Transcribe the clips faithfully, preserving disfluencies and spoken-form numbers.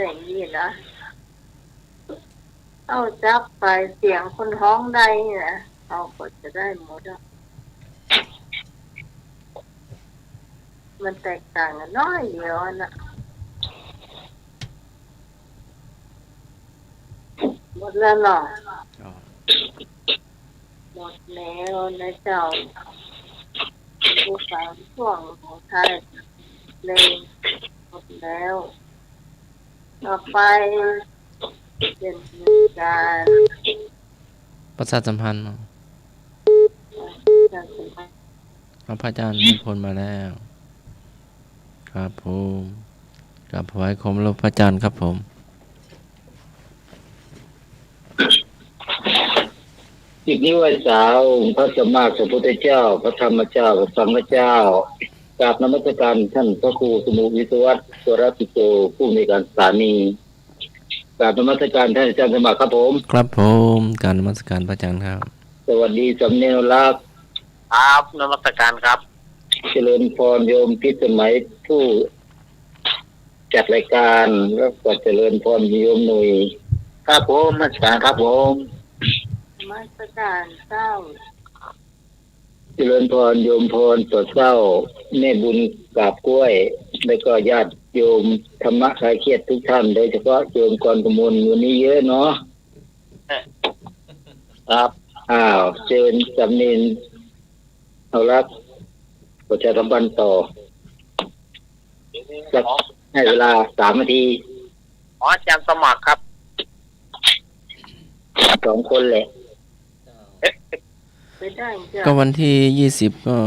แต่งนี่นะ เอาจับไปเสียงคนฮ้องได้นะ เอาก็จะได้หมดอะ มันแตกต่างกันน้อยเดียวอะนะ หมดแล้วเนาะ อ๋อ หมดแล้วนะเจ้า ผู้ฟังช่วงของไทยเพลงหมดแล้ว ต่อไปเป็นการประชาสัมพันธ์เนาะ ประชาสัมพันธ์ เอาพระอาจารย์นิพนธ์มาแล้ว ครับผม กราบถวายความเคารพพระอาจารย์ครับผม สิบนิ้วไหว้สาองค์พระสัมมาสัมพุทธเจ้า พระธรรมเจ้า พระสังฆเจ้า กราบนมัสการท่านพระครูสมุห์ วิศวัตร วรปิโต ผู้อำนวยการสถานี กราบนมัสการท่านอาจารย์สมัครครับผม ครับผม กราบนมัสการพระอาจารย์ครับ สวัสดีสามเณรอนุรักษ์ ครับ นมัสการครับ เจริญพรโยมพิสมัยผู้จัดรายการ แล้วก็เจริญพรโยมหนุ่ย ครับผม นมัสการครับผม นมัสการเจ้า เจริญพรโยมพรสดเศร้า แม่บุญกาบกล้วย แล้วก็ญาติโยมธรรมะคลายเครียดทุกท่าน โดยเฉพาะโยมกรกมล วันนี้เยอะเนาะ ครับ อ้าว เชิญสามเณรอนุรักษ์ ประชาสัมพันธ์ต่อ สัก ให้เวลาสามนาที อ๋อ อาจารย์สมัครครับ สองคนแหละ ก็วันที่ยี่สิบก็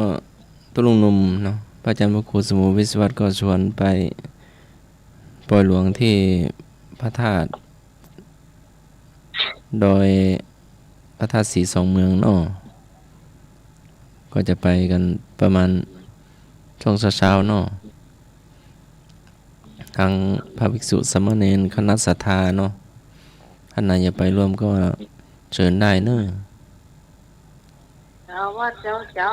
ตุ๊ลุงหนุ่มเนาะ พระอาจารย์พระครูสมุห์ วิศวัตร ก็ชวนไปปอยหลวงที่พระธาตุ ดอยพระธาตุสีสองเมืองเนาะ ก็จะไปกันประมาณช่วงเช้าๆเนาะ ทั้งพระภิกษุสามเณรคณะศรัทธาเนาะ ท่านใดอยากไปร่วมก็เชิญได้เนาะ เจ้าว่าเจ้า เจ้า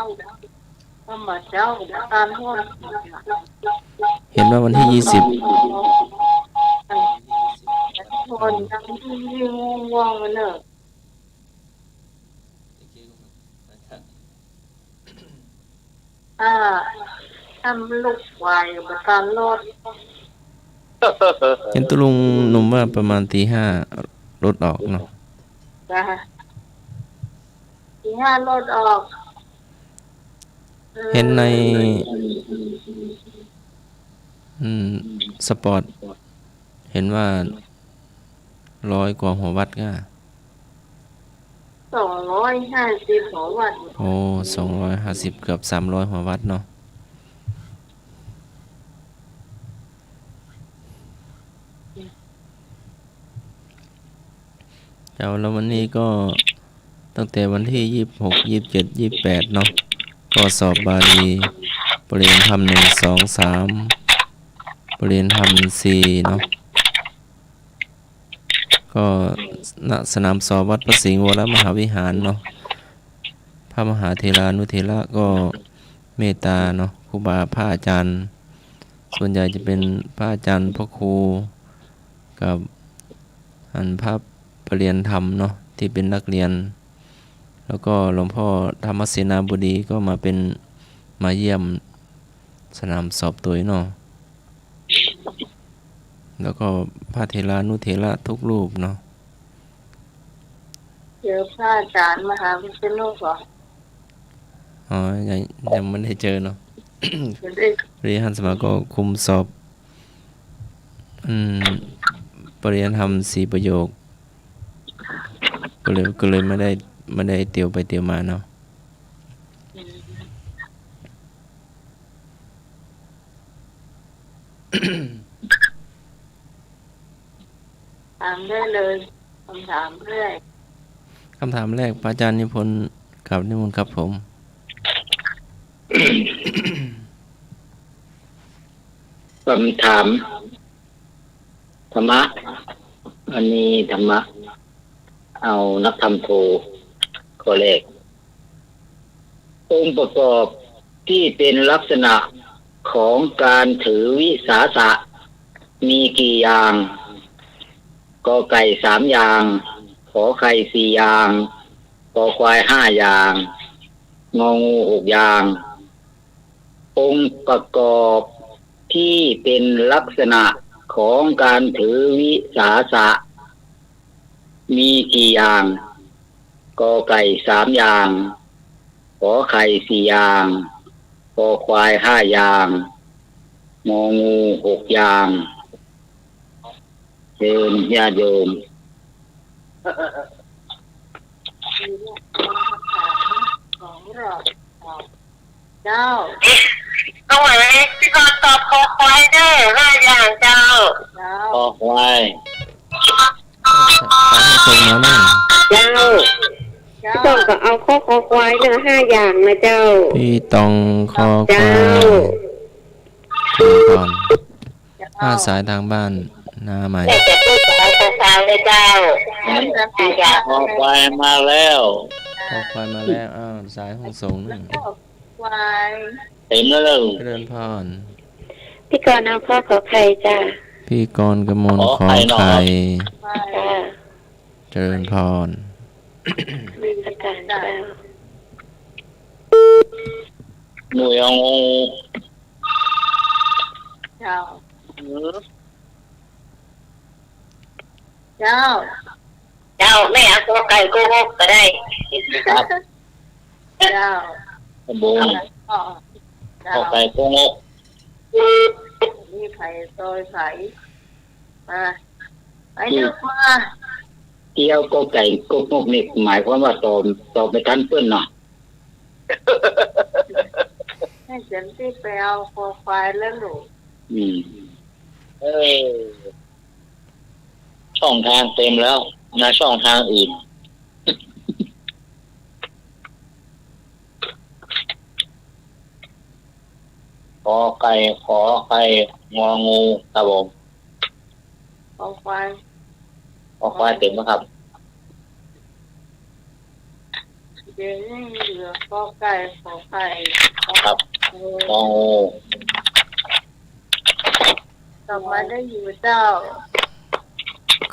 ก็มาเจ้า การร่วม เห็นว่าวันที่ยี่สิบ คนยังยิ่งง่วงๆ กันเนอะ อ่า ทำลูกไหวประธานโลด เห็นตุ๊ลุงหนุ่มว่าประมาณตีห้ารถออกเนาะ จ้ะ ตีห้ารถออก เห็นใน อืม สปอต เห็นว่าร้อยกว่าหัววัตต์ก็ สองร้อยห้าสิบหัววัตต์ โอ้ สองร้อยห้าสิบ เกือบสามร้อยหัววัตต์เนาะ เจ้า แล้ววันนี้ก็ตั้งแต่วันที่ยี่สิบหก ยี่สิบเจ็ด ยี่สิบแปดเนาะ ก็สอบบาลี ปริญญาธรรมหนึ่ง สอง สาม ปริญญาธรรมสี่เนาะ ก็ ณ สนามสอบวัดพระสิงห์วรมหาวิหารเนาะ พระมหาเถรานุเถระก็เมตตาเนาะ ครูบาพระอาจารย์ ส่วนใหญ่จะเป็นพระอาจารย์พระครู กับอันพระปริญญาธรรมเนาะ ที่เป็นนักเรียน แล้วก็หลวงพ่อธรรมเสนาบดีก็มาเป็น มาเยี่ยมสนามสอบตวยเนาะ แล้วก็พระเถรานุเถระทุกรูปเนาะ เจอพระอาจารย์มหาวิษณุก่อน อ๋อ ยัง ยังไม่ได้เจอเนาะ ยังไม่ได้ เรียนหันสมาก็คุมสอบ อืม ปริญญาธรรมสี่ประโยค ก็เลย ก็เลยไม่ได้ ไม่ได้เตียวไปเตียวมาเนาะ ถามได้เลย คำถามแรก คำถามแรก พระอาจารย์นิพนธ์ กราบนิมนต์ครับผม คำถาม ธรรมะ อันนี้ธรรมะ เอานักธรรมโท ข้อแรก องค์ประกอบที่เป็นลักษณะของการถือวิสาสะ มีกี่อย่าง กอไก่สามอย่าง ขอไข่สี่อย่าง คอควายห้าอย่าง งองูหกอย่าง องค์ประกอบที่เป็นลักษณะของการถือวิสาสะ มีกี่อย่าง กอไก่สามอย่าง ขอไข่สี่อย่าง คอควายห้าอย่าง งองูหกอย่าง เชิญญาติโยม เจ้า ตรงไหน พี่กรณ์ตอบคอควายเน่อ ห้าอย่างเจ้า เจ้า คอควาย สายส่งมาแน่ เจ้า เจ้า พี่กรณ์ก็เอาข้อคอควายเน่อ ห้าอย่างนะเจ้า พี่ตองคอควาย เจ้า พี่กรณ์ เจ้า อ่า สายตางบ้าน หน้าไมค์ แต่จะพูดเอาคอควายเลยเจ้า คอควายมาแล้ว คอควายมาแล้ว อ้าว สายห้องส่งนึ่ง ควาย เต็มแล้วเหรอ เจริญพร พี่กรณ์เอาข้อขอไข่จ้ะ พี่กรณ์กมล ขอไข่ ขอไข่ เนาะ จ้ะ เจริญพร นมัสการเจ้า หน่วยเอา เจ้า อืม เจ้า เจ้า แม่เอากอไก่โกหกก็ได้ ครับ เจ้า ครับผม อ๋อ เจ้า กอไก่โกหก นี่ไผซอยไผ มา ไปเลือกมา เตี้ยวกอไก่โกหกนี่หมายความว่าตอบ ตอบบ่ทันเปิ้นเนาะ ให้ฉันตี้ไปเอาคอควายแล้วลูก อืม เออ ช่องทางเต็มแล้วนะ ช่องทางอื่น ขอไก่ ขอไข่ งองู ครับผม คอควาย คอควายเต็มแล้วครับ เดี๋ยวนี้เหลือกอไก่ ขอไข่ ครับ งองู งองู กลับมาได้อยู่เจ้า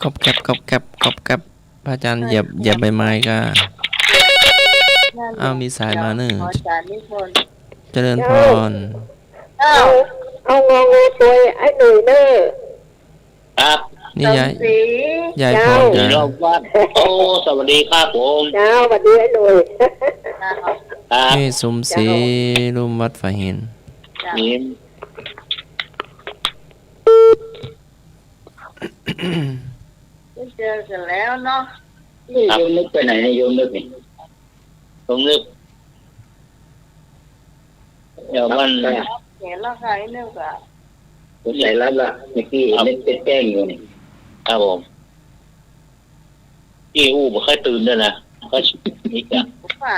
ก๊อบแก๊บ ก๊อบแก๊บ ก๊อบแก๊บ พระอาจารย์เหยียบ เหยียบใบไม้ก็ นั่นแหละ อ้าว มีสายมาเนอะ ขออาจารย์นิพนธ์ เจริญพร เจ้า เอา เอางองูตัวไอ้หนุ่ยเนอะ ครับ นี่ยาย สมศรี ยายพร เจ้า จ้ะ ศิลวัฒน์ โอ้ สวัสดีครับผม เจ้า สวัสดีไอ้หนุ่ย ครับ นี่สมศรี เจ้า ลุ่มวัดฝายหิน เจ้า หิน ได้เจอกันแล้วเนาะ นี่โยมนึกไปไหนเนี่ย โยมนึกนี่ โยมนึก เดี๋ยวมัน รับแล้ว เห็นแล้วค่ะ ไอ้นึกอะ สงสัยรับละ เมื่อกี้เห็นนึกเป็นแป้งอยู่นี่ ครับผม อี้อู้บ่เคยตื่นด้วยนะ ก็นี่จ้ะ ว่า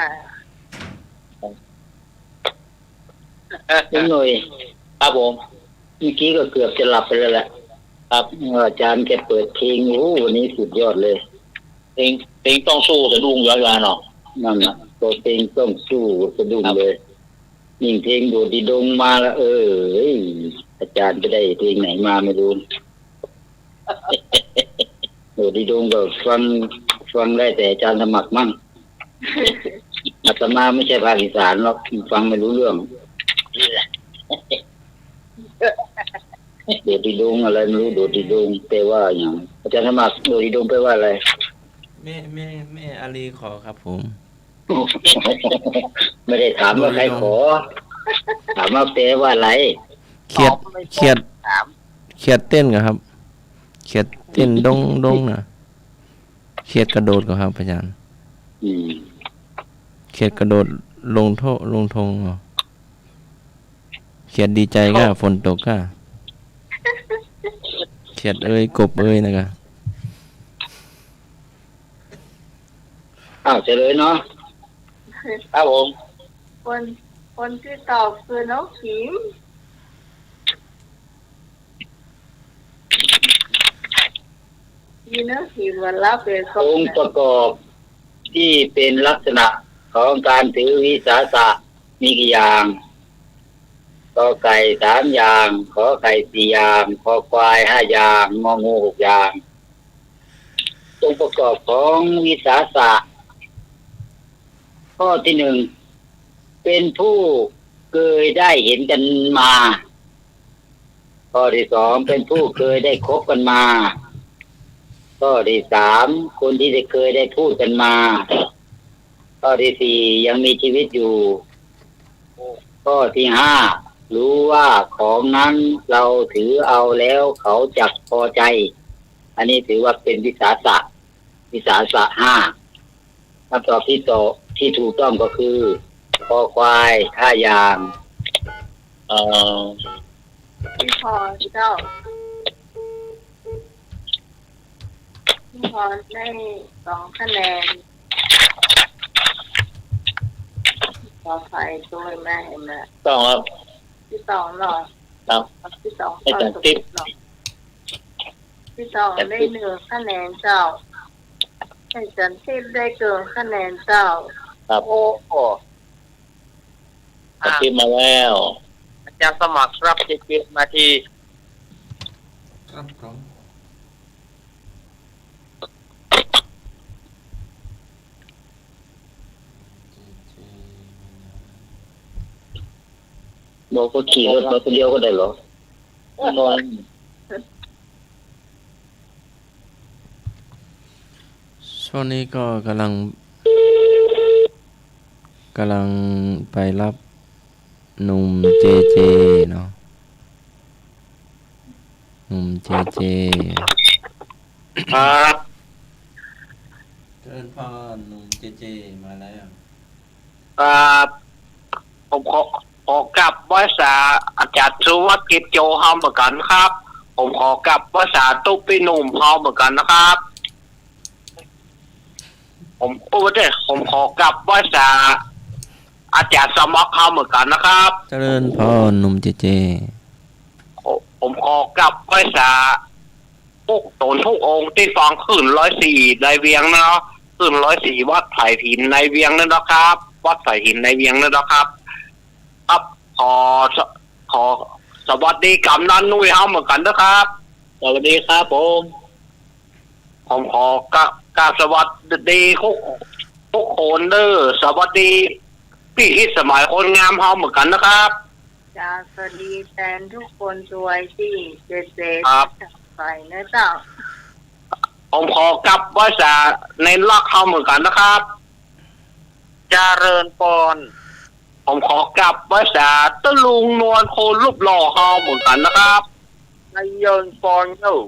นิดหน่อย ครับผม เมื่อกี้ก็เกือบจะหลับไปแล้วแหละ ครับ อาจารย์แกเปิดเพลง โอ้โห วันนี้สุดยอดเลย เพลง เพลงต้องสู้สะดุ้งย้อยๆ เนาะ นั่นน่ะ พอเพลงต้องสู้สะดุ้งเลย ครับ ยิ่งเพลงโดดดีดงมาละ เออ เฮ้ย อาจารย์ไปได้เพลงไหนมาไม่รู้ โดดดีดงก็ฟัง ฟังได้แต่อาจารย์สมัครมั้ง อาตมาไม่ใช่ภาคอีสานหรอก ฟังไม่รู้เรื่อง โดดดีดงอะไรไม่รู้ โดดดีดง แปลว่าหยัง อาจารย์สมัคร โดดดีดงแปลว่าอะไร แม่ แม่ แม่อาลีขอครับผม ไม่ได้ถามว่าใครขอ ถามว่าแปลว่าอะไร เขียด เขียด เขียดเต้นก่อครับ เขียดเต้นดงดงน่ะ เขียดกระโดดก่อครับอาจารย์ อืม เขียดกระโดดลงโถ ลงธงเหรอ เขียดดีใจก่อ ฝนตกก่อ เขียดเอ้ย กบเอ้ยนะก่อ อ้าว เฉลยเนาะ ครับผม คน คนที่ตอบคือน้องขิม นี่นะ ขิมว่ารับเป็น องค์ประกอบที่เป็นลักษณะของการถือวิสาสะมีกี่อย่าง กอไก่สามอย่าง ขอไข่สี่อย่าง คอควายห้าอย่าง งองูหกอย่าง องค์ประกอบของวิสาสะ ข้อที่หนึ่ง เป็นผู้เกยได้เห็นกันมา ข้อที่สอง เป็นผู้เกยได้คบกันมา ข้อที่สาม คนที่ได้เกยได้พูดกันมา ข้อที่สี่ ยังมีชีวิตอยู่ ข้อที่ห้า รู้ว่าของนั้นเราถือเอาแล้วเขาจักพอใจ อันนี้ถือว่าเป็นวิสาสะ วิสาสะห้า คำตอบที่ตอบ ที่ถูกต้องก็คือ คอควาย ห้าอย่าง เอ่อ พี่พรเจ้า พี่พรได้สองคะแนน ขออภัยด้วยแม่เห็นไหม ต้องครับ พี่ตองเนาะ ครับ พี่ตอง ให้จันทิพย์ เนาะ พี่ตองได้หนึ่งคะแนนเจ้า ให้จันทิพย์ได้เกินคะแนนเจ้า ครับ โอ้โห จันทิพย์มาแล้ว อาจารย์สมัครครับ เจ็ดนาที ครับผม บอกว่าขี่รถมาคนเดียวก็ได้เหรอ ช่วงนี้ก็กำลัง กำลังไปรับหนุ่มเจเจเนาะ หนุ่มเจเจ ครับ เจริญพร หนุ่มเจเจมาแล้ว ครับ ผมขอ ขอกราบไหว้สาอาจารย์สุวัสดิ์กิจโจเฮาเหมือนกันครับ ผมขอกราบไหว้สาตุ๊ปี้หนุ่มเฮาเหมือนกันนะครับ ผม โอ้ เดี๋ยว ผมขอกราบไหว้สาอาจารย์สมัครเฮาเหมือนกันนะครับ เจริญพร หนุ่มเจเจ ผม ผมขอกราบไหว้สา ทุกต๋นทุกองค์ตี้ฟังคลื่นร้อยสี่ในเวียงเนาะ คลื่นร้อยสี่วัดไผ่หินในเวียงนั่นนะครับ วัดไผ่หินในเวียงนั่นนะครับ ครับ ขอส- ขอสวัสดีกำนันหนุ่ยเฮาเหมือนกันนะครับ สวัสดีครับผม ผมขอกราบ กราบสวัสดีทุก ทุกคนเด้อ สวัสดีพี่ฮิตสมัยคนงามเฮาเหมือนกันนะครับ จ้า สวัสดีแตนทุกคนด้วยตี้เจเจ ครับ ไปนะเจ้า ผมขอกราบไหว้สาในรักเฮาเหมือนกันนะครับ เจริญพร ผมขอกราบไหว้สาตะลุงนวลคนรูปหล่อเฮาเหมือนกันนะครับ เจริญพรเนาะ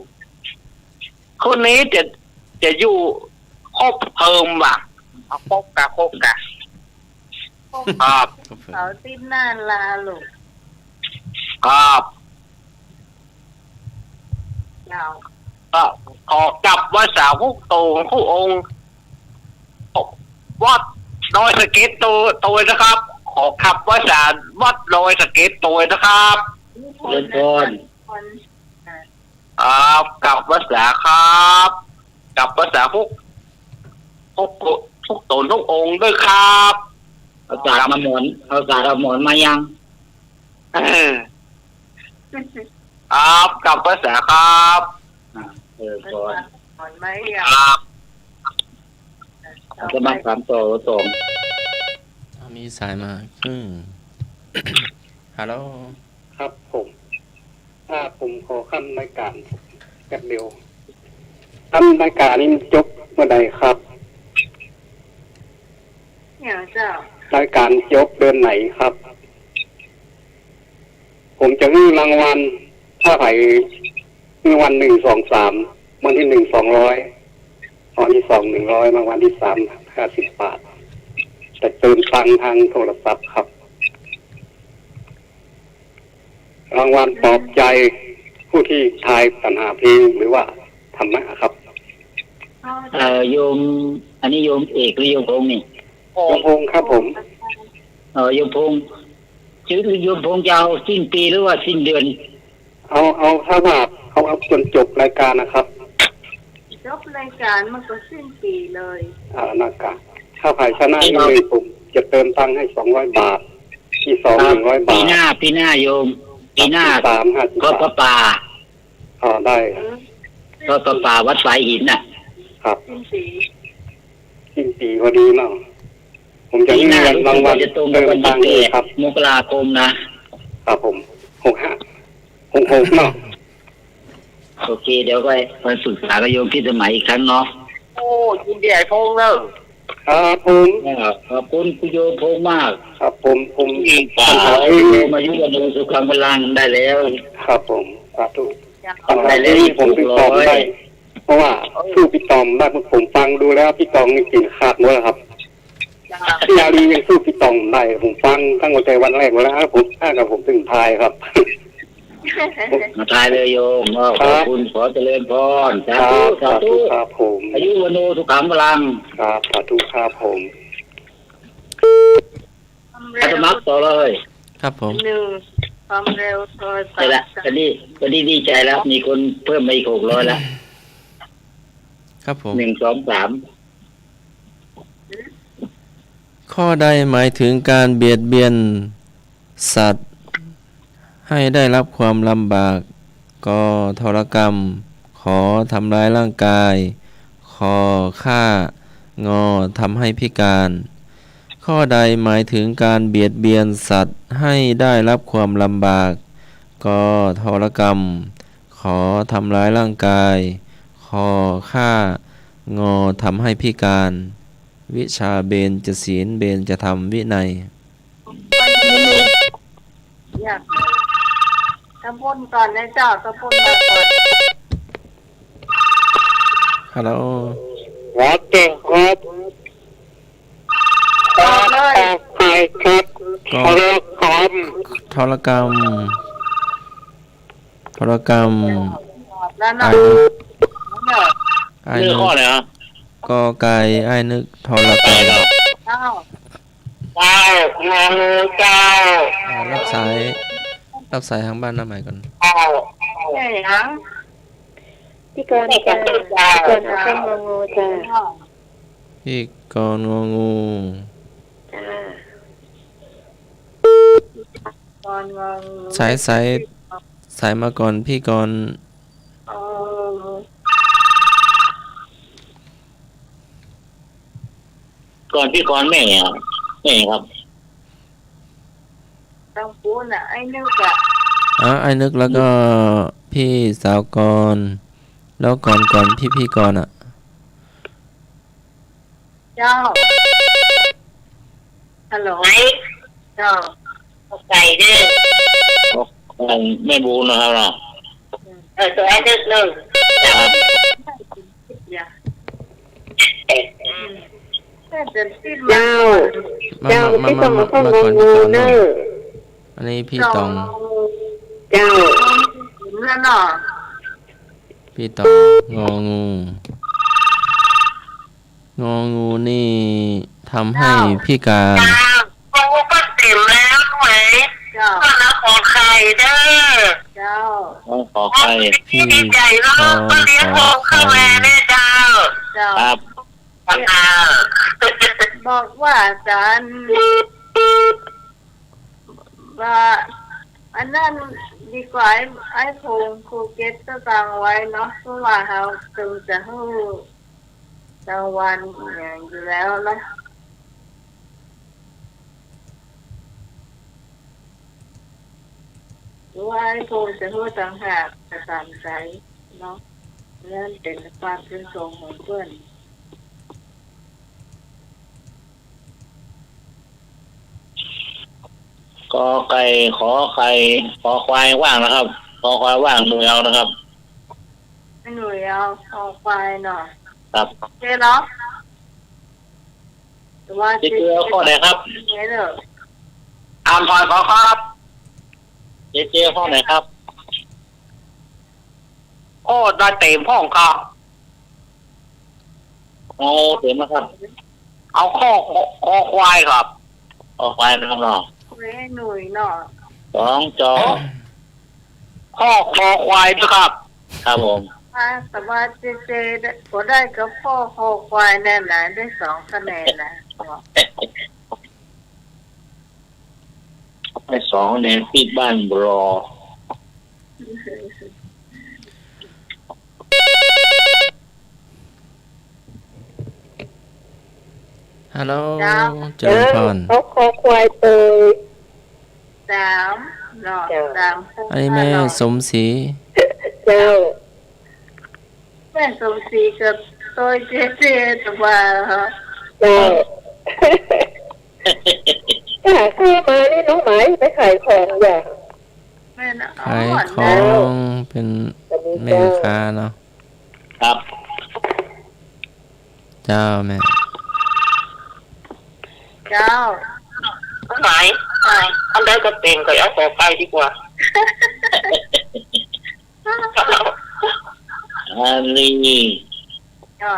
คืนนี้จะ จะอยู่ครบเทอมว่ะ เอาครบกะ ครบกะ ครับ เสาร์อาทิตย์หน้าลาลูก ครับ เจ้า ก็ขอกราบไหว้สาทุกต๋นทุกองค์ วัดดอยสะเก็ดโตย โตยนะครับ ขอกราบไหว้สาวัดดอยสะเก็ดโตยนะครับ เจริญพร ครับ กราบไหว้สาครับ กราบไหว้สาทุก ทุก ทุกต๋นทุกองค์ด้วยครับ เอาสาดมาหมอน เอาสาดเอาหมอนมายัง เออ ครับ กราบไหว้สาครับ อ่า เออ ก่อน หมอนมายัง ครับ เอาสมัครสามต่อสอง อ่า มีสายมา อืม ฮัลโหล ครับผม อ่า ผมขอข้ามรายการแป๊บเดียว ข้ามรายการนี้มันจบเมื่อใดครับ เนี่ยเจ้า รายการจบเดือนไหนครับ ผมจะหื้อรางวัล ถ้าใผหื้อวันหนึ่งสองสาม วันที่หนึ่ง สองร้อย วันที่สอง หนึ่งร้อย รางวัลที่สาม ห้าสิบบาท จะเติมตังค์ทางโทรศัพท์ครับ รางวัลปลอบใจผู้ที่ทายปัญหาเพลงหรือว่าธรรมะครับ เอ่อ โยม อันนี้โยมเอกหรือโยมพงษ์นี่ โยมพงษ์ครับผม เอ่อ โยมพงษ์ จะ โยมพงษ์จะเอาสิ้นปีหรือว่าสิ้นเดือน เอา เอา ถ้าว่าเอา เอาจนจบรายการนะครับ จบรายการมันก็สิ้นปีเลย อ่า นะครับ ถ้าใผชนะ นี่ครับ นี่เลยผมจะเติมตังค์ให้สองร้อยบาท ที่สอง ครับ หนึ่งร้อยบาท ปีหน้า ปีหน้าโยม ปีหน้า ครับ ปีสาม ห้าสิบบาท ทอดผ้าป่า อ๋อ ได้ อืม ทอดผ้าป่าวัดฝายหินน่ะ ครับ สิ้นปี สิ้นปีพอดีเนาะ ผมจะ ปีหน้า มีเงินรางวัล รู้สึกว่าจะตรงกับวันที่ เติมตังค์ แปด ครับ มกราคมนะ ครับผม หกห้า หกหก เนาะ โอเค เดี๋ยวก็ไปปรึกษากับโยมพิสมัยอีกครั้งเนาะ โอ้ ยินดีไอ้พงษ์เนอะ ครับผม อ่า ขอบคุณคุณโยมพงษ์มาก ครับผม ผม อืม ปัญหา ขอให้คุณโยมอายุวัณโณสุขังพลังได้แล้ว ครับผม สาธุ ได้แล้ว ปัญหาที่ผมติดต่อไม่ได้ หกร้อย เพราะว่า เออ สู้พี่ต๋องได้ ผมฟังดูแล้ว พี่ต๋องนี่เก่งขนาดนั้นเลยครับ พี่อารีย์ยังสู้พี่ต๋องได้ ผมฟังตั้งแต่วันแรกมาแล้ว ผม อ่า กับผมถึงท้ายครับ มาท้ายเลยโยม ครับ ขอบคุณ ขอเจริญพร สาธุ ครับ สาธุ สาธุครับผม อายุวัณโณสุขังพลัง ครับ สาธุครับผม ความเร็ว สมัครต่อเลย ครับผม หนึ่ง ความเร็วซอย ใช่ละ สาม ตอนนี้ ตอนนี้ดีใจแล้ว มีคนเพิ่มมาอีกหกร้อยแล้ว ครับผม หนึ่ง สอง สาม ข้อใดหมายถึงการเบียดเบียนสัตว์ให้ได้รับความลำบาก ก โทรกรรม ข ทำร้ายร่างกาย ค ฆ่า ง ทำให้พิการ ข้อใดหมายถึงการเบียดเบียนสัตว์ให้ได้รับความลำบาก ก โทรกรรม ข ทำร้ายร่างกาย ค ฆ่า ง ทำให้พิการ วิชาเบญจศีล เบญจธรรม วินัย อยาก ตำบลก่อนนะเจ้า ตำบลมาก่อน ฮัลโหล ครับ เก่งครับ ครับ ต่อเลย ต่อไปครับ ก็ โทรกรรม โทรกรรม โทรกรรม แล้วนะ อ้ายนึก อ้ายนึก เรื่องข้อไหนครับ ก ไก่ อ้ายนึก โทรกรรม เจ้า เจ้า งองู เจ้า อ่า รับสาย รับสายทางบ้านหน้าใหม่ก่อน เจ้า ใช่หยัง พี่กรณ์จ้า พี่กรณ์ พี่กรณ์ เอาเครื่องงองูจ้า พี่กรณ์ งองู จ้า กรณ์ งองู สาย สาย สายมาก่อนพี่กรณ์ อ๋อ ก่อนพี่กรณ์แม่อะ แม่ครับ ต้องปูนน่ะ ไอ้นึกอะ อ่ะ ไอ้นึกแล้วก็พี่สาวกรณ์ แล้วก่อน ก่อนพี่ พี่กรณ์อะ เจ้า ฮัลโหล ไหน เจ้า ขอไข่เด้อ ขอไข่แม่บูนนะครับเนาะ เออ ตัวไอ้นึกหนึ่ง ครับ เจ้า มา เจ้า มา พี่ต๋อง มา มาก่อน มาก่อนพี่ต๋อง เนอะ อันนี้พี่ต๋อง เจ้า แล้วเนาะ พี่ต๋อง งองู งองูนี่ทำให้พิการ เจ้า งองูก็เต็มแล้วไหม เจ้า ก็นะขอไข่เด้อ เจ้า ขอไข่ พี่ดีใจเนาะ ก็เลี้ยงงอเข้ามาเนี่ย เจ้า เจ้า ครับ อ่า บอกว่าอาจารย์ ว่าอันนั้นดีกว่า ไอ้ ไอ้พงษ์ ครูเก็ตก็ตังไว้เนาะ เพราะว่าเฮาคงจะฮู้รางวัลอย่างอยู่แล้วเนาะ หรือว่าไอ้พงษ์จะฮู้ต่างหาก ก็ต๋ามใจ๋เนาะ นั่นเป๋นความประสงค์ของเปิ้น กอไก่ ขอไข่ คอควายว่างนะครับ คอควายว่างหนุยเอานะครับ หนุยเอา คอควายเนาะ ครับ โอเคเนาะ แต่ว่า เจ๊เจ๊เอาข้อไหนครับ เนี่ยเด้อ อ่านผ่านขอครับ เจ๊เจ๊เอาข้อไหนครับ ข้อได้เต็มห้องครับ โอ้ เต็มแล้วครับ เอาข้อ คอ คอควายครับ คอควายนะครับเนาะ เว้ยหนุยเนาะ สองจอ ข้อคอควายด้วยครับ ครับผม อ่า แต่ว่าเจ๊เจ๊ได้ ก็ได้กับข้อคอควายแน่นะ ได้สองคะแนนนะ ได้สองคะแนน ติดบ้านบลอ เ ฮัลโหล เจ้า เจริญพร เจ้า เขาคอควายเตย สาม เนาะ เจ้า สาม อันนี้แม่สมศรี เจ้า แม่สมศรีกับโตยเจเจตะวาเหรอ เจ้า ถ้าเข้ามานี่น้องหมายไปขายของอย่าง แม่นะ ขายของ อ๋อ เจ้า เป๋นแม่ค้าเนาะ ครับ เจ้าแม่ เจ้า น้องหมาย ค่ะ อันใดก็เป๋น ก็เอาขอไข่ดีกว่า สาลี เจ้า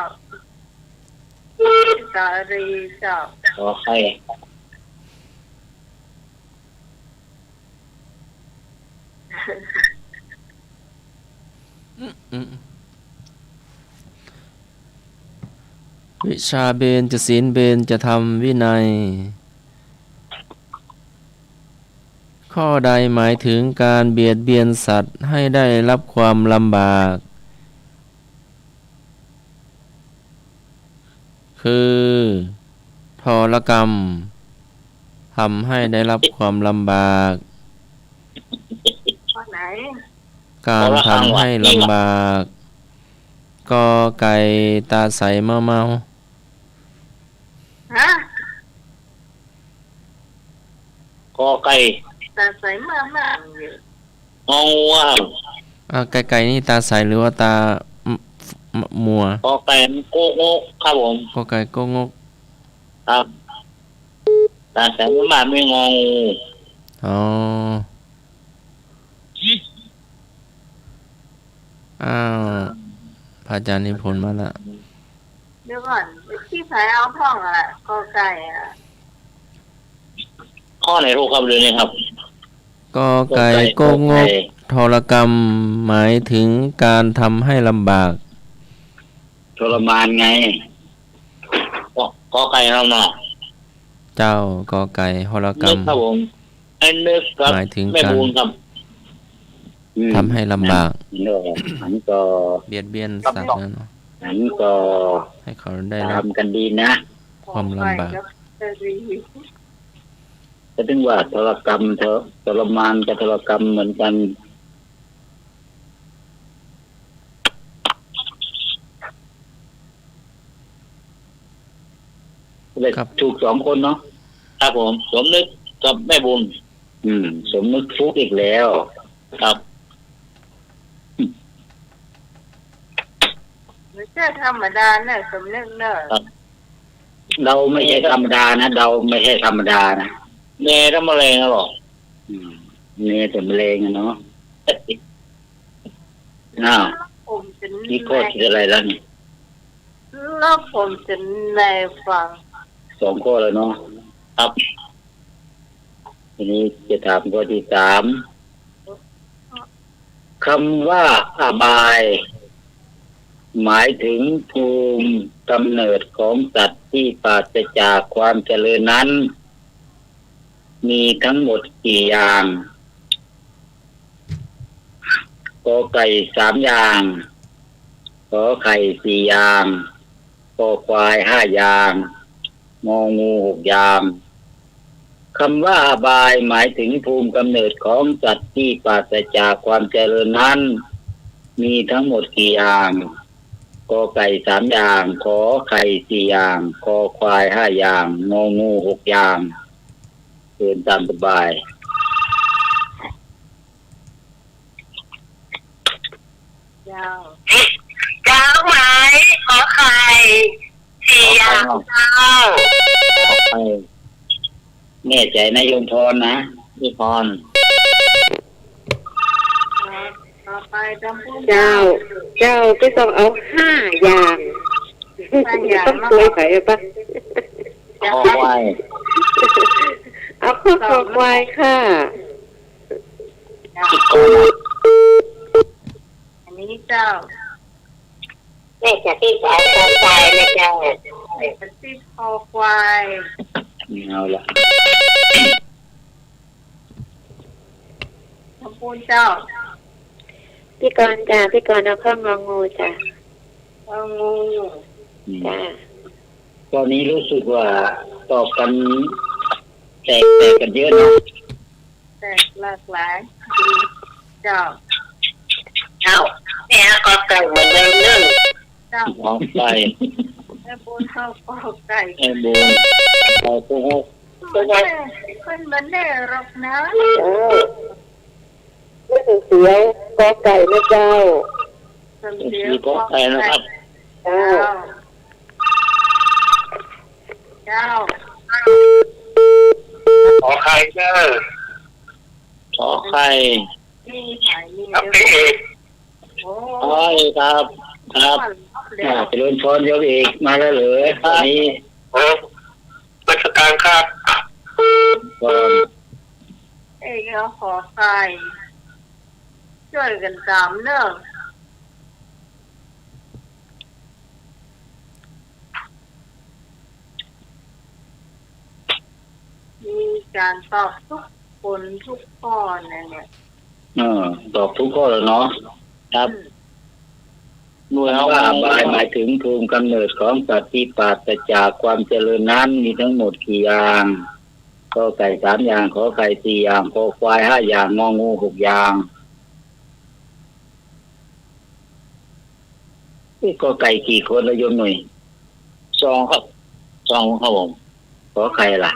สาลี เจ้า ขอไข่ อืม อืม วิชชาเบญจศีลเบญจธรรมวินัย ข้อใดหมายถึงการเบียดเบียนสัตว์ให้ได้รับความลำบาก คือ ทรกรรม ทำให้ได้รับความลำบาก ข้อไหน การทำให้ลำบาก กอไก่ ตาใสมะเมา ฮะ กอไก่ ตาใสมะเมา งองูครับ อ่า ไก่ ไก่นี่ตาใสหรือว่าตา ม- ม- มัว กอไก่โกกงกครับผม กอไก่โกกงก ครับ ตาใสมะเมา ไม่งองู อ๋อ อ้าว พระอาจารย์นิพนธ์มาละ เดี๋ยวก่อน ตี้ใผเอาพ่องอะกอไก่อะ ข้อไหนถูกครับ เดี๋ยวนี้ครับ กอไก่ กอไก่ โกกงก กอไก่ ทรกรรม หมายถึงการทำให้ลำบาก ทรมานไง กอ- กอไก่ครับเนาะ เจ้า กอไก่ ทรกรรม นึกครับผม ไอ้นึกครับ หมายถึง แม่ การ บุญครับ อืม ทำให้ลำบาก นั่น นั่นก็ อันก็ เบียดเบียนสัตว์นะเนาะ อันก็ ให้เขาได้รับ ตามกันดีนะ ความลำบาก ก็ถึงว่าทรกรรม ทร- ทรมานกับทรกรรมเหมือนกัน ครับ ถูกสองคนเนาะ ครับผม สมนึกกับแม่บุญ อืม สมนึกฟุกอีกแล้ว ครับ ไม่ใช่ธรรมดานะ สมนึกเนอะ ครับ เราไม่ใช่ธรรมดานะ เราไม่ใช่ธรรมดานะ แน่ธรรมแรงอะเหรอ อืม แน่ธรรมแรงอะเนาะ อ้าว ผมเป็น นี่ข้อที่เท่าไหร่แล้วนี่ แล้วผมจะแนฟัง สองข้อแล้วเนาะ ครับ ทีนี้จะถามข้อที่สาม คำว่าอบาย หมายถึงภูมิกำเนิดของสัตว์ที่ปราศจากความเจริญนั้น มีทั้งหมดกี่อย่าง กอไก่ สามอย่าง ขอไข่ สี่อย่าง คอควาย ห้าอย่าง งองู หกอย่าง คำว่าอบาย หมายถึงภูมิกำเนิดของสัตว์ที่ปราศจากความเจริญนั้น มีทั้งหมดกี่อย่าง กอไก่ สามอย่าง ขอไข่ สี่อย่าง คอควาย ห้าอย่าง งองู หกอย่าง เชิญตามสบาย เจ้า เจ้า หมาย ขอไข่ สี่อย่าง เจ้า แน่ใจ๋นะโยมพรนะ พี่พร ต่อไปจำพูน เจ้า เจ้า เจ้า พี่ต้องเอาห้าอย่าง ห้าอย่าง ต้องตวยไปปะ คอควาย เอาข้อคอควายค่ะ อันนี้เจ้า แม่จะติดเอาคอควายนะเจ้า แม่จะติดคอควาย เอาละ ขอบคุณเจ้า พี่กรณ์จ้ะ พี่กรณ์เอาข้ององูจ้ะ งองู อืม จ้ะ ตอนนี้รู้สึกว่าตอบกันแตก แตกกันเยอะเนาะ แตกหลากหลาย เจ้า เจ้า แม่กอไก่เหมือนเดิมเนอะ เจ้า กอไก่ แม่บุญเข้ากอไก่ แม่บุญเข้าโกหก เปิ้นบ่แน่ เปิ้นบ่แน่หรอกนะ เออ ไม่ใช่เสียงกอไก่นะเจ้า เสียงกอไก่นะครับ เจ้า เจ้า ขอไข่เด้อ ขอไข่ นี่ไข่นี่ ครับ เด้อ พี่เอก โอ้ ขอไข่ครับ ครับ อ่า เจริญพรโยมเอก มาแล้วเหรอ ครับ วันนี้ เออ นมัสการครับ ก็ เอกเอาขอไข่ จ้วยกั๋นต๋ามเน่อ มีก๋านตอบทุกคนทุกข้อนั่นแหละ เออ ตอบทุกข้อแล้วเนาะ ครับ อืม หน่วย คำว่าอบายหมายถึงภูมิกำเนิดของสัตว์ที่ปราศจากความเจริญนั้นมีทั้งหมดกี่อย่าง กอไก่สามอย่าง ขอไข่สี่อย่าง คอควายห้าอย่าง งองูหกอย่าง เอ๊ะ กอไก่กี่คนละโยมหนุ่ย สองครับ สองครับผม ขอไข่ล่ะ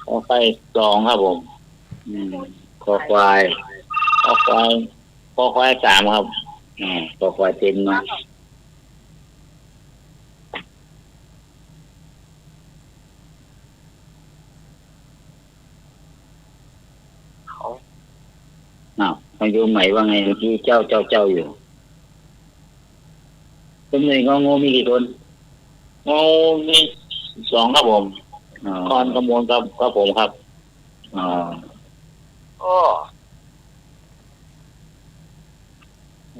ขอไข่สองครับผม อืม คอควาย คอควาย คอควายสามครับ อ่า คอควายเต็มเนาะ อ้าว โยมใหม่ว่าไง เมื่อกี้เจ้า เจ้า เจ้าอยู่ โยมหนุ่ย งองูมีกี่คน งองูมีสองครับผม อ๋อ กร กมลครับ ครับผมครับ อ๋อ โอ้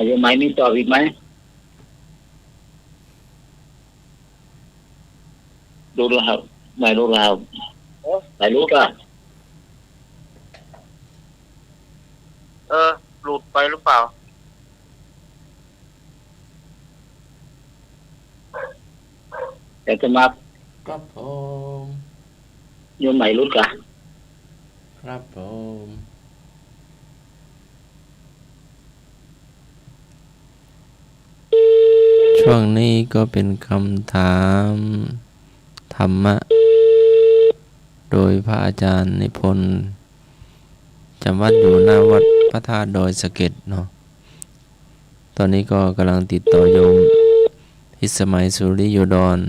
โยมใหม่มีตอบอีกไหม หลุดแล้วครับ ไม่หลุดแล้วครับ เอ๊ะ ไม่หลุดอ่ะ เออ หลุดไปหรือเปล่า เดี๋ยวจะมา ครับผม โยมใหม่หลุดกะ ครับผม ช่วงนี้ก็เป็นคำถามธรรมะ โดยพระอาจารย์นิพนธ์ จำวัดอยู่หน้าวัดพระธาตุดอยสะเก็ดเนาะ ตอนนี้ก็กำลังติดต่อโยมพิสมัย สุริโยดร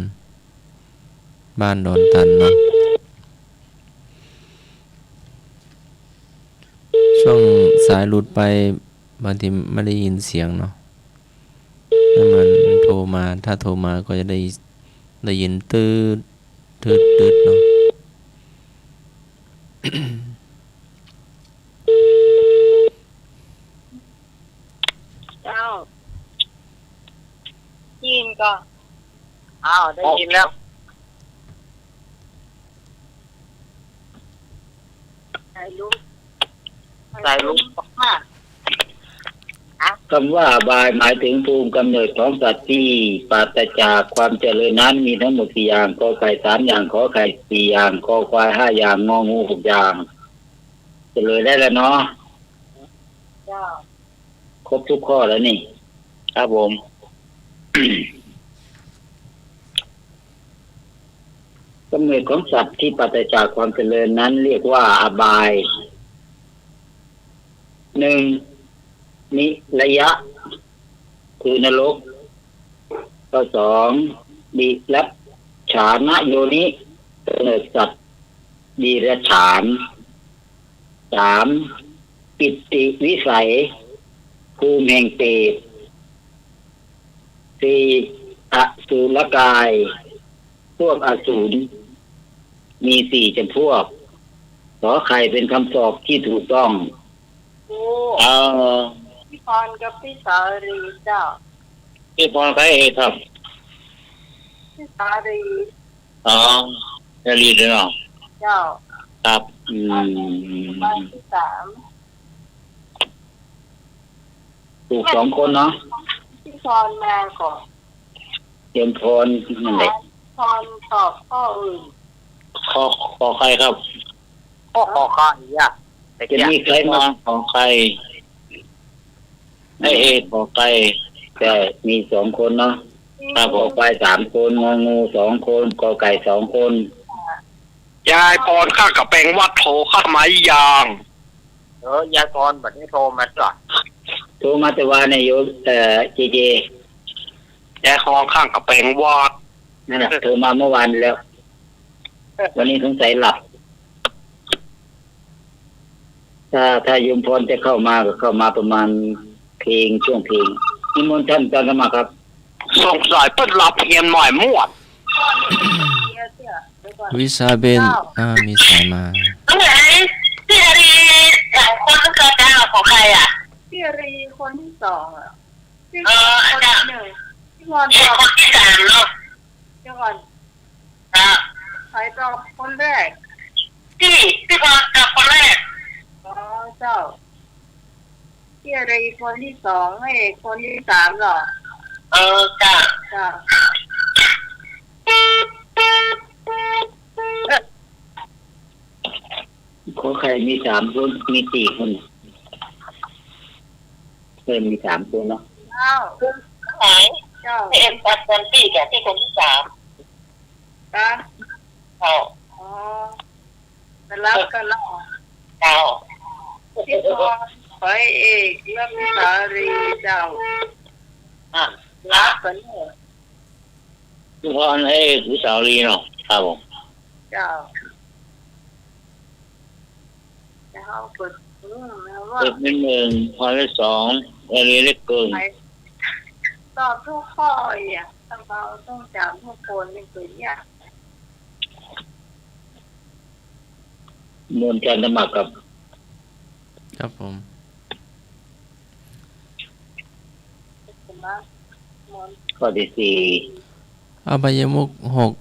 บ้านดอนตันเนาะ ช่วงสายหลุดไป บางทีไม่ได้ยินเสียงเนาะ ไม่เหมือนโทรมา ถ้าโทรมาก็จะได้ ได้ยินตืด ตืด ตืดเนาะ เจ้า ได้ยินก่อ อ้าว ได้ยินแล้ว สายลุก สายลุก ค่ะ คำว่าอบายหมายถึงภูมิกำเนิดของสัตว์ที่ปราศจากความเจริญนั้นมีทั้งหมดกี่อย่าง กอไก่สามอย่าง ขอไข่สี่อย่าง คอควายห้าอย่าง งองูหกอย่าง เฉลยได้แล้วเนาะ เจ้า ครบทุกข้อแล้วนี่ ครับผม กำเนิดของสัตว์ที่ปราศจากความเจริญนั้นเรียกว่าอบาย หนึ่ง นิรยะ คือนรก ข้อสอง ดิรัจฉานโยนิ กำเนิดสัตว์ดิรัจฉาน สาม ปิติวิสัย ภูมิแห่งเปรต สี่ อสุรกาย พวกอสูร มีสี่จำพวก ขอไข่เป็นคำตอบที่ถูกต้อง โอ้ เอ่อ พี่พรกับพี่สาลีเจ้า พี่พรใครเอ่ยครับ พี่สาลี อ๋อ สาลีเนาะ เจ้า ครับ อืม ใบที่สาม ถูกสองคนเนาะ พี่พรมาก่อน เตรียมพรนั่นแหละ พรตอบข้ออื่น ขอ ขอไข่ครับ ข้อขอไข่อะ จะมีใครมาขอไข่ ไอ้เอกขอไข่ แต่มีสองคนเนาะ ครับผม ขอควายสามคน งองูสองคน กอไก่สองคน ยายพร ข้าก็แป๋งวัด โทรเข้ามายัง เออ ยายพร บัดนี้โทรมาจ้ะ โทรมาแต่วานเนี่ยโยม เอ่อ เจเจ ยายพร ข้าก็แป๋งวัด นั่นน่ะ โทรมาเมื่อวานแล้ว วันนี้สงสัยหลับ ถ้า ถ้าโยมพรจะเข้ามาก็เข้ามาประมาณเพลง ช่วงเพลง นิมนต์ท่านอาจารย์เข้ามาครับ สงสัยเปิ้นหลับเฮียนใหม่หมด วิชาเบญ อ่า มีสายมา ไหน พี่อารีย์สองคนก็เจ้า ของใครอะ พี่อารีย์คนที่สองอะ เออ คนที่หนึ่ง พี่พร คนที่สามเนาะ เดี๋ยวก่อน ครับ ใครตอบคนแรก พี่ พี่พรตอบคนแรก อ๋อ เจ้า พี่อารีย์คนที่สอง ไอ้เอกคนที่สามเหรอ เออ จ้ะ จ้ะ ขอไข่มีสามคน มีสี่คน เออ มีสามคนเนาะ เจ้า ไหน เจ้า เอ็มตัดคนที่ กับที่คนที่สาม ครับ เจ้า อ๋อ สลับกันเนาะ เจ้า พี่พร ขอไอ้เอก และพี่สาลี เจ้า อ่ะ สลับกันเนาะ พี่พร ไอ้เอก พี่สาลีเนาะ ครับผม เจ้า จะเอาเปิด อืม แล้วว่า เอกนิดหนึ่ง พรเลขสอง อารีย์เลขเกิน ตอบทุกข้ออีกอะ ถ้าเราต้องจำทุกคนนี่คือยาก มนต์จันทร์สมัครครับ ครับผม ข้อที่สี่ อบายมุขหก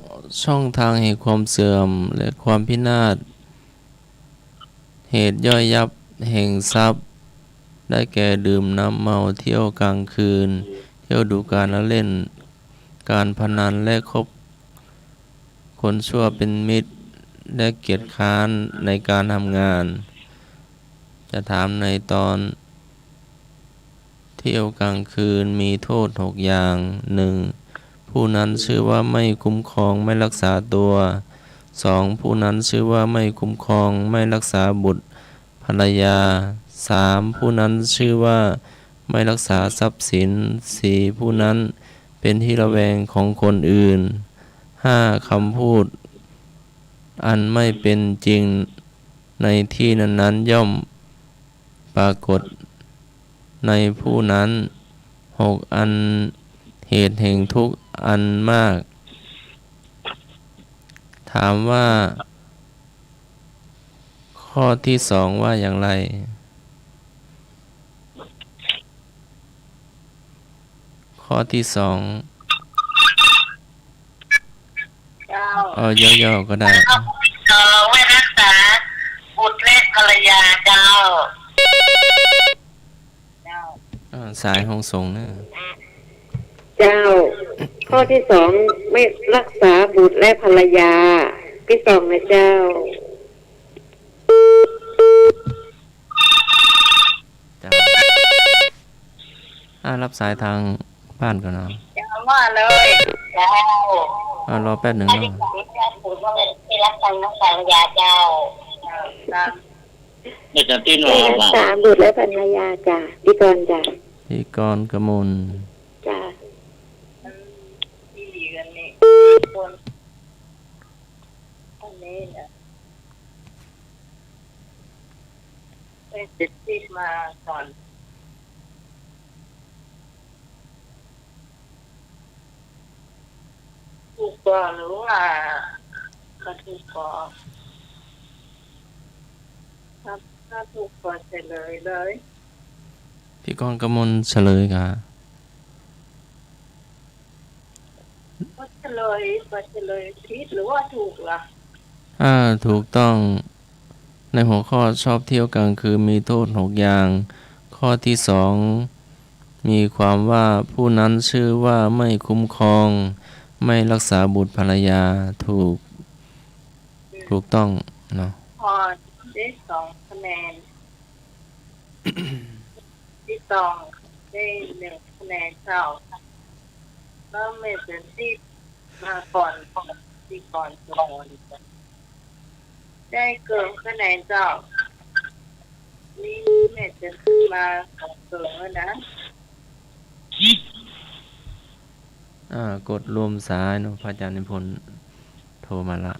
ช่องทางแห่งความเสื่อมและความพินาศ เหตุย่อยยับแห่งทรัพย์ ได้แก่ดื่มน้ำเมา เที่ยวกลางคืน เที่ยวดูการละเล่น การพนัน และคบคนชั่วเป็นมิตร และเกียจคร้านในการทำงาน จะถามในตอน เที่ยวกลางคืนมีโทษหกอย่าง หนึ่ง ผู้นั้นชื่อว่าไม่คุ้มครอง ไม่รักษาตัว สอง ผู้นั้นชื่อว่าไม่คุ้มครอง ไม่รักษาบุตรภรรยา สาม ผู้นั้นชื่อว่าไม่รักษาทรัพย์สิน สี่ ผู้นั้นเป็นที่ระแวงของคนอื่น ห้า คำพูดอันไม่เป็นจริงในที่นั้นๆ ย่อม ปรากฏในผู้นั้น หก อันเหตุแห่งทุกข์อันมาก ถามว่า ข้อที่สองว่าอย่างไร ข้อที่สอง เจ้า เอาย่อๆ ก็ได้ เจ้า เอ่อ ไว้รักษาบุตรและภรรยา เจ้า เจ้า อ่า สายห้องส่งนะ เจ้า ข้อที่สอง ไม่รักษาบุตรและภรรยา ที่สองนะเจ้า เจ้า อ่า รับสายทางบ้านก่อนเนาะ เจ้า ว่าเลย เจ้า อ่า รอแป๊บหนึ่งเนาะ ที่รักทางภรรยาเจ้า เจ้า อาจารย์ตี้หนอ รักษาบุตรและภรรยาจ้ะ พี่กรณ์จ้ะ พี่กรณ์กมล จ้ะ อืม ที่กันนี่ คน อันนี้นะ ได้เจ็ดสิบมาก่อน ถูกกว่าหรือว่าบ่ถูกกว่า ถ้า ถ้าถูกกว่าเฉลยเลย พี่กรณ์กมลเฉลยค่ะ ก็เฉลย ก็เฉลยผิดหรือว่าถูกล่ะ อ่า ถูกต้อง ในหัวข้อชอบเที่ยวกลางคืนมีโทษหกอย่าง ข้อที่สอง มีความว่าผู้นั้นชื่อว่าไม่คุ้มครอง ไม่รักษาบุตรภรรยา ถูก ถูกต้องเนาะ ข้อได้สองคะแนน ตี้ตองได้หนึ่งคะแนนเจ้า แล้วแม่เจิญตี้มาก่อน ตี้ก่อนก่อน ได้เกินคะแนนเจ้า นี่แม่เจิญตี้มาสองเกินแล้วนะ อ่า กดรวมสายเนาะ พระอาจารย์นิพนธ์โทรมาละ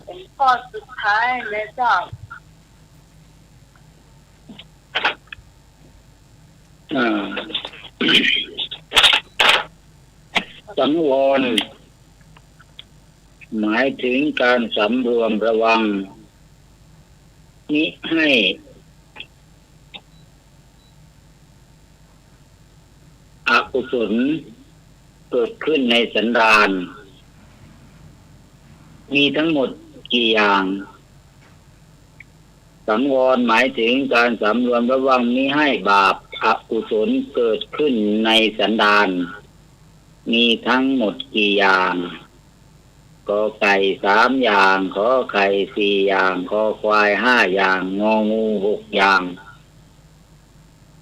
เป็นข้อสุดท้ายแล้วเจ้า อ่า สังวร หมายถึงการสำรวมระวัง มิให้ อกุศลเกิดขึ้นในสันดาน มีทั้งหมดกี่อย่าง สังวรหมายถึงการสำรวมระวังมิให้บาปอกุศลเกิดขึ้นในสันดาน มีทั้งหมดกี่อย่าง กอไก่สามอย่าง ขอไข่สี่อย่าง คอควายห้าอย่าง งองูหกอย่าง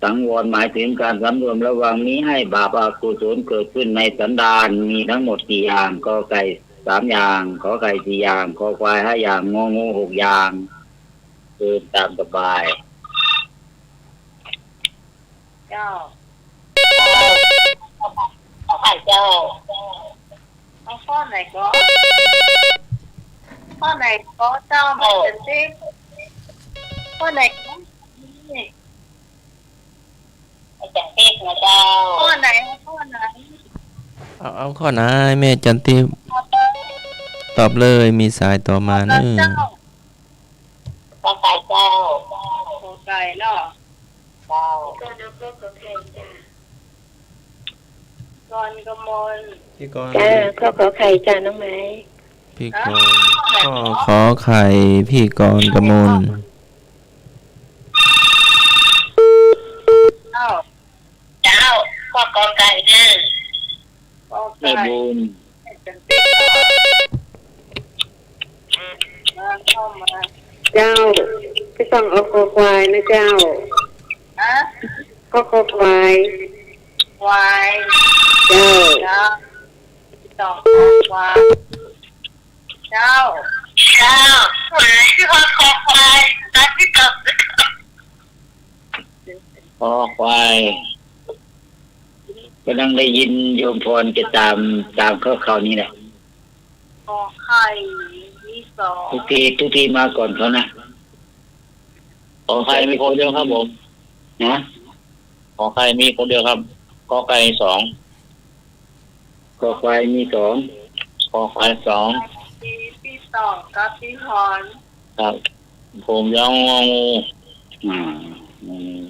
สังวรหมายถึงการสำรวมระวังมิให้บาปอกุศลเกิดขึ้นในสันดาน มีทั้งหมดกี่อย่าง กอไก่สามอย่าง ขอไข่สี่อย่าง คอควายห้าอย่าง งองูหกอย่าง เชิญตามสบาย เจ้า ขอไข่เจ้า เอาข้อไหนก็ ข้อไหนก็เจ้า แม่เจิญตี้ ข้อไหนก็ นี่ แม่เจิญตี้นะเจ้า ข้อไหน ข้อไหน เอา เอาข้อไหน แม่เจิญตี้ ตอบเลย มีสายต่อมาเนาะ เจ้า ขอไข่เจ้า ขอไข่เนาะ เจ้า กรกมล พี่กรณ์ จ้า ข้อขอไข่จ้า น้องไม้ พี่กรณ์ ข้อขอไข่ พี่กรกมล เจ้า เจ้า ข้อกอไก่เด้อ กอไก่ แม่บุญ เจ้า ไม่ต้องเอาคอควายนะเจ้า ฮะ ข้อคอควาย ควาย เจ้า เจ้า ไม่ต้องคอควาย เจ้า เจ้า ข้อคอควาย ตัดที่ตอบ คอควาย กำลังได้ยินโยมพรจะตาม ตามเขาคราวนี้แหละ ขอไข่มีสอง ทุกที ทุกทีมาก่อนเขานะ ขอไข่มีคนเดียวครับผม นะ ขอไข่มีคนเดียวครับ กอไก่สอง คอควายมีสอง คอควายสอง มีพี่ต่องกับพี่พร ครับ ผมยังงองู อ่า อืม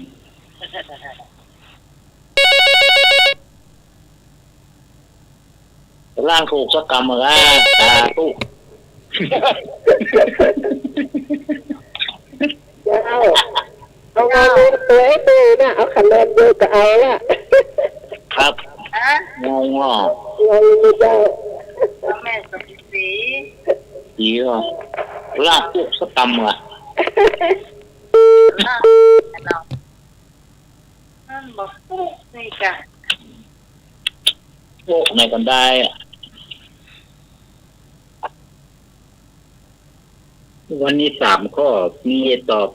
ร่างถูกสักกำเหรอ สาธุ เจ้า เอามาเล่นตัวให้ดูนะ เอาคะแนนเดียวก็เอาละ ครับ ฮะ งอ งอ งอนะเจ้า เจ้าแม่สมศรี ดีเหรอ ร่างถูกสักกำเหรอ ร่าง นั่นบอกปุ๊กนี่จ้ะ ปุ๊กไหนกันได้อะ วันนี้สามข้อ มีตอบ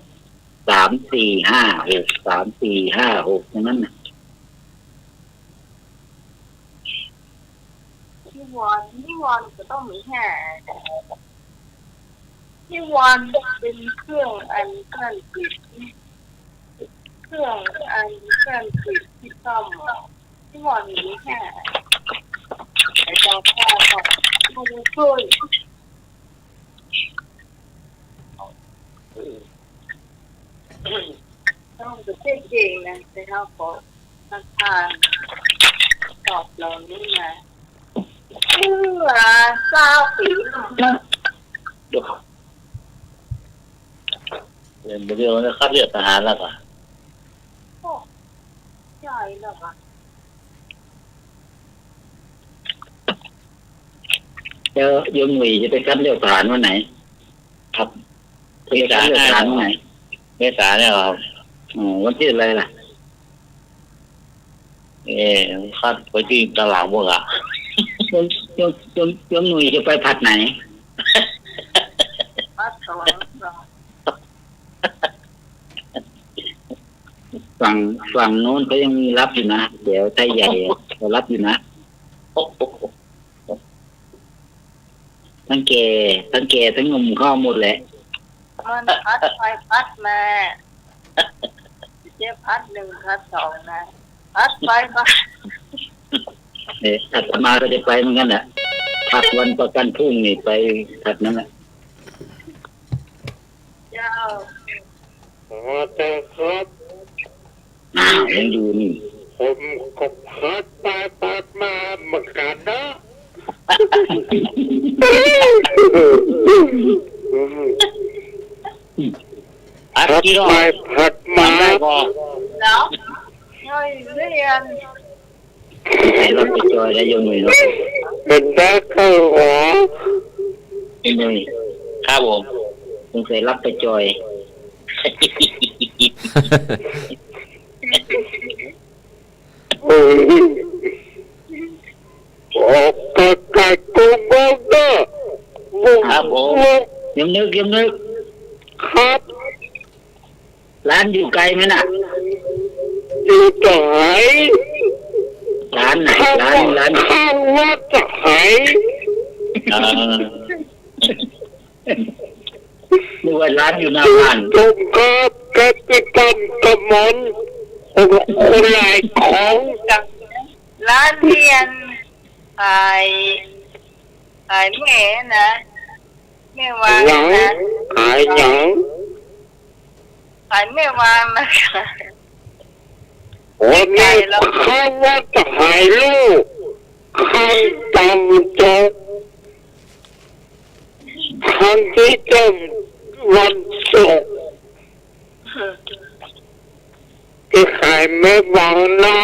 สาม สี่ ห้า หก สาม สี่ ห้า หก อย่างนั้นน่ะ นิวรณ์ นิวรณ์ก็ต้องมีห้า นิวรณ์เป็นเครื่องอันกั้นจิต เครื่องอันกั้นจิตที่ซ่อม นิวรณ์มีห้า แต่เจ้าข้าก็ดูช่วย ต้องไปเช็คเองนะ แต่เขาขอทางการตอบเรานี่นะ เมื่อซาวปี เดี๋ยว เดี๋ยวนะครับ เรียกทหารแล้วค่ะ โอ้ ใหญ่แล้วค่ะ แล้วโยมหนุ่ยจะไปคัดเลือกทหารวันไหน ครับ จะไปคัดเลือกทหารวันไหน เมษาเนี่ยเหรอครับ อ๋อ วันตี้อะไหรล่ะ เอ๊ะ คัดไปตี้ตลาดเวิ้งอะ โยม โยม โยม โยมหนุ่ยจะไปผลัดไหน ผลัดสอง ฝั่ง ฝั่งโน้นเขายังมีรับอยู่นะ แถวไทยใหญ่อะ เขารับอยู่นะ ตึงแก่ ตึงแก่ ตึงหนุ่มเข้าหมดแหละ มันผลัดไปผลัดมา เจ๊ผลัดหนึ่งผลัดสองนะ ผลัดไปผลัด เอ๊ะ อาตมาก็จะไปเหมือนกันแหละ ผลัดวันประกันพรุ่งนี่ไปผลัดนั้นแหละ เจ้า ขอโทษครับ อ้าว ยังอยู่นี่ ผมก็ผลัดไปผลัดมาเหมือนกันนะ ผลัดไปผลัดมา จำได้ก่อ เนาะ เฮ้ย เรียน สงสัยรับไปจอยแล้วโยมหนุ่ยเนาะ เป็นแบ็คเกิลเหรอ โยมหนุ่ย ครับผม สงสัยรับไปจอย โอ้ย ออกกะไก่กุ้งบ้างเด้อ ครับผม โยมนึก โยมนึก ครับ ร้านอยู่ไกลไหมน่ะ อยู่ตะไหน ร้านไหน ข้าง ร้าน วัด ร้าน ข้างวัดตะไหน อ่า นึกว่าร้านอยู่หน้าบ้าน ตรงข้ามแคปิตอลกมล คนหลายของ ร้านเรียน ขาย ขายแม่นะ แม่วางนะ ขายหยัง ขายแม่วางนะคะ โอ้ แม่ข้างวัดตะไหนลูก ข้างตำจก ข้างที่เจ้าวันศุกร์ ที่ขายแม่วางนะ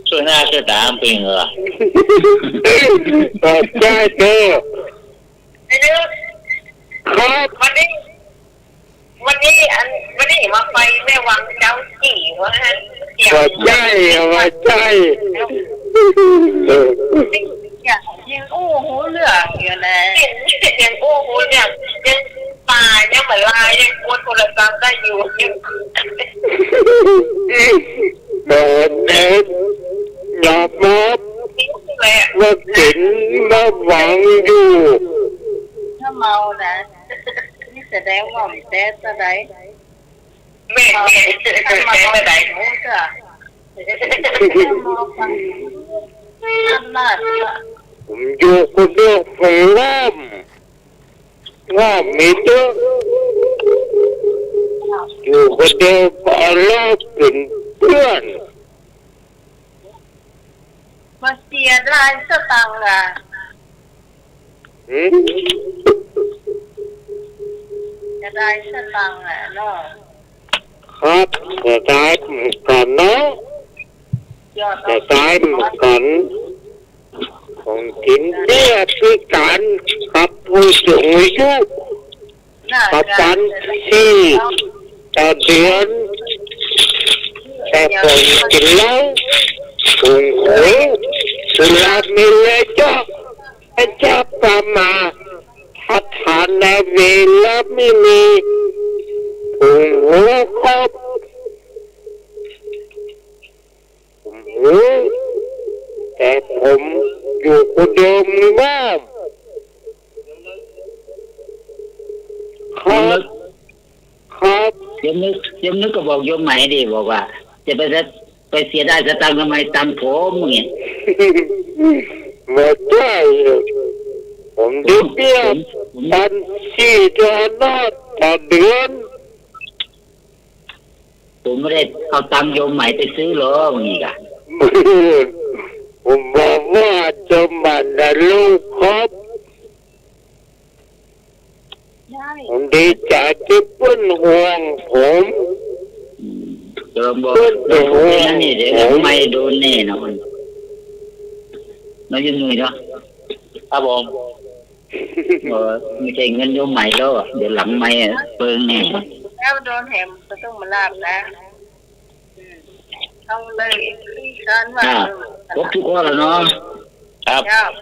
ช่วยหน้าช่วยตาเปิงเหรอ เออ ใจ้เต๊อะ ครับ วันนี้ วันนี้อัน วันนี้มาไปแม่วังเจ้ากี่วะฮะ บ่ใจ้อะ บ่ใจ้ เออ ยังอู้ฮู้เรื่องอยู่นะ ยังอู้ฮู้เรื่อง ยัง ป่ายังบ่ลา ยังกวนโทรศัพท์ได้อยู่ ยัง เออ เออ ยอมรับว่าเป๋นแม่วังอยู่ ถ้าเมานะ นี่แสดงว่ามันแต๊เต้าใด แม่ แม่ ถ้าเมา แต๊เต้าใด โอ้จ้ะ ถ้าเมาฟัง อำนาจ ผมอยู่คนเดียว ผมง่อม ง่อมมีเต๊อะ อยู่คนเดียวก็เอาเหล้าเป๋นเปื้อน บ่เสียดายสตางค์อะ หืม เสียดายสตางค์อะเนาะ ครับ เสียดายเหมือนกั๋นเนาะ เสียดายเหมือนกั๋น ของกิ๋นเบี้ยพิก๋านกับผู้สูงอายุ ประมาณสี่ต่อเดือน แต่ผมกิ๋นเหล้า ผมหู สุราเมรัยเจ้า พระเจ้าประมาท ประธานาเวรมุนี ผมหูครับ ผมรู้ แต่ผมอยู่คนเดียวมีบ้าง ครับ ครับ โยมนึก โยมนึกก็บอกโยมใหม่ดิ บอกว่า จะไป ไปเสียดายสตางค์ทำไม ตังค์ผม อย่างเงี้ย บ่ใจ้ ผมได้เบี้ย ผม ผม พันสี่ร้อยต่อเดือน ผมไม่ได้เอาตังค์โยมใหม่ไปซื้อหรอก อย่างนี้กะ ผมบอกว่าจะมานะลูกครับ ผมดีใจ๋ตี้เปิ้นห่วงผม อืม จะบอก เปิ้นเป็นห่วง นั่นนี่ เดี๋ยว ผม ไม่โดนแน่นอน เนาะ โยมหนุ่ยเนาะ ครับผม เออ ไม่ใช่เงินโยมใหม่แล้วอะ เดี๋ยวหลังไมค์อะ เปิงแน่ แล้วโดนแหมก็ต้องมาลาบนะ อืม เอาเลย ที่การว่า อ่า ครบทุกข้อแล้วเนาะ ครับ ครับ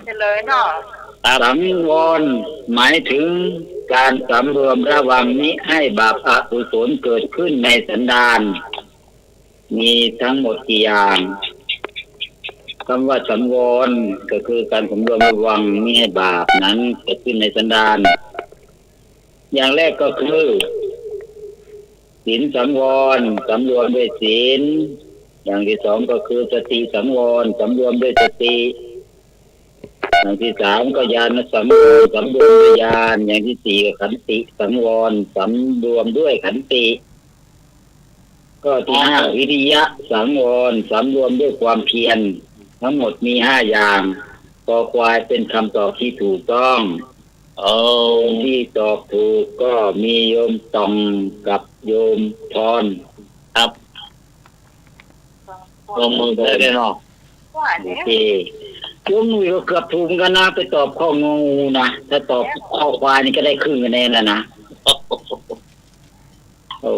เฉลยเนาะ ครับ สังวรหมายถึงการสำรวมระวังมิให้บาปอกุศลเกิดขึ้นในสันดาน มีทั้งหมดกี่อย่าง คำว่าสังวรก็คือการสำรวมระวังมิให้บาปนั้นเกิดขึ้นในสันดาน อย่างแรกก็คือ ศีลสังวร สำรวมด้วยศีล อย่างที่สองก็คือสติสังวร สำรวมด้วยสติ อย่างที่สามก็ญาณสังวร สำรวมด้วยญาณ อย่างที่สี่ก็ขันติสังวร สำรวมด้วยขันติ ข้อที่ห้า วิริยะสังวร สำรวมด้วยความเพียร ทั้งหมดมีห้าอย่าง คอควายเป็นคำตอบที่ถูกต้อง เอา คนที่ตอบถูกก็มีโยมต่องกับโยมพร ครับ ลงมือได้เลยเนาะ โอเค โยมหนุ่ยก็เกือบถูกเหมือนกันนะ ไปตอบข้ององูนะ ถ้าตอบข้อควายนี่ก็ได้ครึ่งคะแนนแล้วนะ โอ้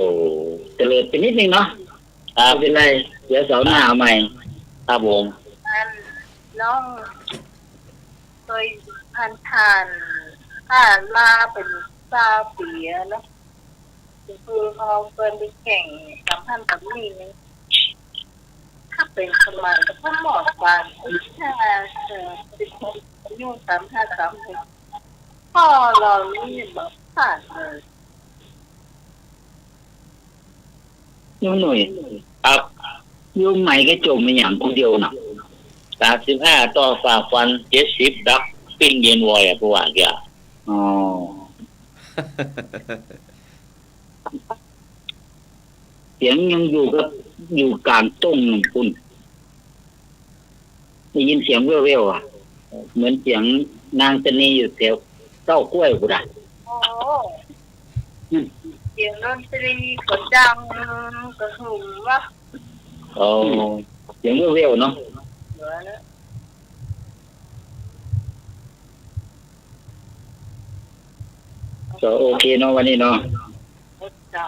เตลิดไปนิดนึงเนาะ ครับ ไม่เป็นไร เดี๋ยวเสาร์หน้าเอาใหม่ ครับผม อันน้องเคยผ่านๆ ผ่านมาเป๋นซาวปี๋อะเนาะ คือเขาเปิ้นไปแข่งสามพันสามนี่ ถ้าเป๋นสมัยก็พ่อหมอปาน เออ สิบหก อายุสามห้า สามหก พ่อเรานี่บ่ผ่านเลย โยมหนุ่ย ครับ โยมใหม่แกจบมาอย่างคนเดียวน่ะ สามสิบห้า ต่อฝ่าฟัน เจ็ดสิบ ดักปิ้งเย็นวอยอะ ผู้ว่าเกีย อ๋อ เสียงยังอยู่กับ อยู่กลางต้งนู่นปุ้น ได้ยินเสียงแว่วๆ อะ เหมือนเสียงนางชะนีอยู่แถวเก๊ากล้วยปุ้นอะ โอ้ อืม เสียงดนตรีก็ดังกระหึ่มวะ อ๋อ อืม เสียงแว่วๆ เนาะ เหลือแล้ว ก็โอเคเนาะ วันนี้เนาะ เจ้า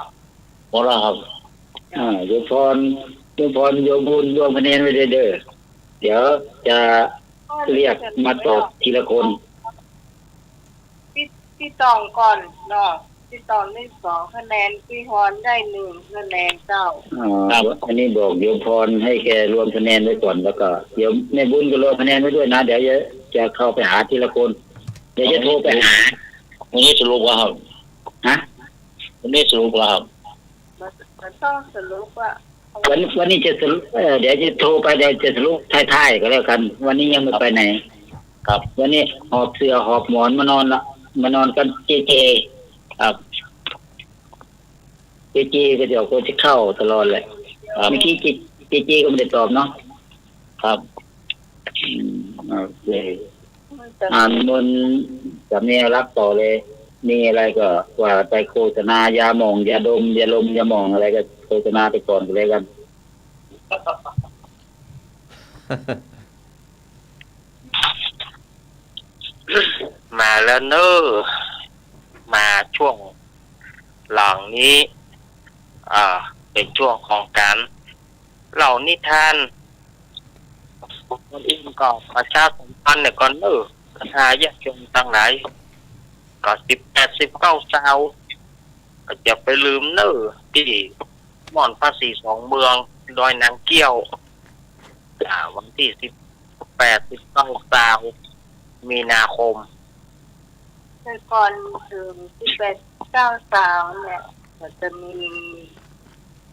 หมดแล้วครับ อ่า โยมพร โยมพร โยมบุญ รวมคะแนนไว้เด้อ เดี๋ยวจะเรียกมาตอบทีละคน ตี้ ตี้ต่องก่อนเนาะ ตี้ต่องได้สองคะแนน ตี้ฮอนได้หนึ่งคะแนนเจ้า อ๋อ ครับ อันนี้บอกโยมพรให้แกรวมคะแนนไว้ก่อน แล้วก็เดี๋ยวแม่บุญก็รวมคะแนนไว้ด้วยนะ เดี๋ยวจะ จะเข้าไปหาทีละคน เดี๋ยวจะโทรไปหา วันนี้สรุปแล้วครับ ฮะ วันนี้สรุปแล้วครับ มัน มันต้องสรุปอะ วัน วันนี้จะสรุป เอ่อ เดี๋ยวจะโทรไป เดี๋ยวจะสรุปท้ายๆ ก็แล้วกัน วันนี้ยังไม่ไปไหน ครับ วันนี้หอบเสื่อหอบหมอนมานอนละ มานอนกันเจเจ ครับ เจเจก็เดี๋ยวก็จะเข้าตลอดแหละ ครับ เมื่อกี้เจ เจเจก็ไม่ได้ตอบเนาะ ครับ อืม โอเค อ่านมนต์สำเนียงรักต่อเลย มีอะไรก็ว่าไป โฆษณายาหม่องยาดม ยาลมยาหม่องอะไรก็โฆษณาไปก่อนก็แล้วกัน มาแล้วเน้อ มาช่วงหลังนี้ อ่า เป๋นช่วงของก๋านเล่านิทาน ก่อนอื่นก็ประชาสัมพันธ์เนี่ยก่อนเน้อ บรรดาญาติโยมตังหลาย ก็สิบแปด สิบเก้า ซาว ก็อย่าไปลืมเน้อ ตี้ม่อนพระศรีสองเมือง ดอยนางเกี้ยว อ่า วันตี้สิบแปด สิบเก้า ซาว มีนาคม แต่ก่อนเถิงสิบแปด เก้า ซาวเนี่ย ก็จะมี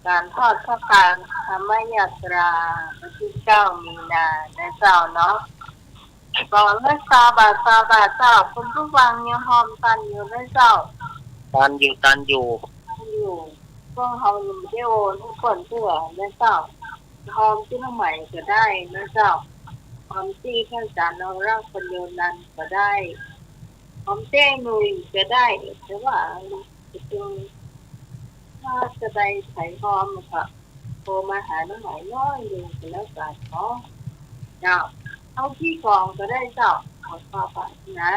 ก๋านทอดผ้าคางธรรมยาตรา วันตี้เก้า มีนานะเจ้าเนาะ ก็ละซาวบาท ซาวบาทเจ้า คุณผู้ฟังยังฮอมตันอยู่นะเจ้า ตันอยู่ ตันอยู่ ตันอยู่ พวกเฮายังบ่ได้โอนให้เปิ้นเตื้อนะเจ้า ฮอมตี้น้องใหม่ก็ได้นะเจ้า ฮอมตี้พระอาจารย์นรงค์ ปัญโญนันท์ก็ได้ ฮอมตี้หนุ่ยก็ได้ แต่ว่าจะเป็น ถ้าจะได้ใผฮอมก็โทรมาหาน้องใหม่น้อยหนึ่งก็แล้วกั๋นเนาะ เจ้า เอาตี้ก่อนก็ได้เจ้า เอาเข้าไปนะ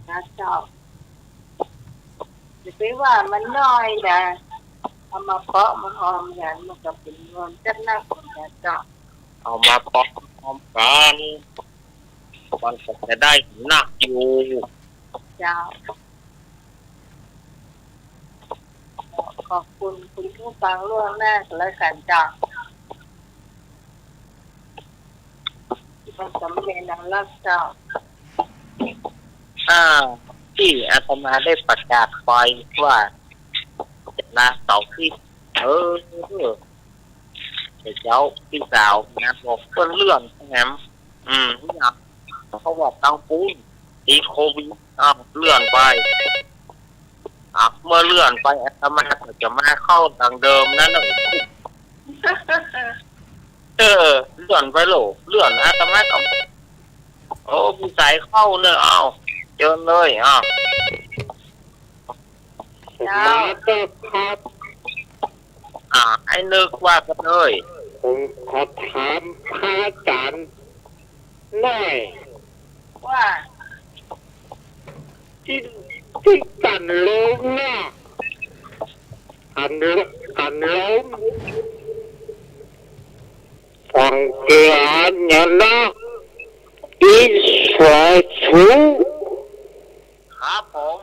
นะเจ้า อย่าไปว่ามันน้อยนะ เอามาเปาะมาหอมกั๋น มันก็เป๋นมวลจัดนักเหมือนกั๋นเจ้า เอามาเปาะมาหอมกั๋น มันก็จะได้นักอยู่ เจ้า ขอบคุณคุณผู้ฟังล่วงหน้าก็แล้วกั๋นเจ้า ที่มันสำเร็จแล้วเจ้า อ่า ตี้อาตมาได้ประกาศไปว่าจะลาเสาร์อาทิตย์ เออ แต่เจ้าตี้สาวนะ บอกเปิ้นเลื่อนแถม อืม เนี่ย เพราะว่าตังปู๊นติดโควิด อ้าว เลื่อนไป อ่ะ เมื่อเลื่อนไป อาตมาก็จะมาเข้าดังเดิมนั้นน่ะ เออ เลื่อนไปโลด เลื่อน อาตมาก็ โอ้ มีสายเข้าเนอะ อ้าว เจิญเลย อ้าว เจ้า มาเถอะครับ อ่า ไอ้นึกว่ากั๋นเลย ผมขอถามพระอาจ๋ารย์หน่อย ว่า ตี้ ตี้กั๋นลมน่ะ กั๋นล- กั๋นลม ฟังเตือนอย่างนะ อีสอสู ครับผม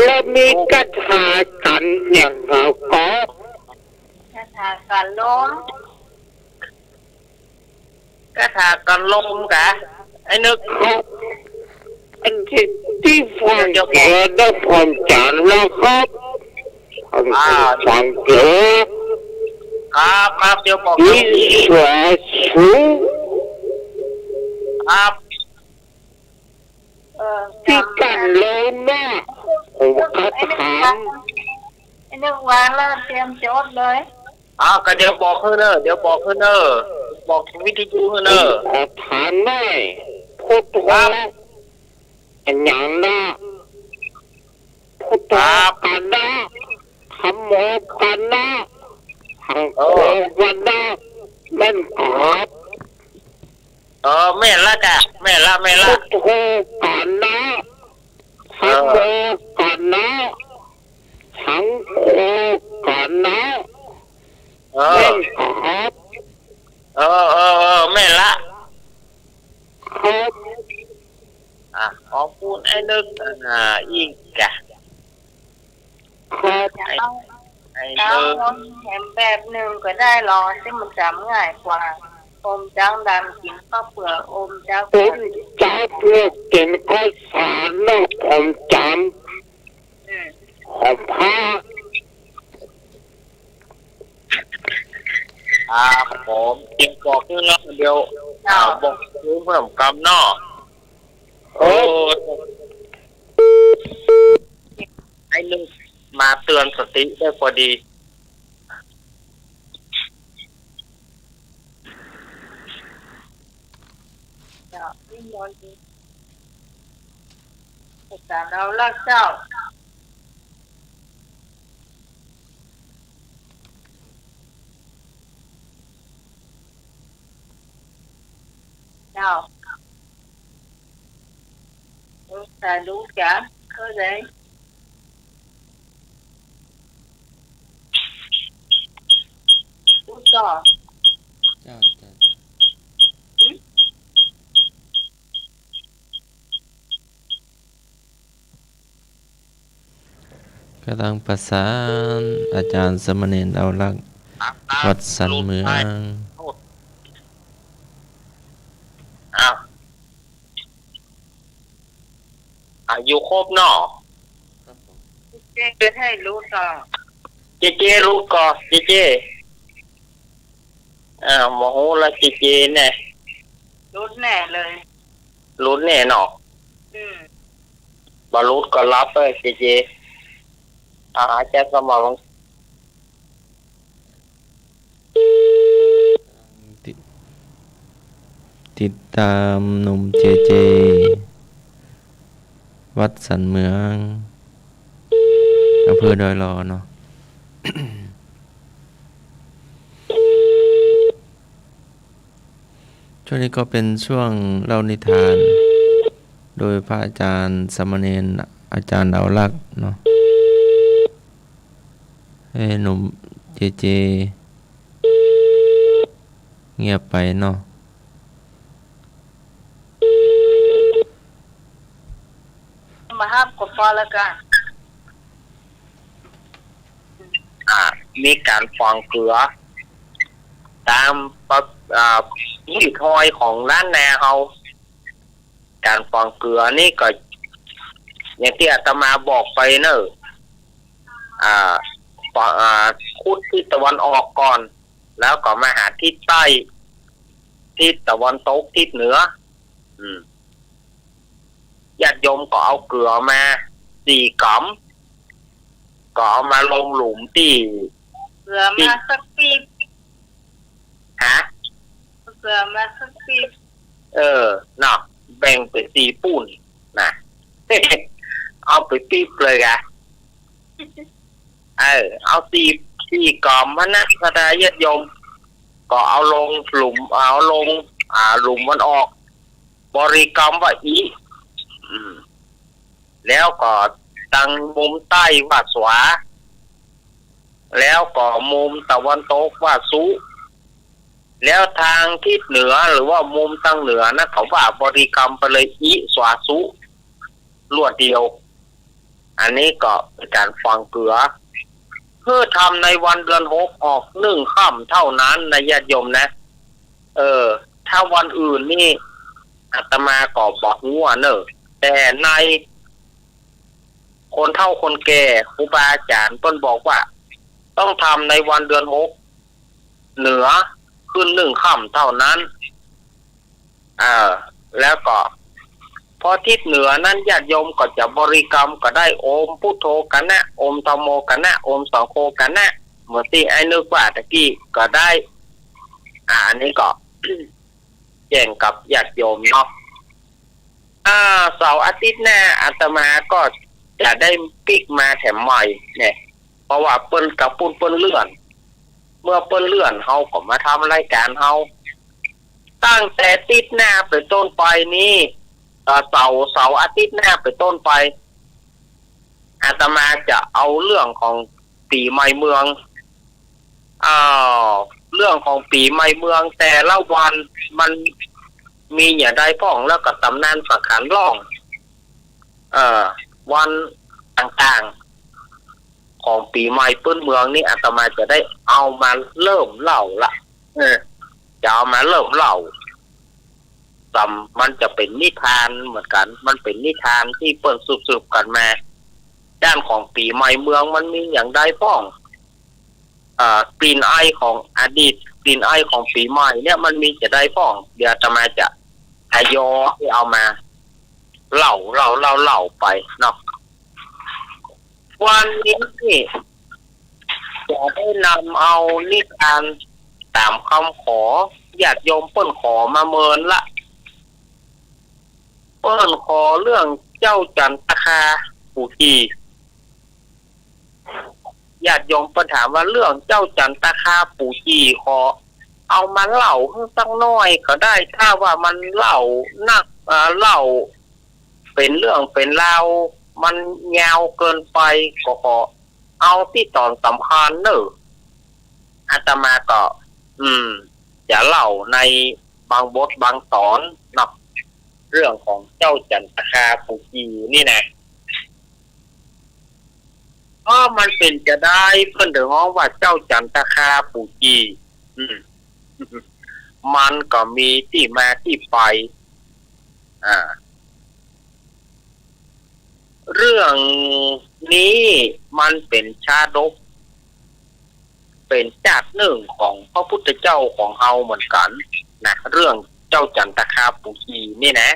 แล้วมีคาถากั๋นอย่างเฮาก็ คาถากั๋นลม คาถากั๋นลมกะ ไอ้นึก ครับ อันตี้ ตี้ฟังเจอนะ ผมจ๋ารย์นะครับ ฟัง อ่า ฟังเจอ ครับ ครับ เดี๋ยวบอก อีสอสู ครับ เออ ตี้กั๋นลมน่ะ ผมขอถาม ไอ้นึกวางแล้วเตรียมจดเลย อ้าว ก็เดี๋ยวบอกหื้อเน่อ เดี๋ยวบอกหื้อเน่อ บอกวิทยุหื้อเน่อ ผมขอถามหน่อย พุทโธ ครับ อะหยังนะ พุทโธ ครับ กั๋นนะ ธัมโม กั๋นนะ สังโฆ เออ กั๋นนะ แม่นครับ เออ แม่นละจ้ะ แม่นละ แม่นละ พุทโธ กั๋นนะ เออ ธัมโม กั๋นนะ สังโฆ กั๋นนะ เออ แม่นครับ เออ เออ เออ แม่นละ ครับ อ่ะ ขอบคุณไอ้นึก อ่า อีกจ้ะ ครับ ไอ้ ไอ้นึก เอาแถมแบบนึ่งก็ได้ลอ ตี้มันจ๋ำง่ายกว่า อมจ๊างดำกิ๋นข้าวเปลือก อมจ๊าง อมจ๊างเปลือกกิ๋นข้าวสารเนาะ ผมจ๋ำ อืม ของพระ ครับผม เตรียมบอกหื้อเนาะ เดี๋ยว เจ้า อ่า บอกหื้อเพิ่มกำเนาะ โอ้ ไอ้นึกมาเตือนสติได้พอดี เจ้า นิมนต์ อาจ๋ารย์เอาละเจ้า เจ้า เออ สาธุจ้ะ เข้าใจ๋ พูดต่อ เจ้า เจ้า หืม ก๋ำลังประสานอาจ๋ารย์สามเณรเอาลักษณ์ วัดสันเหมือง อ้าว อายุครบเนาะ เจ้ ให้หลุดก่อ เจ้ เจ้ หลุดก่อ เจ้ เจ้ อ่า บ่ฮู้ละ เจ้ เจ้ แน่ หลุดแน่เลย หลุดแน่เนาะ อืม บ่หลุดก็หลับเอ้ย เจ้ เจ้ อ่า อาจ๋ารย์สมร ติด ติดต๋ามหนุ่ม เจ้ เจ้ วัดสันเหมือง อำเภอดอยหล่อเนาะ เ ช่วงนี้ก็เป๋นช่วงเล่านิทาน โดยพระอาจารย์สามเณรอาจารย์ดาวลักษณ์เนาะ เอ๊ะ หนุ่มเจเจ เงียบไปเนาะ มาฮับก็ปอละกั๋น อ่า มีก๋านฝังเกือ ต๋ามปะ อ่า ฮี่ถ้อยของล้านนาเฮา ก๋านฝังเกือนี่ก็ อย่างตี้อาตมาบอกไปเน่อ อ่า ฝัง อ่า ขุดทิศตะวันออกก่อน แล้วก็มาหาทิศใต้ ทิศตะวันตก ทิศเหนือ อืม ญาติโยมก็เอาเกือมาสี่ก๋ำ ก็เอามาลงหลุมตี้ เกือมาสักปีบ ฮะ เกือมาสักปีบ เออ เนาะ แบ่งเป๋นสี่ปูนนะ เอาไปปีบเลยกะ เออ เอาสี่ สี่ก๋ำหั้นนะ ศรัทธาญาติโยม ก็เอาลงหลุม เอาลง อ่า หลุมมันออก บริกรรมว่าอิ อืม แล้วก็ตางมุมใต้ว่าสวา แล้วก็มุมตะวันตกว่าสุ แล้วตางทิศเหนือหรือว่ามุมตางเหนือนะ เขาว่าบริกรรมไปเลย อิ สวา สุ รวดเดียว อันนี้ก็เป๋นก๋านฝังเกือ เพื่อทำในวันเดือนหกออกหนึ่งค่ำเท่านั้นนะญาติโยมนะ เออ ถ้าวันอื่นนี่ อาตมาก็บ่ฮู้เน่อ แต่ใน คนเฒ่าคนแก่ ครูบาอาจ๋ารย์เปิ้นบอกว่า ต้องทำในวันเดือนหก เหนือขึ้นหนึ่งค่ำเท่านั้น เออ แล้วก็ พอทิศเหนือนั้นญาติโยมก็จะบริกรรมก็ได้ โอมพุทโธกั๋นนะ โอมธัมโมกั๋นนะ โอมสังโฆกั๋นนะ เหมือนตี้ไอ้นึกว่าตะกี้ก็ได้ อ่า อันนี้ก็ แจ้งกับญาติโยมเนาะ อ่า เสาร์อาทิตย์หน้าอาตมาก็จะได้ปิ๊กมาแถมใหม่เนี่ย เพราะว่าเปิ้นกะปุ้นเปิ้นเลื่อน เมื่อเปิ้นเลื่อนเฮาก็มาทำรายการเฮา ตั้งแต่อาทิตย์หน้าเป๋นต้นไปนี้ เอ่อ เสาร์ เสาร์อาทิตย์หน้าเป๋นต้นไป อาตมาจะเอาเรื่องของปี๋ใหม่เมือง อ้าว เรื่องของปี๋ใหม่เมืองแต่ละวันมันมีอย่างใดพ่อง แล้วก็ต๋ำนานสังขารล่อง เอ่อ วันต่างๆ ของปี๋ใหม่ปื้นเมืองนี่อาตมาจะได้เอามาเริ่มเล่าละ เออ จะเอามาเริ่มเล่า สำ มันจะเป๋นนิทานเหมือนกั๋น มันเป๋นนิทานตี้เปิ้นสืบๆ กั๋นมา ด้านของปี๋ใหม่เมืองมันมีอย่างใดพ่อง เอ่อ กลิ่นอายของอดีต กลิ่นอายของปี๋ใหม่เนี่ยมันมีจะใดพ่อง เดี๋ยวอาตมาจะทยอยเอามาเล่า เล่า เล่า เล่าไปเนาะ วันนี้จะได้นำเอานิทานต๋ามกำขอ ญาติโยมเปิ้นขอมาเมินละ เปิ้นขอเรื่องเจ้าจั๋นตะคาปู่จี่ ญาติโยมเปิ้นถามว่าเรื่องเจ้าจั๋นตะคาปู่จี่ ขอเอามาเล่าหื้อสักหน้อยก็ได้ ถ้าว่ามันเล่านัก เอ่อ เล่าเป๋นเรื่องเป๋นราว มันยาวเกินไป ก็ขอเอาตี้ต๋อนสำคัญเน่อ อาตมาก็ อืม จะเล่าในบางบทบางต๋อนเนาะ เรื่องของเจ้าจั๋นตะคาปู่จี่นี่นะ เพราะมันเป๋นจะใดเปิ้นเถิงฮ้องว่าเจ้าจั๋นตะคาปู่จี่ อืม มันก็มีตี้มาตี้ไป อ่า เรื่องนี้มันเป๋นชาดก เป๋นจาดนึ่งของพระพุทธเจ้าของเฮาเหมือนกั๋นนะ เรื่องเจ้าจั๋นตะคาปู่จี่นี่นะ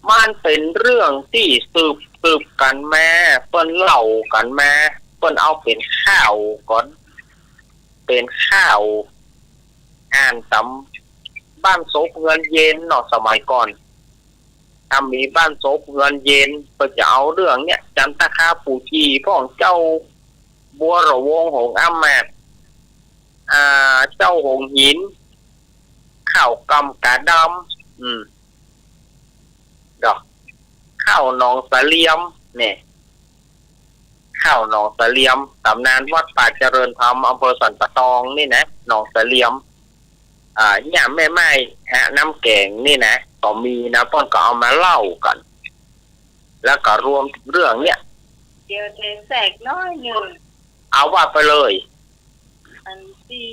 มันเป๋นเรื่องตี้สืบ สืบกั๋นมา เปิ้นเล่ากั๋นมา เปิ้นเอาเป๋นข่าวก่อน เป๋นข่าว อ่านต๋ามบ้านศพเฮือนเย็นเนาะ สมัยก่อน ถ้ามีบ้านศพเฮือนเย็น ก็จะเอาเรื่องเนี่ย จั๋นตะคาปู่จี่พ่อง เจ้าบัวระวงหงส์อามาตย์ อ่า เจ้าหงส์หิน ข้าวกำกาดำ อืม ดอก ข้าวหนองสะเหลี่ยม เนี่ย ข้าวหนองสะเหลี่ยม ต๋ำนานวัดป่าเจริญธรรม อำเภอสันป่าตองนี่นะ หนองสะเหลี่ยม อ่า เนี่ย แม่ไม้หาน้ำแกงนี่นะ ก็มีนะ เปิ้นก็เอามาเล่ากั๋น แล้วก็รวมเรื่องเนี่ย เดี๋ยวเทแทรกน้อยนึ่ง เอาว่าไปเลย อันตี้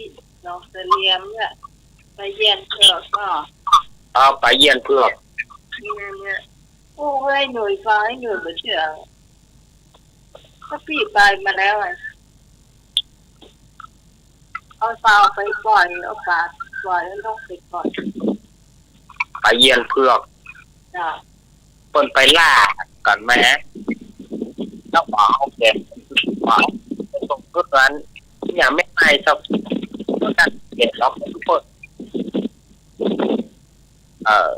หนองสะเหลี่ยมเนี่ย ปลาเยียนเผือกเนาะ เอาปลาเยียนเผือก เนี่ย เนี่ย โอ้ย หน่วยฟ้า หน่วยบ่เจื้อ ก็ปี้ไปมาแล้วอะ เอาปลาไปปล่อย เอาปลาปล่อย เอานกไปปล่อย ปลาเยียนเผือก จ้ะ เปิ้นไปล่ากั๋นมา แล้วก็เอาแกะ เอาไปส่งคืนวัน เนี่ย แม่ไม้สัก ก็ตัดแกะเอาไปเปิ้น เออ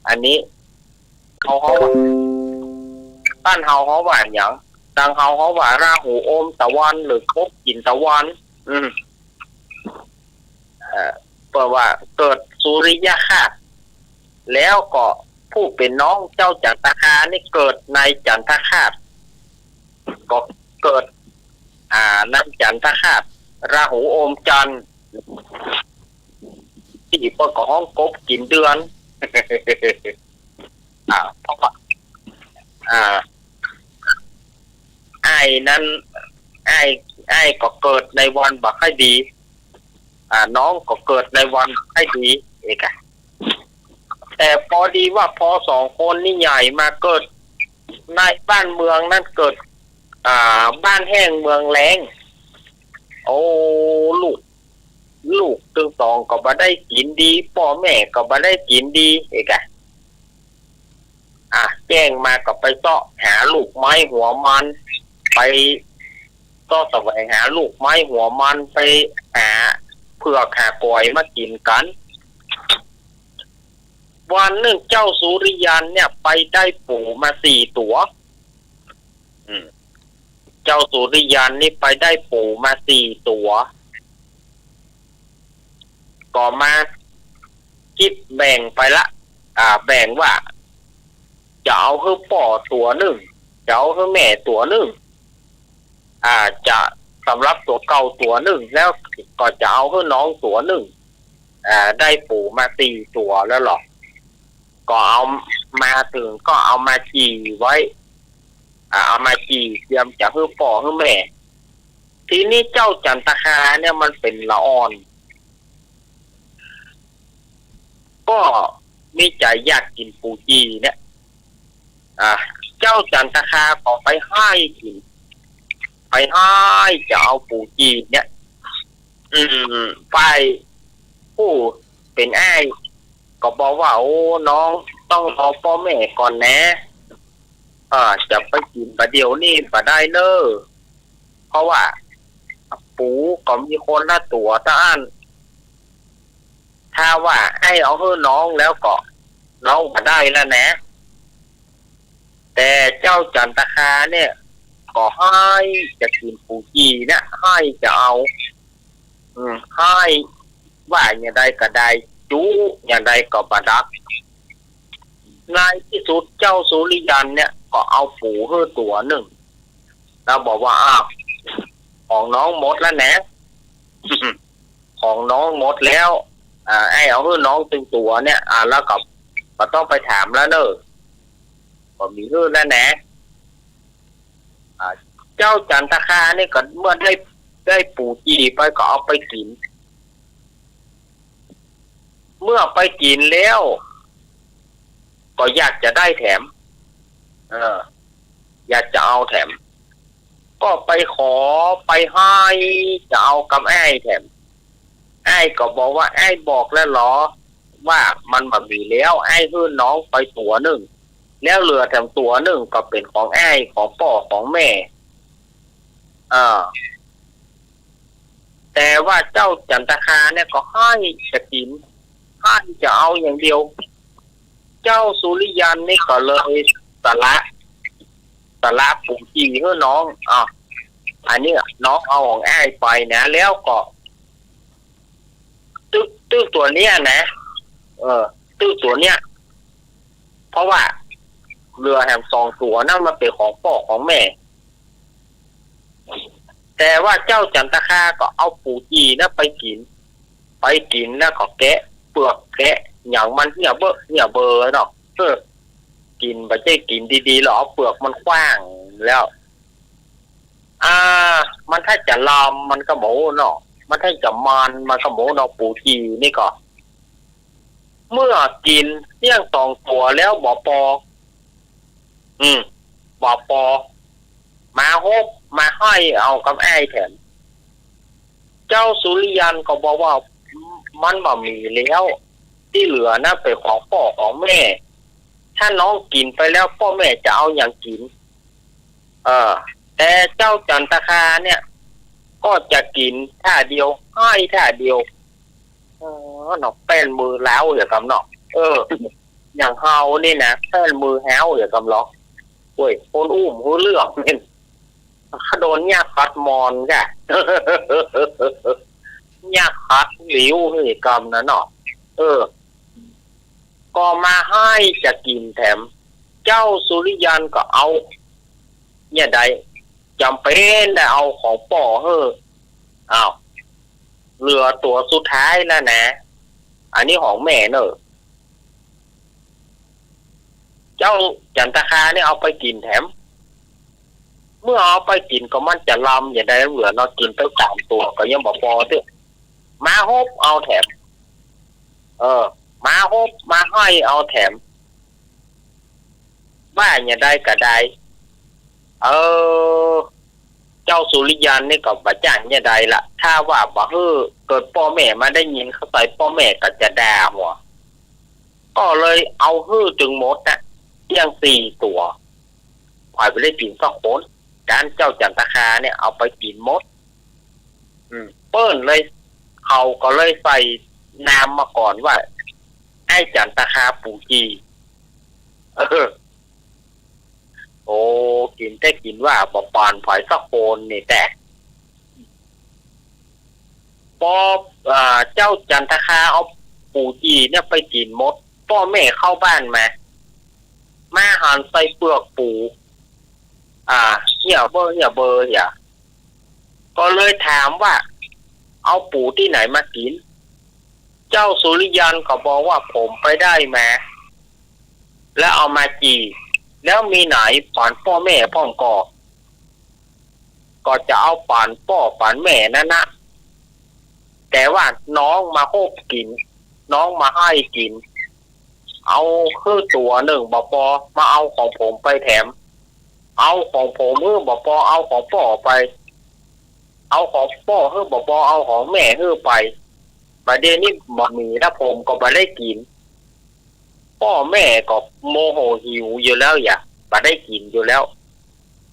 อันนี้ เขาฮ้องว่า บ้านเฮาฮ้องว่าหยัง ตังเฮาฮ้องว่าราหูอมตะวัน หรือกบกิ๋นตะวัน อืม เอ่อ เปิ้นว่าเกิดสุริยคราส แล้วก็ผู้เป๋นน้องเจ้าจันทคานี่เกิดในจันทคราส ก็เกิด อ่า ในจันทคราส ราหูอมจันทร์ ตี้เปิ้นก็ฮ้องกบกิ๋นเดือน อ่า เพราะว่า อ่า อ้ายนั้น อ้าย อ้ายก็เกิดในวันบ่ค่อยดี อ่า น้องก็เกิดในวันบ่ค่อยดี เอกอะ แต่ปอดีว่าปอสองคนนี่ใหญ่มาเกิดในบ้านเมืองนั้นเกิด อ่า บ้านแห้งเมืองแล้ง โอ้ ลูก ลูกตึงสองก็บ่ได้กิ๋นดี ป้อแม่ก็บ่ได้กิ๋นดี เอกอะ อ่ะ แจ้งมาก็ไปเซาะหาลูกไม้หัวมัน ไปเซาะแสวงหาลูกไม้หัวมัน ไปหาเผือกหาก๋อยมากิ๋นกั๋น วันนึ่งเจ้าสุริยันเนี่ยไปได้ปู๋มาสี่ตั๋ว อืม เจ้าสุริยันนี่ไปได้ปู๋มาสี่ตั๋ว ก็มาคิดแบ่งไปละ อ่า แบ่งว่า จะเอาหื้อป้อตั๋วนึ่ง จะเอาหื้อแม่ตั๋วนึ่ง อ่า จะสำหรับตั๋วเก่าตั๋วนึ่ง แล้วก็จะเอาหื้อน้องตั๋วนึ่ง อ่า ได้ปู๋มาสี่ตั๋วแล้วเหรอ ก็เอามาเถิงก็เอามาจี่ไว้ อ่า เอามาจี่เตรียมจะหื้อป้อหื้อแม่ ทีนี้เจ้าจันทคาเนี่ยมันเป๋นละอ่อน ก็มีใจ๋อยากกิ๋นปู๋จี่เนี่ย อ่า เจ้าจันทคาก็ไปฮ้ายกิ๋น ไปฮ้ายจะเอาปู๋จี่เนี่ย อืม ฝ่ายผู้เป๋นอ้ายก็บอกว่า โอ้ น้องต้องรอป้อแม่ก่อนนะ อ่า จะไปกิ๋นบ่าเดี่ยวนี้บ่ได้เน่อ เพราะว่าปู๋ก็มีคนละตั๋วเต้าอั้น ถ้าว่าอ้ายเอาหื้อน้องแล้วก็น้องบ่ได้แล้วนะ แต่เจ้าจันทคาเนี่ย ก็ฮ้ายจะกิ๋นปู๋จี่เนี่ย ฮ้ายจะเอา อืม ฮ้ายว่าอย่างใดก็ได้ จุอย่างใดก็บ่ดัก ในตี้สุดเจ้าสุริยันเนี่ยก็เอาปู๋หื้อตั๋วนึ่ง แล้วบอกว่า อ้าว ของน้องหมดแล้วนะ ของน้องหมดแล้ว อ่า อ้ายเอาหื้อน้องตึงตั๋วเนี่ย อ่า แล้วก็บ่ต้องไปถามแล้วเน่อ บ่มีหื้อแล้วนะ อ่า เจ้าจันทคานี่ก็เมื่อได้ ได้ปู๋จี่ไปก็เอาไปกิ๋น เมื่อไปกิ๋นแล้ว ก็อยากจะได้แถม เออ อยากจะเอาแถม ก็ไปขอไปฮ้ายจะเอากับอ้ายแถม อ้ายก็บอกว่า อ้ายบอกแล้วเหรอ ว่ามันบ่มีแล้ว อ้ายหื้อน้องไปตั๋วนึ่ง แล้วเหลือแถมตั๋วนึ่งก็เป๋นของอ้าย ของป้อของแม่ เออ แต่ว่าเจ้าจันทคาเนี่ยก็ฮ้ายจะกิ๋น ฮ้ายจะเอาอย่างเดียว เจ้าสุริยันนี่ก็เลยสละ สละปู๋จี่หื้อน้อง อ่ะ อันนี้น้องเอาของอ้ายไปนะ แล้วก็ ตึก ตึกตั๋วเนี้ยนะ เออ ตึกตั๋วเนี้ย เพราะว่าเหลือแหมสองตั๋วนั้นมันเป๋นของป้อของแม่ แต่ว่าเจ้าจั๋นตะคาก็เอาปู๋จี่นั้นไปกิ๋น ไปกิ๋นแล้วก็แกะเปือกแกะหยังมันเหี่ยเบ้อเหี่ยเบอเนาะ เออ กิ๋นบ่ใจ้กิ๋นดีๆ แล้วเอาเปือกมันขว้างแล้ว อ่า มันถ้าจะลำมันก็บ่ฮู้เนาะ มันถ้าจะมันมันก็บ่ฮู้เนาะ ปู๋จี่นี่ก็ เมื่อกิ๋นเสี้ยงสองตั๋วแล้วบ่ปอ อืม บ่ปอ มาฮบมาห้อยเอากับอ้ายแถม เจ้าสุริยันก็บอกว่า มันบ่มีแล้ว ตี้เหลือนะเป๋นของป้อของแม่ ถ้าน้องกิ๋นไปแล้วป้อแม่จะเอาหยังกิ๋น เออ แต่เจ้าจั๋นตะคาเนี่ย ก็จะกิ๋นท่าเดียว ห้อยท่าเดียว เออ เนาะ แป้นมือฮ้าวอย่างกำเนาะ เออ อย่างเฮานี่นะ แป้นมือฮ้าวอย่างกำเนาะ เว้ย คนอู้บ่ฮู้เรื่องนี่ เขาโดนยาขัดมอนก่ะ ยาขัดหลิวหื้อกำนะเนาะ เออ ก็มาห้อยจะกิ๋นแถม เจ้าสุริยันก็เอา เนี่ยได้ จ๋ำเป๋นได้เอาของป้อหื้อ อ้าว เหลือตั๋วสุดท้ายแล้วนะ อันนี้ของแม่เน่อ เจ้าจั๋นตะคาเนี่ยเอาไปกิ๋นแถม เมื่อเอาไปกิ๋นก็มันจะลำอย่างใดเหลือเนาะ กิ๋นไปสามตั๋วก็ยังบ่ปอเตื้อ มาฮบเอาแถม เออ มาฮบมาห้อยเอาแถม ว่าอย่างใดก็ได้ เออ เจ้าสุริยันนี่ก็บ่จ้างอย่างใดละ ถ้าว่าบ่หื้อเกิดป้อแม่มาได้ยินเข้าไป ป้อแม่ก็จะด่าหัว ก็เลยเอาหื้อตึงหมดนะ เสี้ยงสี่ตั๋ว ใผบ่ได้กิ๋นสักคน ด้านเจ้าจั๋นตะคาเนี่ยเอาไปกิ๋นหมด อืม เปิ้นเลย เขาก็เลยใส่นามมาก่อนว่า ไอ้จั๋นตะคาปู๋จี่ เออ โอ้ กิ๋นแต่กิ๋นว่าบ่ปานใผสักคนนี่แต๊ ปอ อ่า เจ้าจั๋นตะคาเอาปู๋จี่เนี่ยไปกิ๋นหมด ป้อแม่เข้าบ้านมา มาหันใส่เปือกปู๋ อ่า เหี่ยเบ้อเหี่ยเบอเหี่ย ก็เลยถามว่า เอาปู๋ตี้ไหนมากิ๋น เจ้าสุริยันก็บอกว่าผมไปได้มา แล้วเอามาจี่ แล้วมีไหนปานป้อแม่พ่องก่อ ก็จะเอาปานป้อปานแม่นั้นนะ แต่ว่าน้องมาฮบกิ๋น น้องมาห้อยกิ๋น เอาหื้อตั๋วนึ่งบ่ปอ มาเอาของผมไปแถม เอาของผมหื้อบ่ปอ เอาของป้อไป เอาของป้อหื้อบ่ปอ เอาของแม่หื้อไป บ่าเดี่ยวนี้บ่มีแล้ว ผมก็บ่ได้กิ๋น ป้อแม่ก็โมโหหิวอยู่แล้ว อย่า บ่ได้กิ๋นอยู่แล้ว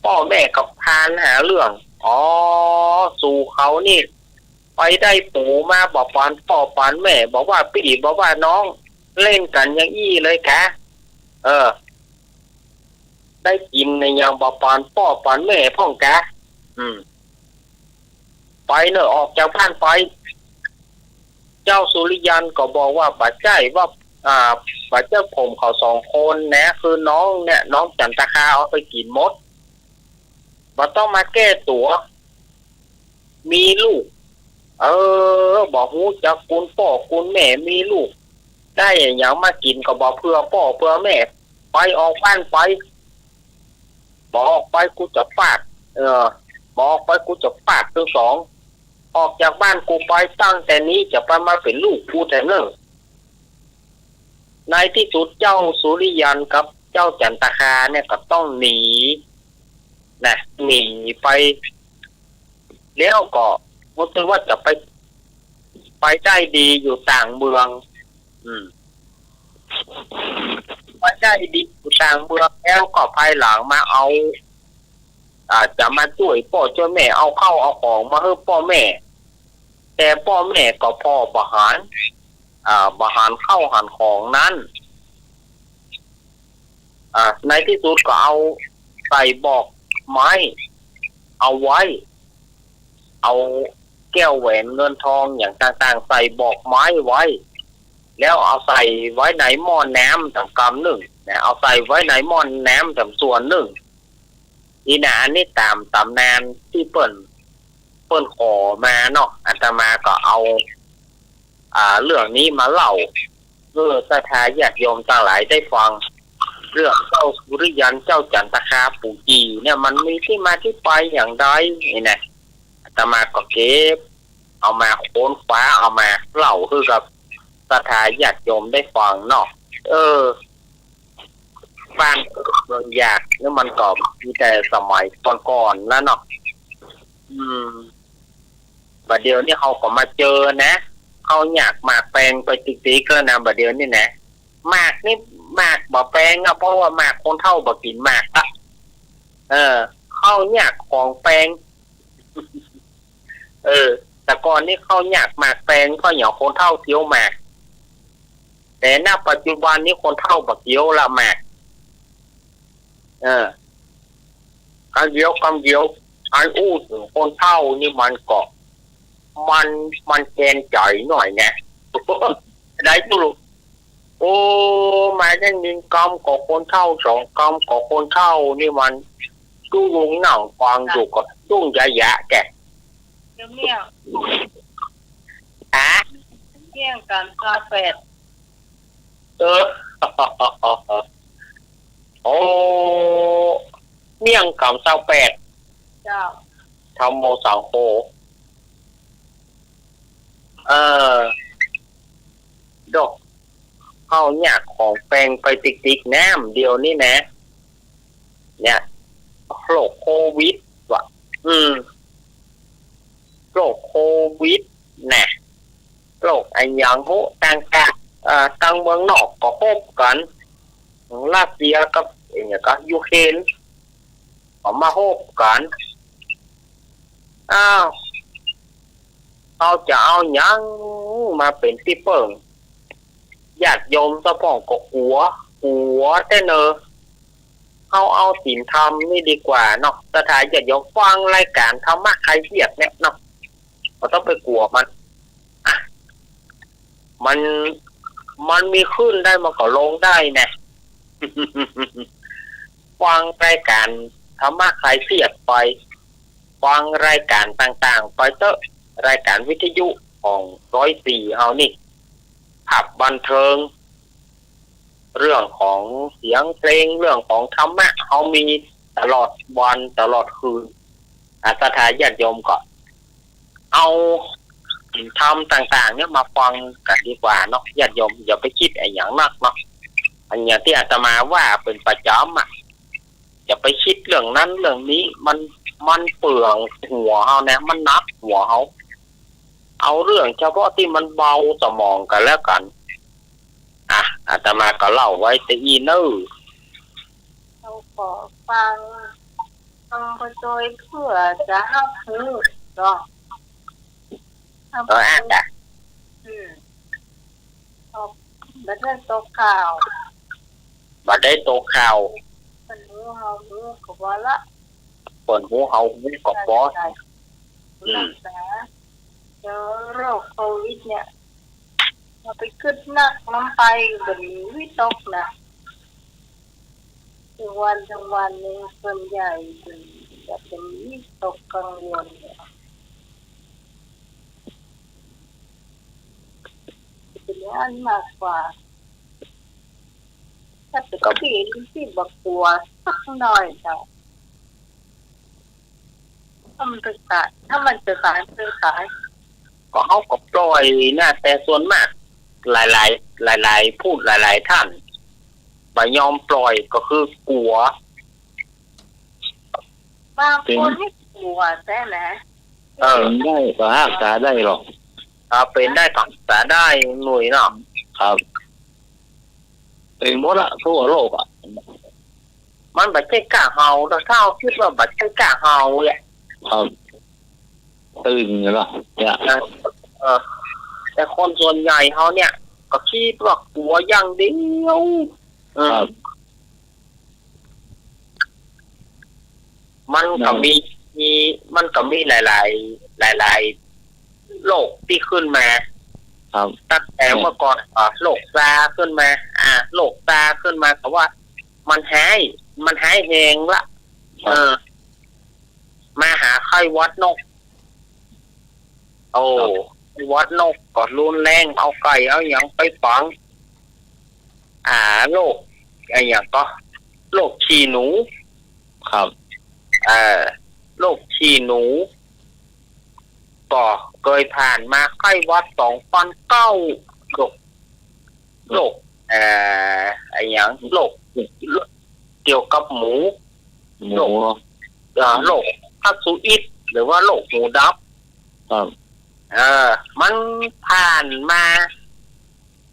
ป้อแม่ก็พานหาเรื่อง อ๋อ สูเขานี่ ไปได้ปู๋มาบ่ปานป้อปานแม่ บ่ว่าปี้บ่ว่าน้อง เล่นกั๋นอย่างอี้เลยกา เออ ได้กิ๋นเนี่ยยังบ่ปานป้อปานแม่พ่องกา อืม ไปเน่อ ออกจากบ้านไป เจ้าสุริยันก็บอกว่าบ่ใจ้ว่า อ่า บ่ใจ้ผมเขาสองคนนะ คือน้องเนี่ย น้องจั๋นตะคาเอาไปกิ๋นหมด บ่ต้องมาแก้ตั๋ว มีลูก เออ บ่ฮู้จักกุนป้อกุนแม่ มีลูก ได้อะหยังมากิ๋นก็บ่เผื่อป้อเผื่อแม่ ไปออกบ้านไป บ่ออกไปกูจะฟาด เออ บ่ออกไปกูจะฟาดตึงสอง ออกจากบ้านกูไป ตั้งแต่นี้จะไปมาเป๋นลูกกูแถมเน่อ ในตี้สุดเจ้าสุริยันกับเจ้าจั๋นตะคาเนี่ยก็ต้องหนี นะ หนีไป แล้วก็ฮู้สึกว่าจะไป ไปได้ดีอยู่ต่างเมือง อืม ไปได้ดีอยู่ต่างเมือง แล้วก็ภายหลังมาเอา อ่า จะมาจ้วยป้อจ้วยแม่ เอาข้าวเอาของมาหื้อป้อแม่ แต่ป้อแม่ก็ผ่อบ่หัน อ่า บ่หันข้าวหันของนั้น อ่า ในตี้สุดก็เอาใส่บอกไม้ เอาไว้ เอาแก้วแหวนเงินทองอย่างต่างๆ ใส่บอกไม้ไว้ แล้วเอาใส่ไว้ในหม้อน้ำแจ๋มกำนึ่งนะ เอาใส่ไว้ในหม้อน้ำแจ๋มส่วนนึ่ง นี่นะ อันนี้ต๋ามต๋ำนานตี้เปิ้น เปิ้นขอมาเนาะ อาตมาก็เอา อ่า เรื่องนี้มาเล่า เออ ศรัทธาญาติโยมตังหลายได้ฟัง เรื่องเจ้าสุริยัน เจ้าจันตคาปู่จี่เนี่ย มันมีตี้มาตี้ไปอย่างใดนี่นะ อาตมาก็เก็บเอามาค้นคว้า เอามาเล่าหื้อกับศรัทธาญาติโยมได้ฟังเนาะ เออ บ้านเมืองยากนี่มันก็มีแต่สมัยก่อนๆ แล้วเนาะ อืม บ่าเดี่ยวนี้เฮาก็มาเจอนะ ข้าวยากหมากแปงไปติ๊กๆ แล้วนะ บ่าเดี่ยวนี้นะ หมากนี่ หมากบ่แปงอะ เพราะว่าหมากคนเฒ่าบ่กิ๋นหมากอะ เออ ข้าวยากของแปง เออ แต่ก่อนนี่ข้าวยากหมากแปง เพราะหยังคนเฒ่าเคี้ยวหมาก แต่ ณ ปัจจุบันนี้คนเฒ่าบ่เคี้ยวละหมาก เออ กำเดียว กำเดียว อันอู้เถิงคนเฒ่านี่มันก็ มัน มันแกนใจ๋หน่อยนะ ได้จุลุ โอ้ มาได้นึ่งกำก็คนเฒ่า สองกำก็คนเฒ่า นี่มันจุลุงนั่งฟังอยู่ก็จุ้งยะยะแก เดี๋ยวเมี่ยง ฮะ เมี่ยงกำซาวแปด เออ โอ้ เมี่ยงกำซาวแปด เจ้า ธัมโมสังโฆ เออ ดอก ข้าวยากของแปงไปติ๊กๆ น้ำเดียวนี้นะ เนี่ย โรคโควิดว่ะ อืม โรคโควิดนะ โรคอะหยังฮู้ต่างๆ เอ่อ ตังเมืองนอกก็ฮบกั๋น รัสเซียกับ อะหยังก็ ยูเครน ก็มาฮบกั๋น อ้าว เฮาจะเอาหยังมาเป๋นตี้เปิ้ง ญาติโยมเจ้าพ่องก็กั๋ว กั๋วแต๊เนอ เฮาเอาศีลธรรมนี่ดีกว่าเนาะ ศรัทธาญาติโยมฟังรายก๋านธรรมะคลายเครียดเนี่ยเนาะ บ่ต้องไปกั๋วมัน อ่ะ มัน มันมีขึ้นได้ มันก็ลงได้นะ ฟังรายก๋านธรรมะคลายเครียดไป ฟังรายก๋านต่างๆ ไปเต๊อะ รายก๋านวิทยุของร้อยสี่เฮานี่ ภาพบันเทิง เรื่องของเสียงเพลง เรื่องของธรรมะ เฮามีตลอดวันตลอดคืน อ่ะ ศรัทธาญาติโยมก็เอาธรรมต่างๆ เนี่ยมาฟังกั๋นดีกว่าเนาะ ญาติโยมอย่าไปกึ๊ดอะหยังนักเนาะ อะหยังตี้อาตมาว่าเป๋นประจ๋ำอะ อย่าไปกึ๊ดเรื่องนั้นเรื่องนี้ มัน มันเปื้องหัวเฮานะ มันหนักหัวเฮา เอาเรื่องเฉพาะตี้มันเบาสมองกั๋นแล้วกั๋น อ่ะ อาตมาก็เล่าไว้เต้าอี้เน่อ เฮาก็ฟัง ฟังไปโดยเปื้อจะฮับฮู้เนาะ เออ อ่ะ อืม บ่ได้ตกข่าว บ่ได้ตกข่าว เปิ้นฮู้เฮาฮู้ก็พอละ เปิ้นฮู้เฮาฮู้ก็พอ ใจ้ อืม รักษาเจื้อโรคโควิดเนี่ย อย่าไปกึ๊ดนัก นำไปบ่ดีวิตกนะ ตึงวันตึงวันนี่ส่วนใหญ่เปิ้นจะเป๋นวิตกกังวลเนี่ย เป๋นอย่างนั้นมากกว่า ถ้าเป๋นตี้ตี้บ่กั๋วสักหน้อยเจ้า ถ้ามันจะต๋าย ถ้ามันจะต๋าย มันจะต๋าย ก็เฮาก็ปล่อยนะ แต่ส่วนมาก หลายๆ หลายๆ ผู้หลายๆ ต้าน บ่ยอมปล่อยก็คือกั๋ว บางคนนี่กั๋วแต๊นะ เออ เป๋นได้ก็ฮักษาได้หรอก อ่า เป๋นได้ก็ฮักษาได้หน่อยเนาะ ครับ เป๋นหมดละทั่วโลกอะ มันบ่ใจ้ก้าเฮา ถ้าเฮากึ๊ดว่าบ่ใจ้ก้าเฮาเนี่ย ครับ ตึงเนาะ เนี่ย เออ เออ แต่คนส่วนใหญ่เฮาเนี่ย ก็กึ๊ดว่ากั๋วอย่างเดียว เออ ครับ มันก็มี มี มันก็มีหลายๆ หลายๆ โรคตี้ขึ้นมา ครับ ตั้งแต่เมื่อก่อน อ่า โรคซาร์ขึ้นมา อ่า โรคซาร์ขึ้นมา ก็ว่ามันฮ้าย มันฮ้ายแฮงละ ครับ เออ มาหาไข้หวัดนก โอ้ ครับ ไข้หวัดนกก็รุนแรง เอาไก่เอาหยังไปฝัง อ่า โรค อะหยังก็ โรคขี้หนู ครับ เออ โรคขี้หนู ก็เกยผ่านมา ไข้หวัดสองปันเก้า โรค โรค เอ่อ อะหยัง โรค เกี่ยวกับหมู หมู โรค เอ่อ โรคพัสซูอิส หรือว่าโรคหูดับ ครับ เออ มันผ่านมา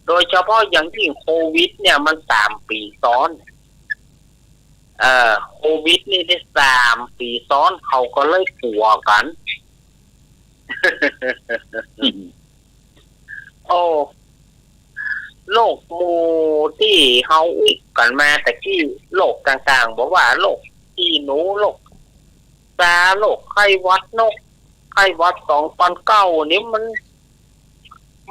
โดยเฉพาะอย่างยิ่งโควิดเนี่ย มันสามปี๋ซ้อน เอ่อ โควิดนี่ได้สามปี๋ซ้อน เขาก็เลยกั๋วกั๋น โอ้ โรคหมู่ตี้เฮาอู้กั๋นมาตะกี้ โรคต่างๆ บ่ว่าโรคขี้หนู โรคซาร์ โรคไข้หวัดนก ไข้หวัดสองปันเก้านี่มัน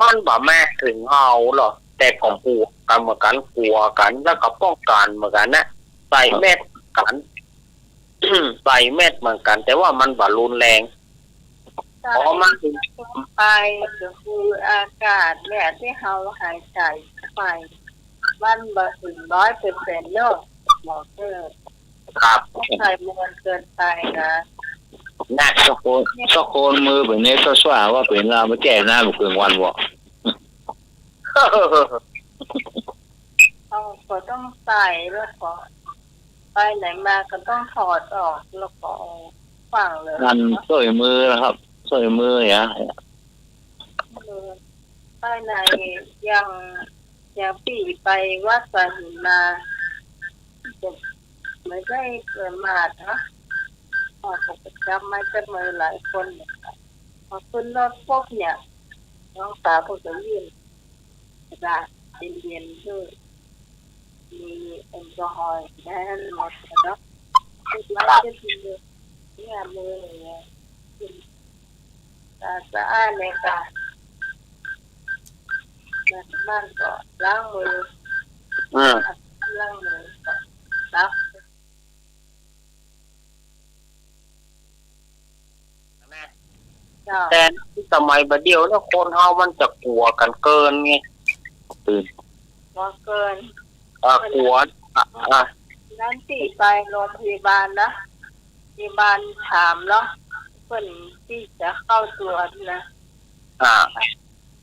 มันบ่มาเถิงเฮาหรอก แต่ก็กั๋วกั๋นเหมือนกั๋น กั๋วกั๋น แล้วก็ป้องกั๋นเหมือนกั๋นนะ ใส่แมสก์กั๋น ใส่แมสก์เหมือนกั๋น แต่ว่ามันบ่รุนแรง พอมาเถิง ไปก็คืออากาศเนี่ยตี้เฮาหายใจ๋เข้าไป มันบ่เถิงร้อยเปอร์เซ็นต์เนาะ หมอเกิด ครับ ใส่มวลเกินไปนะ นะ สะโคน สะโคนมือแบบนี้ก็ช่วยว่าเป๋นลาวมาแก้หน้าบ่เกินวันบ่ ต้อง ก็ต้องใส่แล้วก็ ไปไหนมาก็ต้องถอดออก แล้วก็เอาฝังเลย นั่น เนาะ โซ่มือนะครับ โซ่มือเนี่ย เออ ไปไหน อย่าง อย่างปี้ไปวัดสายหินมา จะไม่ได้ประมาทนะ ออกไปจับไม้จับมือหลายคนเนี่ย พอขึ้นรถปุ๊บเนี่ย น้องสาวก็จะยื่นกระดาษเย็นๆ ด้วย มีแอลกอฮอล์อยู่ในนั้นหมดเนาะ ติดไม้ติดมือ เนี่ย มืออย่างเงี้ย สะอาด สะอาดเลยค่ะ มาถึงบ้านก็ล้างมือ อ่า ล้างมือก่อน ล้าง เจ้า แต่สมัยบ่าเดี่ยวเนี่ย คนเฮามันจะกั๋วกั๋นเกินไง กั๋วเกิน เออ กั๋ว อ่ะ อ่ะ นั้นตี้ไปโรงพยาบาลนะ พยาบาลถามเนาะ เปิ้นตี้จะเข้าตรวจนะ อ่า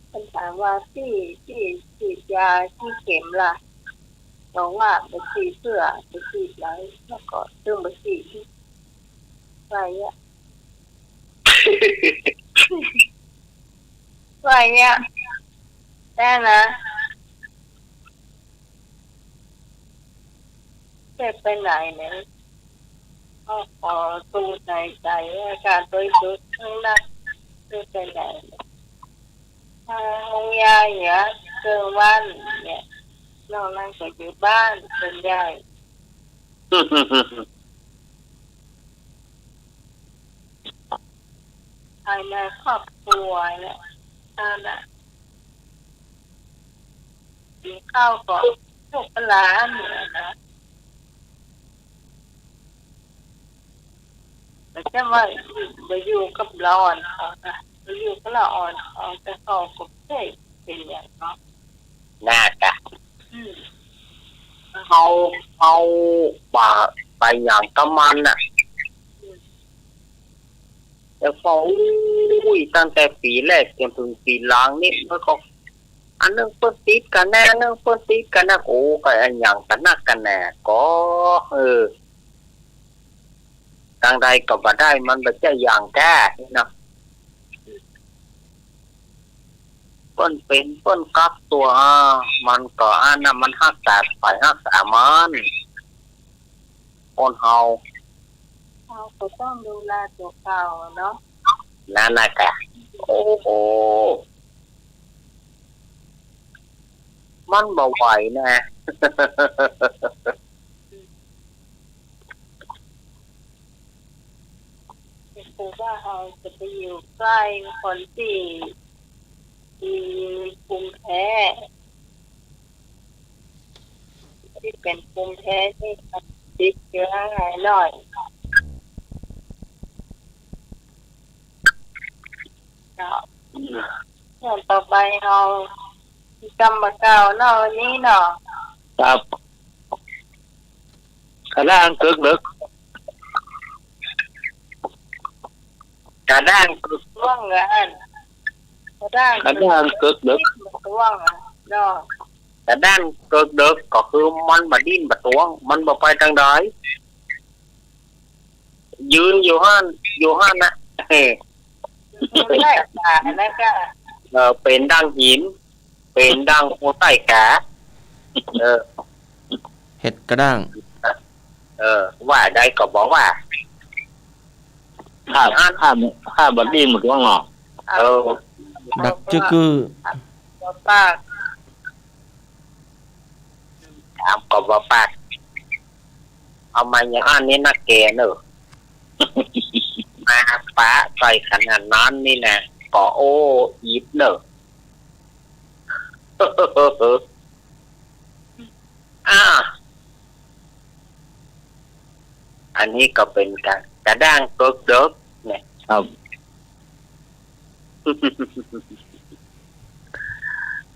เปิ้นถามว่าตี้ ตี้ฉีดยากี่เข็มล่ะ บอกว่าบ่ฉีดเตื้อ บ่ฉีดหลาย แล้วก็ตึงบ่ฉีด ว่าอย่างเงี้ย ว่าอย่างเงี้ย ได้นะ จะไปไหนเนี่ย ก็ขอตูในใจ๋ อาการโดยสุดข้างหน้า จะไปไหนเนี่ย ทางโฮงยาเนี่ย เซิ่งวันเนี่ย นอกนั้นก็อยู่บ้านส่วนใหญ่ ภายในครอบครัวเนี่ย เอานะ กิ๋นข้าวก็ลูกหลานเนี่ยนะ แต่จะว่าบ่อยู่กับละอ่อนเขานะ บ่อยู่กับละอ่อนเขา แต่เขาก็บ่ได้เป๋นหยังเนาะ น่าจะ อืม เฮา เฮาบ่ไปหยังกับมันน่ะ อืม แต่พอ อุ้ย ตั้งแต่ปี๋แรกจนเถิงปี๋หลังนี่ มันก็ อันนึ่งเปิ้นติดกั๋นแน่ อันนึ่งเปิ้นติดกั๋นนะ โอ้ ก็อะหยังกั๋นนักกั๋นแน่ ก็ เออ ตังใดก็บ่ได้ มันบ่ใจ้อย่างแต๊เนาะ เปิ้นเป๋น เปิ้นกักตั๋ว มันก็อันนั้น มันฮักษาไผฮักษามัน คนเฮา เฮาก็ต้องดูแลตั๋วเก่าเนาะ นั่นน่ะกะ โอ้โห มันบ่ไหวนะ แต่คือว่าเฮาจะไปอยู่ใก้คนตี้ มีภูมิแพ้ ตี้เป๋นภูมิแพ้ตี้ติดเจื๊อหายน้อย เจ้า เรื่องต่อไปเฮา กำบ่าเก่าเนาะ วันนี้เนาะ ครับ กระด้างเกิกเดิก กระด้างเกิก ตวงเหรออั้น กระด้าง กระด้างเกิกเดิก ตวงอะเนาะ กระด้างเกิกเดิกก็คือมันบ่ดิ้นบ่ตวง มันบ่ไปตางใด ยืนอยู่หั้น อยู่หั้นน่ะ เออ มันได้กานะกะ เออ เป๋นดังหิน เป๋นดังหัวใต้กา เออ เฮ็ดกระด้าง เออ ว่าใดก็บ่ว่า ข้า ข้า ข้าบ่ดิ้นบ่ตวงเนาะ เออ ดักจึกกึ บ่ปาก ถามก็บ่ปาก เอามาอย่างอั้นนี่นะแกเนอะ มาปะใส่ขนาดนั้นนี่นะ ก็โอ้ อิดเนอะ อ่า อันนี้ก็เป๋นกระ กระด้างเกิกเดิกเนี่ย ครับ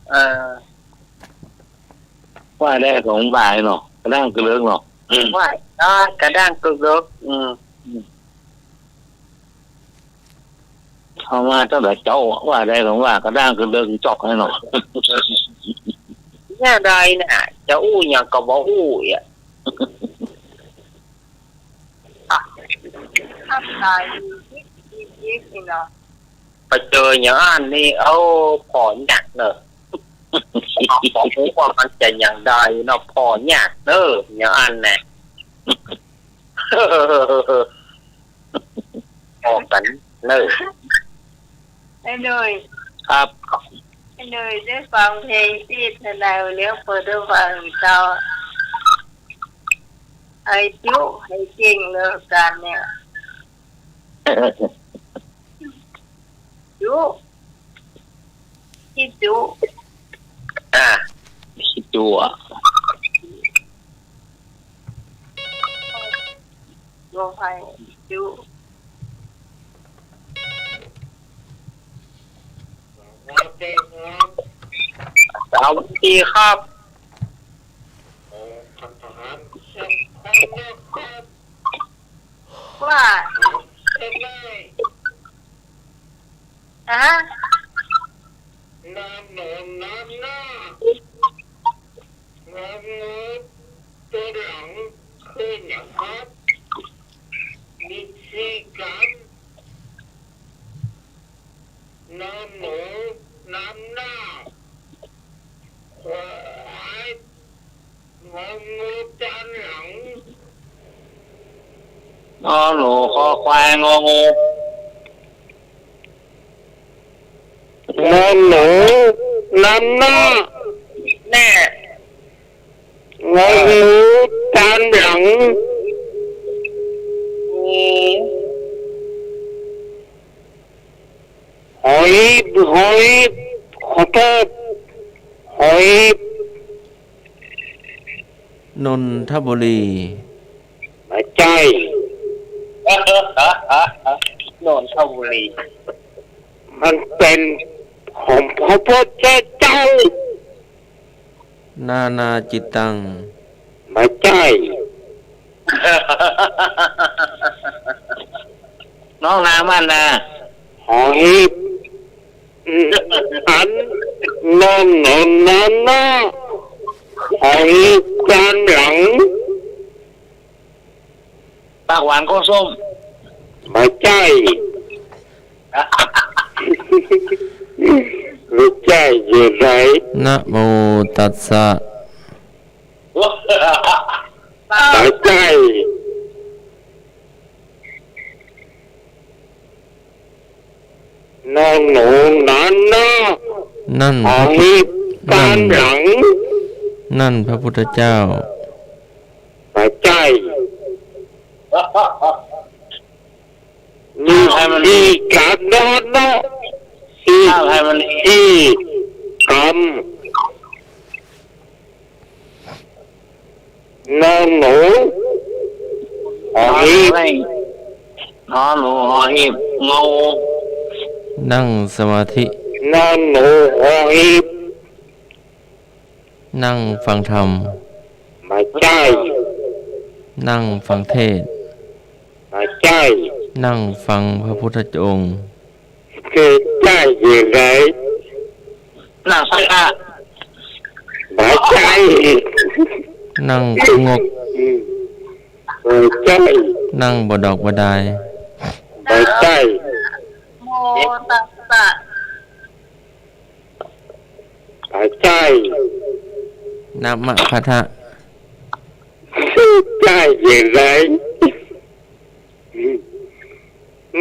เออ ว่าได้ของบ่ายเนาะ กระด้างเกิกเดิกเนาะ อืม ว่า อ่า กระด้างเกิกเดิก อืม อืม เข้ามาตั้งแต่เจ๊า ว่าได้ของว่ากระด้างเกิกเดิกจอกให้เนาะ เนี่ยใดน่ะ จะอู้หยังก็บ่อู้อ่ะ อ่ะ ข้ามตายอีก อีก อีกนี่เนาะ ไปเจออย่างอั้นนี่ เอ้า ผ่อหยักเนอะ เอาของผมว่ามันจะอย่างใดเนาะ ผ่อหยักเนอะ อย่างอั้นน่ะ ออกกั๋นเนอะ ไอ้หนุ่ย ครับ ไอ้หนุ่ยได้ฟังเพลงตี้ทนายเลี้ยงเปิดให้ฟังเจ้า ไอ้จุ๊ ไอ้เก่งเลิกกันเนี่ย จุ๊ พี่จุ๊ อ่า พี่จุ๊อะ โยไฮจุ๊ สวัสดีครับ สวัสดีครับ เอ่อ ท่านทหาร เชิญพบนะครับ ว่า ถามได้เลย อะ นอหนูนอนหน้า งองูตามหลัง คือหยังครับ มีสี่กำ นอหนูนอนหน้า ขอควาย งองูตามหลัง นอหนู คอควาย งองู นอหนูนอนหน้า แน่ งองูตามหลัง มี หอหีบ หอหีบ ขอโทษ หอหีบ นนทบุรี บ่ใจ้ นนทบุรี มันเป๋นของพระพุทธเจ้า นานาจิตตัง บ่ใจ้ น้องนามานา หอหีบ อืม อัน นอนหนอนนอนหน้า หอหีบตามหลัง ปากหวานคอส้ม บ่ใจ้ บ่ใจ้อยู่ไหน นะโมตัสสะ บ่ใจ้ นอหนูนอนหน้า นั่น หอหีบตามหลัง นั่นพระพุทธเจ้า บ่ใจ้ มีสี่กำ นอนหน้า ที่ ถ้าให้มัน ที่กำ นอหนู หอหีบ นอหนู หอหีบ งอ นั่งสมาธิ นอหนู หอหีบ นั่งฟังธรรม บ่ใจ้ นั่งฟังเทศน์ บ่ใจ้ นั่งฟังพระพุทธองค์ คือใจ้อย่างไร นั่งสังฆะ บ่ใจ้ นั่งสงบ อืม บ่ใจ้ นั่งบ่ดอกบ่ดาย บ่ใจ้ โมตัสสะ บ่ใจ้ นะมะพะทะ ใจ้อย่างไร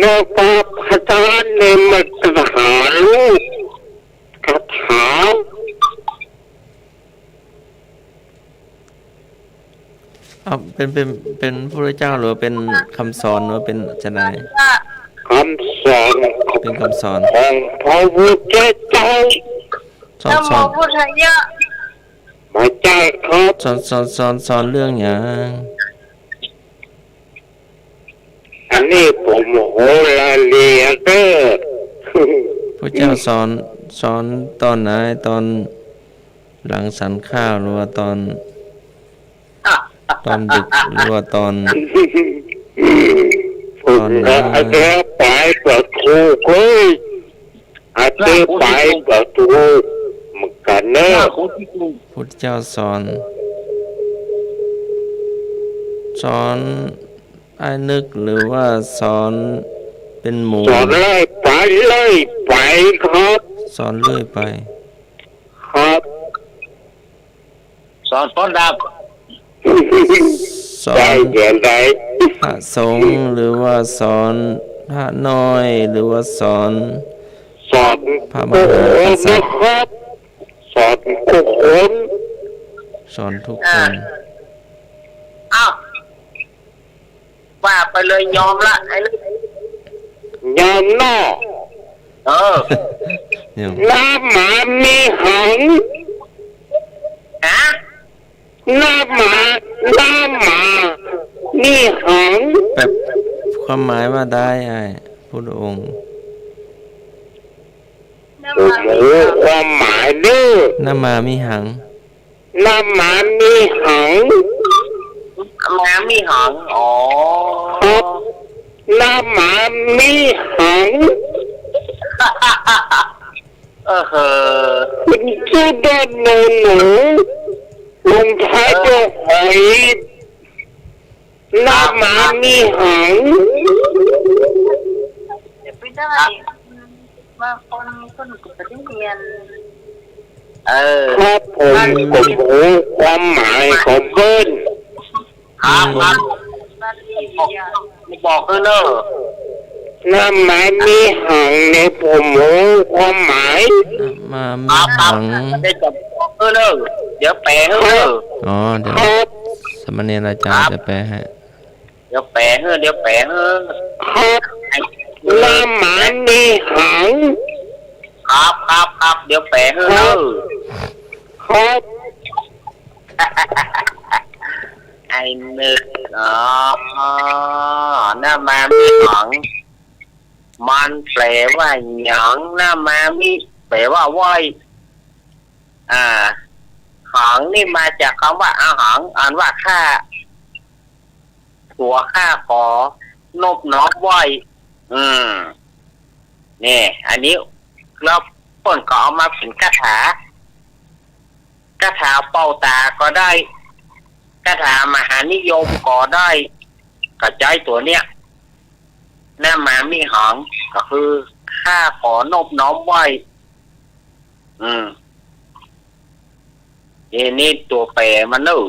นะมะพะทะ นี่มันคาถาลูก คาถา เอา เป็น เป็น เป็นพระพุทธเจ้าหรือว่าเป็นคำสอนหรือว่าเป็นจะใด คำสอน เป็นคำสอน ของพระพุทธเจ้า สอน นะโม สอน พุทธายะ บ่ใจ้ครับ สอน สอน สอน สอนเรื่องหยัง อันนี้ผมโหราเลียเด้อ พระเจ้าสอน สอนตอนไหน ตอนหลังฉันข้าวหรือว่าตอน ตอนดึกหรือว่าตอน ผม ตอนไหน ก็อาจจะไปกว่าถูกเว้ย อธิบายก็ถูกเหมือนกันเนอะ พุทธเจ้าสอน สอนอ้ายนึกหรือว่าสอนเป็นหมู่ สอนเรื่อยไป เรื่อยไปครับ สอนเรื่อยไป ครับ สอนพ้นดับ สอน ใจ้อย่างไร พระสงฆ์หรือว่าสอนพระน้อยหรือว่าสอน สอน พระมหากษัตริย์ ทุกคนนะครับ สอนทุกคน สอนทุกคน อ่า อ้าว ว่าไปเลย ยอมละ ไอ้นี่ ยอมเนาะ เออ ยอม นะมะมีหัง ฮะ นะมะ นะมะมีหัง แปลความหมายว่าได้ อ้ายพุทธองค์ ผมรู้ความหมายเด้อ นะมะมีหัง นะมะมีหัง มะมีหัง อ๋อ ครับ นะมะมีหัง เออเหอะ เป็นชื่อด้านหนูหนู ลงท้ายด้วยหอย นะมะมีหัง เดี๋ยวไปได้ บางคน คนก็ได้เรียน เออ ครับผม ผมรู้ความหมายของเปิ้น ครับ ครับ บอกเออเนอะ นะมะมีหังเนี่ยผมรู้ความหมาย นะมะมีหัง ครับ ครับ ได้จะบอกเออเนอะ เดี๋ยวแปลให้เนอะ อ๋อ เดี๋ยว ครับ สามเณรอาจารย์จะแปลให้ เดี๋ยวแปลให้ เดี๋ยวแปลให้ ครับ ไอ้ นะมะมีหัง ครับ ครับ ครับ เดี๋ยวแปลให้ ครับ ครับ ไอ้นึก อ๋อ นะมะมีหัง มันแปลว่าหยัง นะมะมี แปลว่าไหว้ อ่า หังนี่มาจากคำว่า อะหัง อันว่าข้า ตัวข้าขอนบน้อมไหว้ อืม นี่ อันนี้ แล้วเปิ้นก็เอามาเป๋นคาถา คาถาเป่าตาก็ได้ คาถามหานิยมก็ได้ ก็ใจ๊ตั๋วเนี้ย นะมะมีหัง ก็คือ ข้าขอนบน้อมไหว้ อืม นี่ นี่ตั๋วแปลมันเนอะ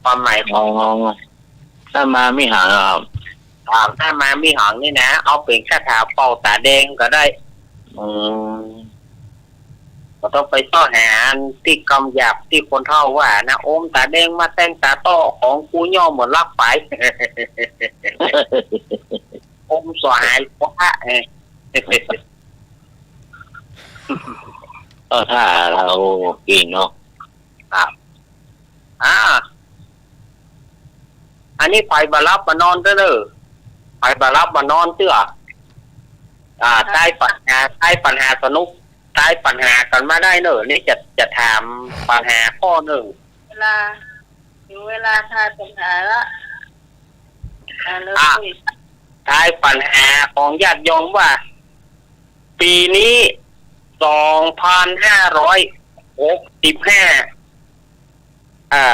ความหมายของ อ๋อ นะมะมีหังอะครับ อ่า นะมะมีหังนี่นะ เอาเป๋นคาถาเป่าต๋าแดงก็ได้ อืม บ่ต้องไปเซาะหาอันตี้กำหยาบตี้คนเฒ่าว่านะ อมต๋าแดงมาแต่งต๋าต้อ ของกูย่อมบ่ลักไป อมสหายพระไง เออ ถ้าเฮาเก่งเนาะ ครับ อ่า อันนี้ใผบ่หลับบ่นอนเตื้อเน่อ ใผบ่หลับบ่นอนเตื้อ อ่า ใต้ปัญหา ใต้ปัญหาสนุก ใต้ปัญหากั๋นมาได้เน่อ นี่จะ จะถามปัญหาข้อนึ่ง เวลา ถึงเวลาทายปัญหาละ อ่า เริ่ม อ่ะ คุย ทายปัญหาของญาติโยมว่า ปี๋นี้ สองพันห้าร้อยหกสิบห้า อ่า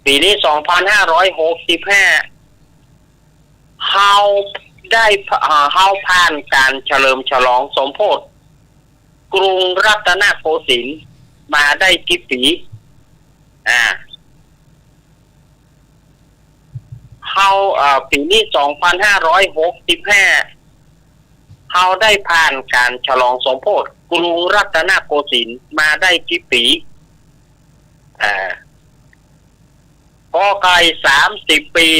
ปี๋นี้ สองพันห้าร้อยหกสิบห้า เฮาได้ อ่า เฮาผ่านก๋านเฉลิมฉลองสมโภชกรุงรัตนโกสินทร์มาได้กี่ปี๋ อ่า เฮา เอ่อ ปี๋นี้ สองพันห้าร้อยหกสิบห้า เฮาได้ผ่านก๋านเฉลิมฉลองสมโภชกรุงรัตนโกสินทร์มาได้กี่ปี๋ อ่า ก.ไก่ สามสิบปี๋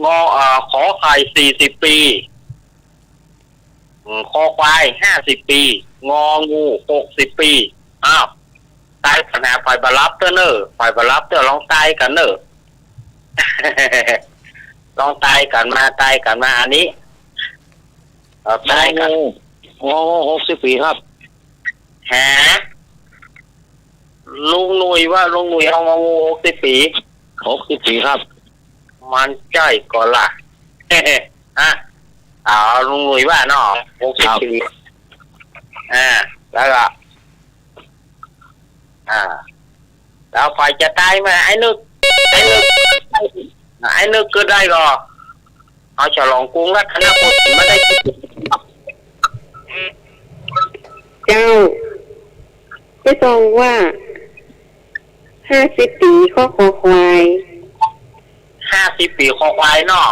ง.เอ่อ ข.ไข่ สี่สิบปี๋ อืม ค.ควาย ห้าสิบปี๋ ง.งู หกสิบปี๋ อ้าว ตายกั๋นหา ใผบ่หลับเตื้อเน่อ ใผบ่หลับเตื้อ ลองตายกั๋นเน่อ ลองตายกั๋นมา ตายกั๋นมา อันนี้ เอ่อ ตายกั๋น ง.งู ง.งู หกสิบปี๋ครับ ฮะ ลุงหนุ่ยว่า ลุงหนุ่ยเอา ง.งู หกสิบปี๋ หกสิบปี๋ครับ มันใจ้ก่อล่ะ อ่ะ เอาลุงหนุ่ยว่าเนาะ หกสิบ ครับ ปี๋ อ่า แล้วก็ อ่า แล้วใผจะตายมา ไอ้นึก ไอ้นึก ไอ้นึกกึ๊ดได้ก่อ เอาฉลองกรุงรัตนโกสินทร์มาได้ เจ้า เจ๊ตองว่า ห้าสิบปี๋ ค.ค.ควาย ห้าสิบปี๋ ค.ควายเนาะ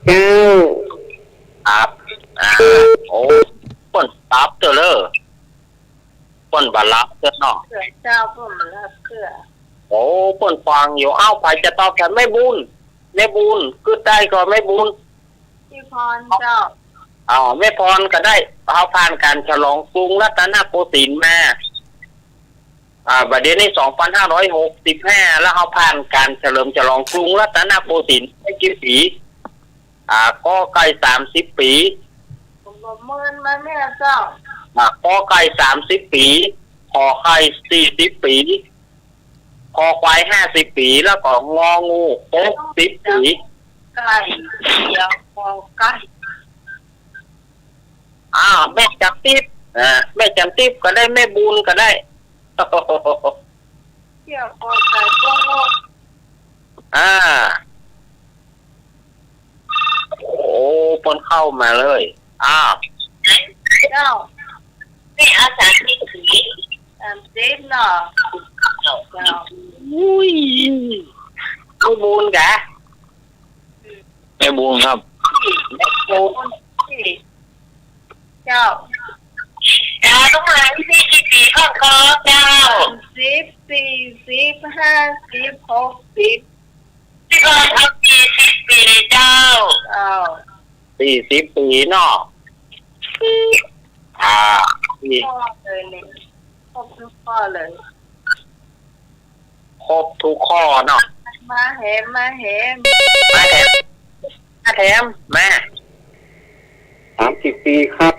เจ้า ครับ อ่า โอ้ เปิ้นปรับเตื้อเลย เปิ้นบ่หลับเตื้อเนาะ เจ้า เปิ้นบ่หลับเตื้อ โอ้ เปิ้นฟังอยู่ เอ้า ใผจะตอบแทน แม่บุญ แม่บุญ กึ๊ดได้ก่อ แม่บุญ แม่พรเจ้า อ๋อ แม่พรก็ได้ เฮาผ่านก๋านฉลองกรุงรัตนโกสินทร์มา อ่า บ่าเดี่ยวนี้ สองพันห้าร้อยหกสิบห้า แล้วเฮาผ่านก๋านเฉลิมฉลองกรุงรัตนโกสินทร์ได้กี่ปี๋ อ่า ก.ไก่ สามสิบปี๋ ผมบอกเมินมาแม่เจ้า อ่า ก.ไก่ สามสิบปี๋ ข.ไข่ สี่สิบปี๋ ค.ควาย ห้าสิบปี๋ แล้วก็ ง.งู หกสิบปี๋ ไก่ เดี๋ยว ก.ไก่ อ่า แม่จันทิพย์ อ่า แม่จันทิพย์ก็ได้ แม่บุญก็ได้ เดี๋ยว ก.ไก่ ก็ อ่า โอ้ เปิ้นเข้ามาเลย อ้าว เจ้า นี่เอาสามสิบปี๋ สามสิบเนาะ เจ้า อุ้ย แม่บุญกะ แม่บุญครับ แม่บุญ เจ้า เจ้า ต้องหาวิธีกี่ปี๋ก่อนครับเจ้า สามสิบ สี่สิบ ห้าสิบ หกสิบ พี่กรณ์เอาสี่สิบปี๋เจ้า เจ้า สี่สิบปี๋เนาะ อ่า สี่ ข้อเลยเนี่ย ครบทุกข้อเลย ครบทุกข้อเนาะ มาแหม มาแหม มาแถม มาแถม มา สามสิบปี๋ครับ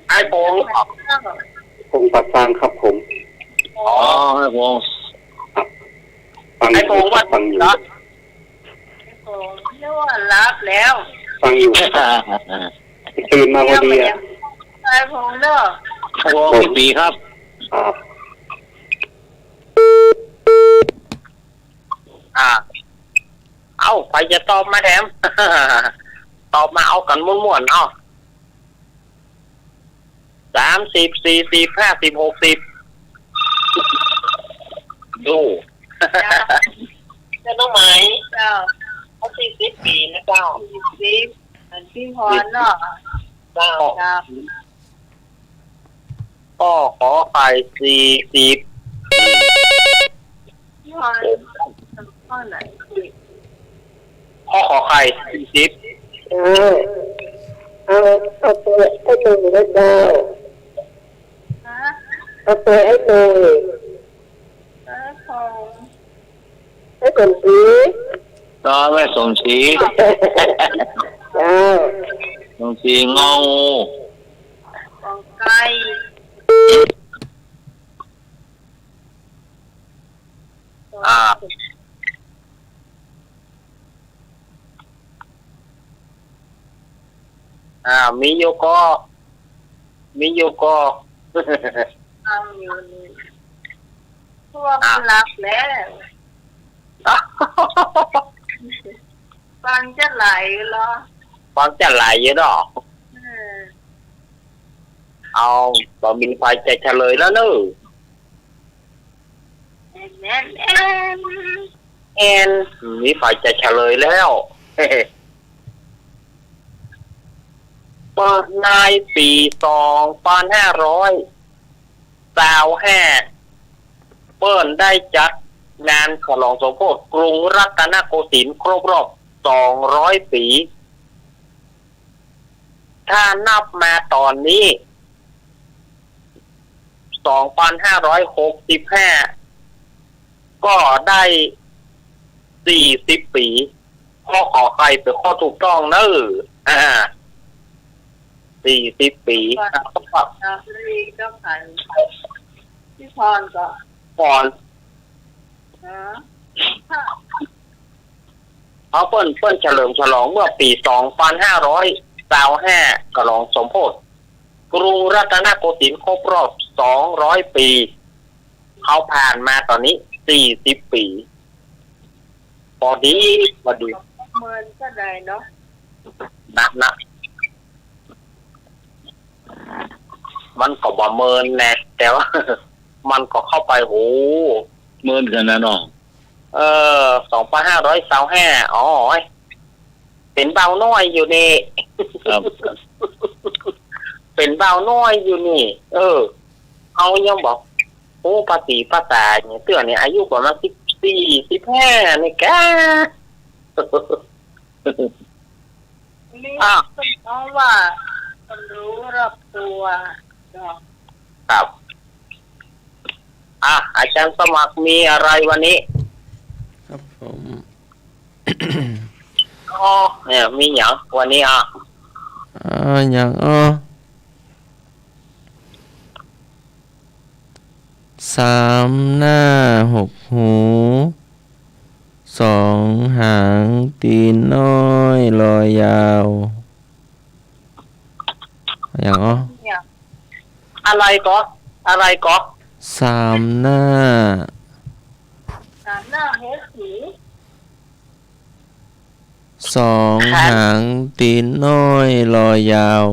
ไอ้พงษ์ พงษ์ปากซางครับผม อ๋อ ไอ้พงษ์ ครับ ฟัง ไอ้พงษ์ว่า ฟังอยู่ เหรอ ไอ้พงษ์นึกว่าหลับแล้ว ฟังอยู่ ตื่นมาพอดีอะ ไอ้พงษ์เนาะ ไอ้พงษ์กี่ปี๋ครับ ครับ อ่า เอ้า ใผจะตอบมาแถม ตอบมาเอากั๋นม่วนๆ เอ้า สามสิบ สี่สิบ ห้าสิบ หกสิบ ดู เจ้า เจ้าน้องไหม เจ้า เอาสี่สิบปี๋นะเจ้า สี่สิบ เหมือนพี่พรเนาะ เจ้า เจ้า ข้อขอไข่ สี่สิบ ข้อไหน ข้อขอไข่ สี่สิบ เจ้า เอา เอาเบอร์ไอ้หนุ่ยนะเจ้า ฮะ เอาเบอร์ไอ้หนุ่ย เออ ของ ไอ้สมศรี อ๋อ แม่สมศรี เจ้า สมศรี งองู ของไก่ อ่า อ่า มีอยู่ก่อ มีอยู่ก่อ ฟังอยู่นี่ พวก อ่ะ หลับแล้ว ฟังจะไหลเหรอ ฟังจะไหลอยู่เนาะ เออ เอา บ่มีใผจะเฉลยแล้วเนอะ แอน แอน แอน มีใผจะเฉลยแล้ว เปิ้นในปี๋สองปันห้าร้อยซาวห้า เปิ้นได้จัดงานฉลองสมโภชกรุงรัตนโกสินทร์ครบรอบสองร้อยปี๋ ถ้านับมาต๋อนนี้ สองปันห้าร้อยหกสิบห้า ก็ได้สี่สิบปี๋ ข้อ ขอไข่ เป๋นข้อถูกต้องเนอะ อ่า สี่สิบปี๋ ก่อน ครับ อ่า พี่ก็ไข่ พี่พรก็ พร ฮะ เอาเปิ้น เปิ้นเฉลิมฉลองเมื่อปี๋สองปันห้าร้อยซาวห้า ฉลองสมโภชกรุงรัตนโกสินทร์ครบรอบสองร้อยปี๋ เขาผ่านมาต๋อนนี้สี่สิบปี๋ ปอดี ปอดี เมินก็ได้เนาะ นะ นะ มันก็บ่เมินแหละ แต่ว่า มันก็เข้าไป โห เมินกั๋นนะเนาะ เออ สองปันห้าร้อยซาวห้า อ๋อ เป๋นบ่าวน้อยอยู่นี่ ครับ เป๋นบ่าวน้อยอยู่นี่ เออ เอายังบอก โอ้ ปาตี๋ปาต๋าเนี่ย เตื้อเนี่ย อายุประมาณสิบสี่ สิบห้า นี่กา นี่ อ่ะ เพราะว่าคนรู้รอบตัวเนาะ ครับ อ่ะ อาจารย์สมัครมีอะไรวันนี้ ครับผม อ๋อ เนี่ย มีหยังวันนี้อ่ะ อ่า หยัง อ๋อ สามหน้าหกหู สองหางตีนน้อยลอยยาว หยัง อ๋อ เนี่ย อะไรก็ อะไรก็ สามหน้า สามหน้าหกหู สองหางตีนน้อยลอยยาว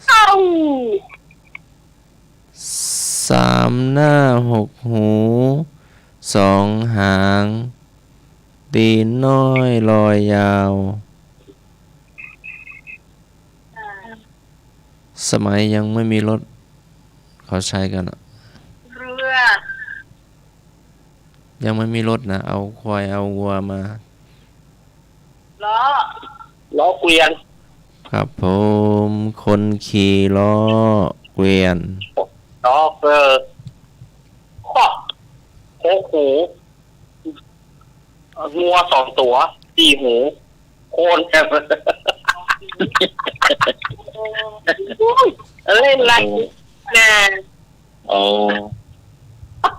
เอ้า สามหน้าหกหู สองหางตีนน้อยลอยยาว สมัยยังไม่มีรถ เขาใช้กั๋นอะ เรือ ยังไม่มีรถนะ เอาควายเอาวัวมา ล้อ ล้อเกวียน ครับผม คนขี่ล้อเกวียน ล้อ เออ คอก หกหู งัวสองตั๋ว สี่หู โคน เล่นอะไรนะ โอ้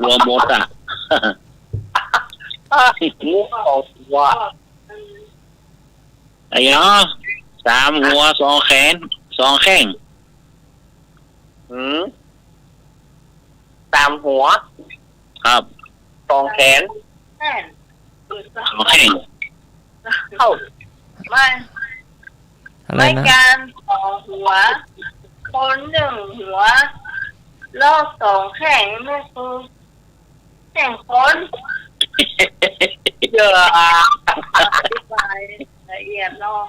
รวมหมดอะ งัวสองตั๋ว ไอ้หยัง สามหัว สองแขน สองแข้ง หืม สามหัว ครับ สองแขน แขน สองแข้ง เอ้า ไม่ อะไรนะ ไม้กางสองหัว คนหนึ่งหัว แล้วสองแข้งนี่คือ แข้งคน เยอะอะ อธิบายละเอียดเนาะ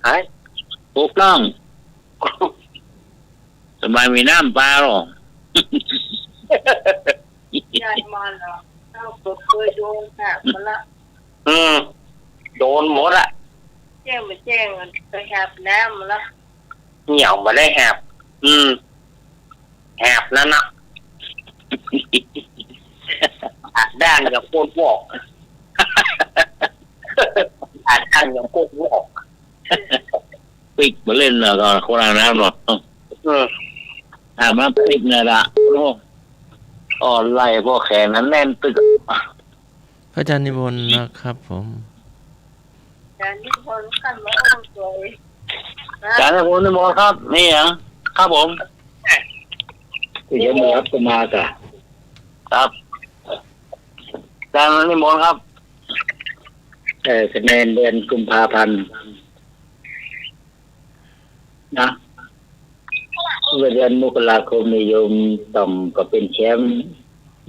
หาย ถูกต้อง สบายมีน้ำปลาหรอ ใหญ่มาแล้ว เราก็เคยโดนแบบนั้นละ อืม โดนหมดอะ แจ้งบ่แจ้ง ไปหับน้ำละ เหี่ยวบ่ได้หับ อืม หับแล้วเนาะ อาบด้านกับโคตรวอก อาบด้านกับโคตรวอก ปิ๊กมาเล่นน่ะก่อน คนอาบน้ำเนาะ อืม อาบน้ำปิ๊กเนี่ยละ โอ้ อ่อนไหล่พวกแขนนั้นแน่นตึก พระอาจารย์นิมนต์นะครับผม อาจารย์นิมนต์ครับ มาโอ้สวยนะ อาจารย์นิมนต์ นิมนต์ครับ นี่หยัง ครับผม เดี๋ยวมารับก็มากะ ครับ อาจารย์นิมนต์ครับ เอ่อ คะแนนเดือนกุมภาพันธ์ นะ เมื่อเดือนมกราคมนี่โยมต่องก็เป็นแชมป์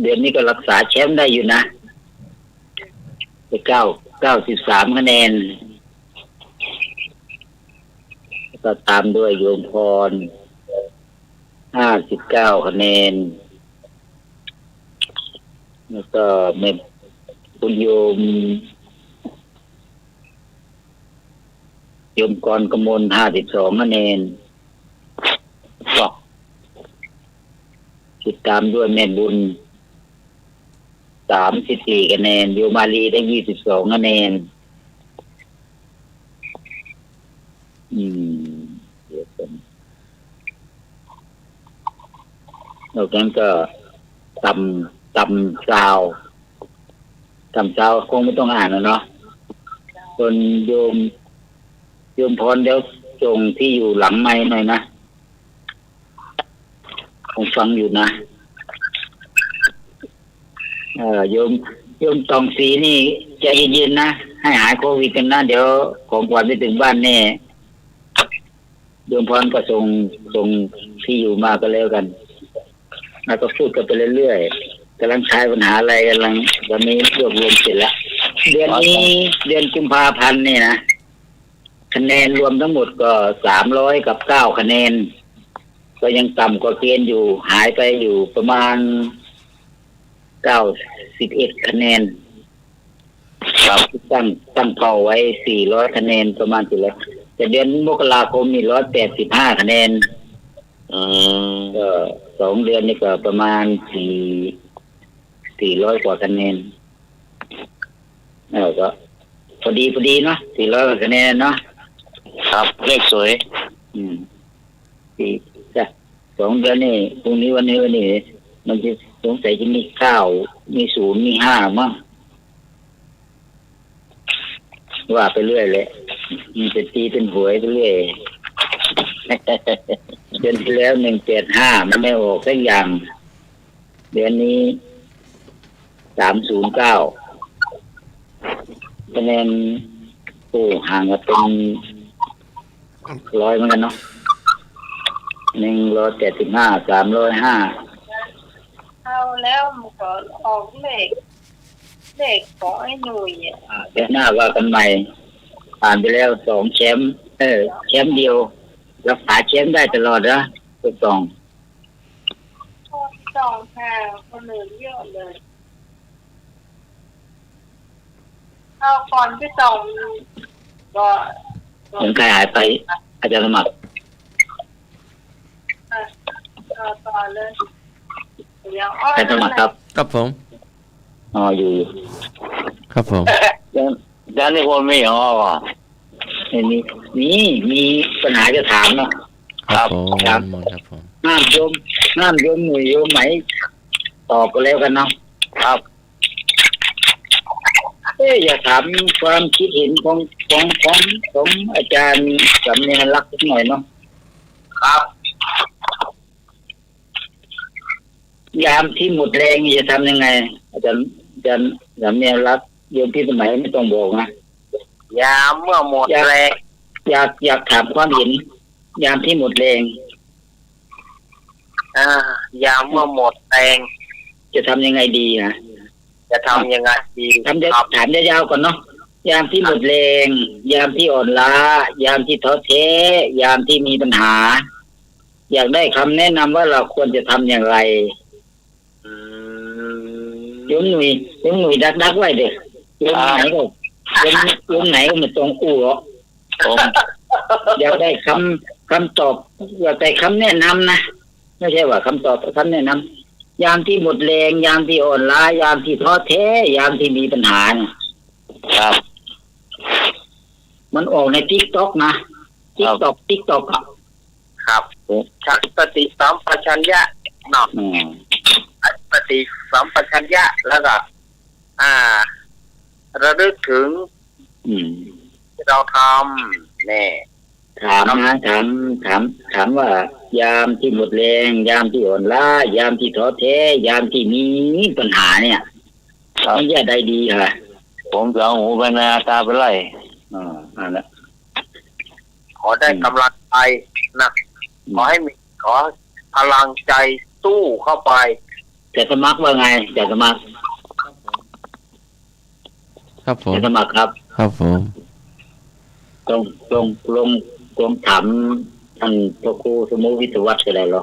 เดือนนี้ก็รักษาแชมป์ได้อยู่นะ ได้เก้า เก้าสิบสามคะแนน แล้วก็ตามด้วยโยมพร ห้าสิบเก้าคะแนน แล้วก็แม่ คุณโยม โยมกรกมล ห้าสิบสองคะแนน ก็ติดตามด้วยแม่บุญ สามสิบสี่คะแนน โยมมาลีได้ ยี่สิบสองคะแนน อืม เดี๋ยวก่อน นอกนั้นก็ต่ำ ต่ำซาว ต่ำซาวคงไม่ต้องอ่านนะเนาะ ส่วนโยม โยมพร เดี๋ยวส่งที่อยู่หลังไมค์หน่อยนะ คงฟังอยู่นะ เอ่อ โยม โยมต่องศรีนี่ใจเย็นๆนะ ให้หายโควิดกันนะ เดี๋ยวของขวัญไปถึงบ้านแน่ โยมพรก็ส่ง ส่งที่อยู่มาก็แล้วกัน แล้วก็พูดกันไปเรื่อยๆ กำลังทายปัญหาอะไร กำลัง ตอนนี้รวบรวมเสร็จแล้ว เดือนนี้ เดือนกุมภาพันธ์เนี่ยนะ คะแนนรวมทั้งหมดก็ สามร้อยกับเก้าคะแนน ก็ยังต่ำกว่าเกณฑ์อยู่ หายไปอยู่ประมาณ เก้าสิบเอ็ดคะแนน ครับ ตั้ง ตั้งเป้าไว้ สี่ร้อยคะแนน ประมาณ สี่ร้อย แต่เดือนมกราคมนี่ ร้อยแปดสิบห้าคะแนน อืม ก็สองเดือนนี่ก็ประมาณ สี่ สี่ร้อยกว่าคะแนน เออ ก็พอดี พอดีเนาะ สี่ร้อยกว่าคะแนนเนาะ ครับ เลขสวย อืม สี่ จ้ะ สองเดือนนี่ พรุ่งนี้ วันนี้ วันนี้ มันจะ สงสัยจะมีเก้า มีศูนย์ มีห้ามั้ง ว่าไปเรื่อยแหละ มันจะตีเป็นหวยไปเรื่อย เดือนที่แล้ว หนึ่งแปดห้า มันไม่ออกสักอย่าง เดือนนี้ สามศูนย์เก้า คะแนน โอ้ ห่างกันเป็นร้อยเหมือนกันเนาะ หนึ่งร้อยแปดสิบห้า สามร้อยห้า เอาแล้วมันก็ออกเลข เลขของไอ้หนุ่ยอะ อ่า เดือนหน้าว่ากันใหม่ ผ่านไปแล้วสองแชมป์ เออ แชมป์เดียว รักษาแชมป์ได้ตลอดนะ ถูกต้อง สองห้า คนอื่นเยอะเลย เอาก่อนที่สอง ก็ เหมือนใครหายไป อาจารย์สมัคร อ่ะ เอาต่อเลย เดี๋ยวอ้อน อาจารย์สมัครครับ ครับผม อ๋อ อยู่ อยู่ ครับผม อาจารย์ อาจารย์นิพนธ์มีอ๋อก่อน ไม่มี มี มีปัญหาจะถามเนาะ ครับผม ครับ ครับผม ห้ามโยม ห้ามโยมหนุ่ยโยมไหม ตอบก็แล้วกันเนาะ ครับ เอ๊ะ อยากถามความคิดเห็นของ ของ ของ ของอาจารย์สำเนียงรักสักหน่อยเนาะ ครับ ยามที่หมดแรงนี่จะทำยังไง อาจารย์ อาจารย์สำเนียงรัก โยมพิสมัยไม่ต้องบอกนะ ยามเมื่อหมด อยาก แรง อยาก อยากถามความเห็น ยามที่หมดแรง อ่า ยามเมื่อหมดแรง จะทำยังไงดีนะ จะทำยังไงดี ทำยะ ครับ ถามยาวๆก่อนเนาะ ยามที่หมดแรง ยามที่อ่อนล้า ยามที่ท้อแท้ ยามที่มีปัญหา อยากได้คำแนะนำว่าเราควรจะทำอย่างไร อืม โยมหนุ่ย โยมหนุ่ยดักๆไว้เด้อ โยมไหนก็ อ่า โยม โยมไหนก็ไม่ต้องอู้หรอก ผมอยากได้กำ กำตอบ อยากได้กำแนะนำนะ ไม่ใจ้ว่า กำตอบ กำแนะนำ ยามตี้หมดแฮง ยามตี้อ่อนล้า ยามตี้ท้อแท้ ยามตี้มีปัญหาเนี่ย ครับ มันออกในติ๊กต็อกนะ ครับ ติ๊กต็อก ติ๊กต็อกอะ ครับ สติสัมปชัญญะเนาะ อืม สติสัมปชัญญะ แล้วก็ อ่า ระลึกถึง อืม ที่เราทำ แน่ ถามนะ ถาม ถาม ถามว่า ยามตี้หมดแฮง ยามตี้อ่อนล้า ยามตี้ท้อแท้ ยามตี้มีปัญหาเนี่ย ครับ มันจะได้ดีฮะ ผมจะเอาหูไปนา ตาไปไร่ อ่า นั่นแหละ ขอได้ อืม กำลังใจนะ อืม ขอให้มี ขอพลังใจสู้เข้าไป จะสมัครว่าไง จะสมัคร ครับผม จะสมัครครับ ครับผม ต้อง ต้อง ต้อง ต้องถามท่านพระครูสมุทรวิศวัตรก็ได้เหรอ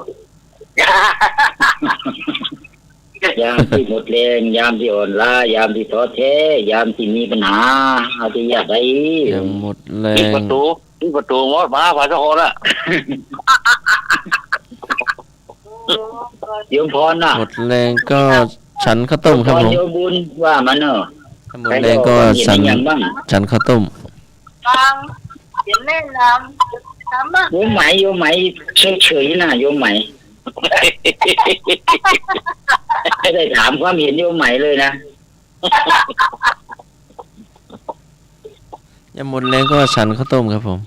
ยามตี้หมดแฮง ยามตี้อ่อนล้า ยามตี้ท้อแท้ ยามตี้มีปัญหา เอาตี้อยากได้ ยามหมดแฮง ปิดประตู๋ ปิดประตู๋หมด บ่าใผสักคนละ โยมพรน่ะ หมดแฮงก็ฉันข้าวต้มครับผม โยมพร โยมบุญ ว่ามาเนาะ ถ้าหมดแฮงก็ฉัน ใผจะออกความเห็นอะหยังบ้าง ฉันข้าวต้ม ฟัง เดี๋ยวแนะนำ ถามมา โยมไหม โยมไหม เฉยๆ น่ะ โยมไหม ไม่ได้ถามความเห็นโยมไหมเลยนะ ยามหมดแฮงก็ฉันข้าวต้มครับผม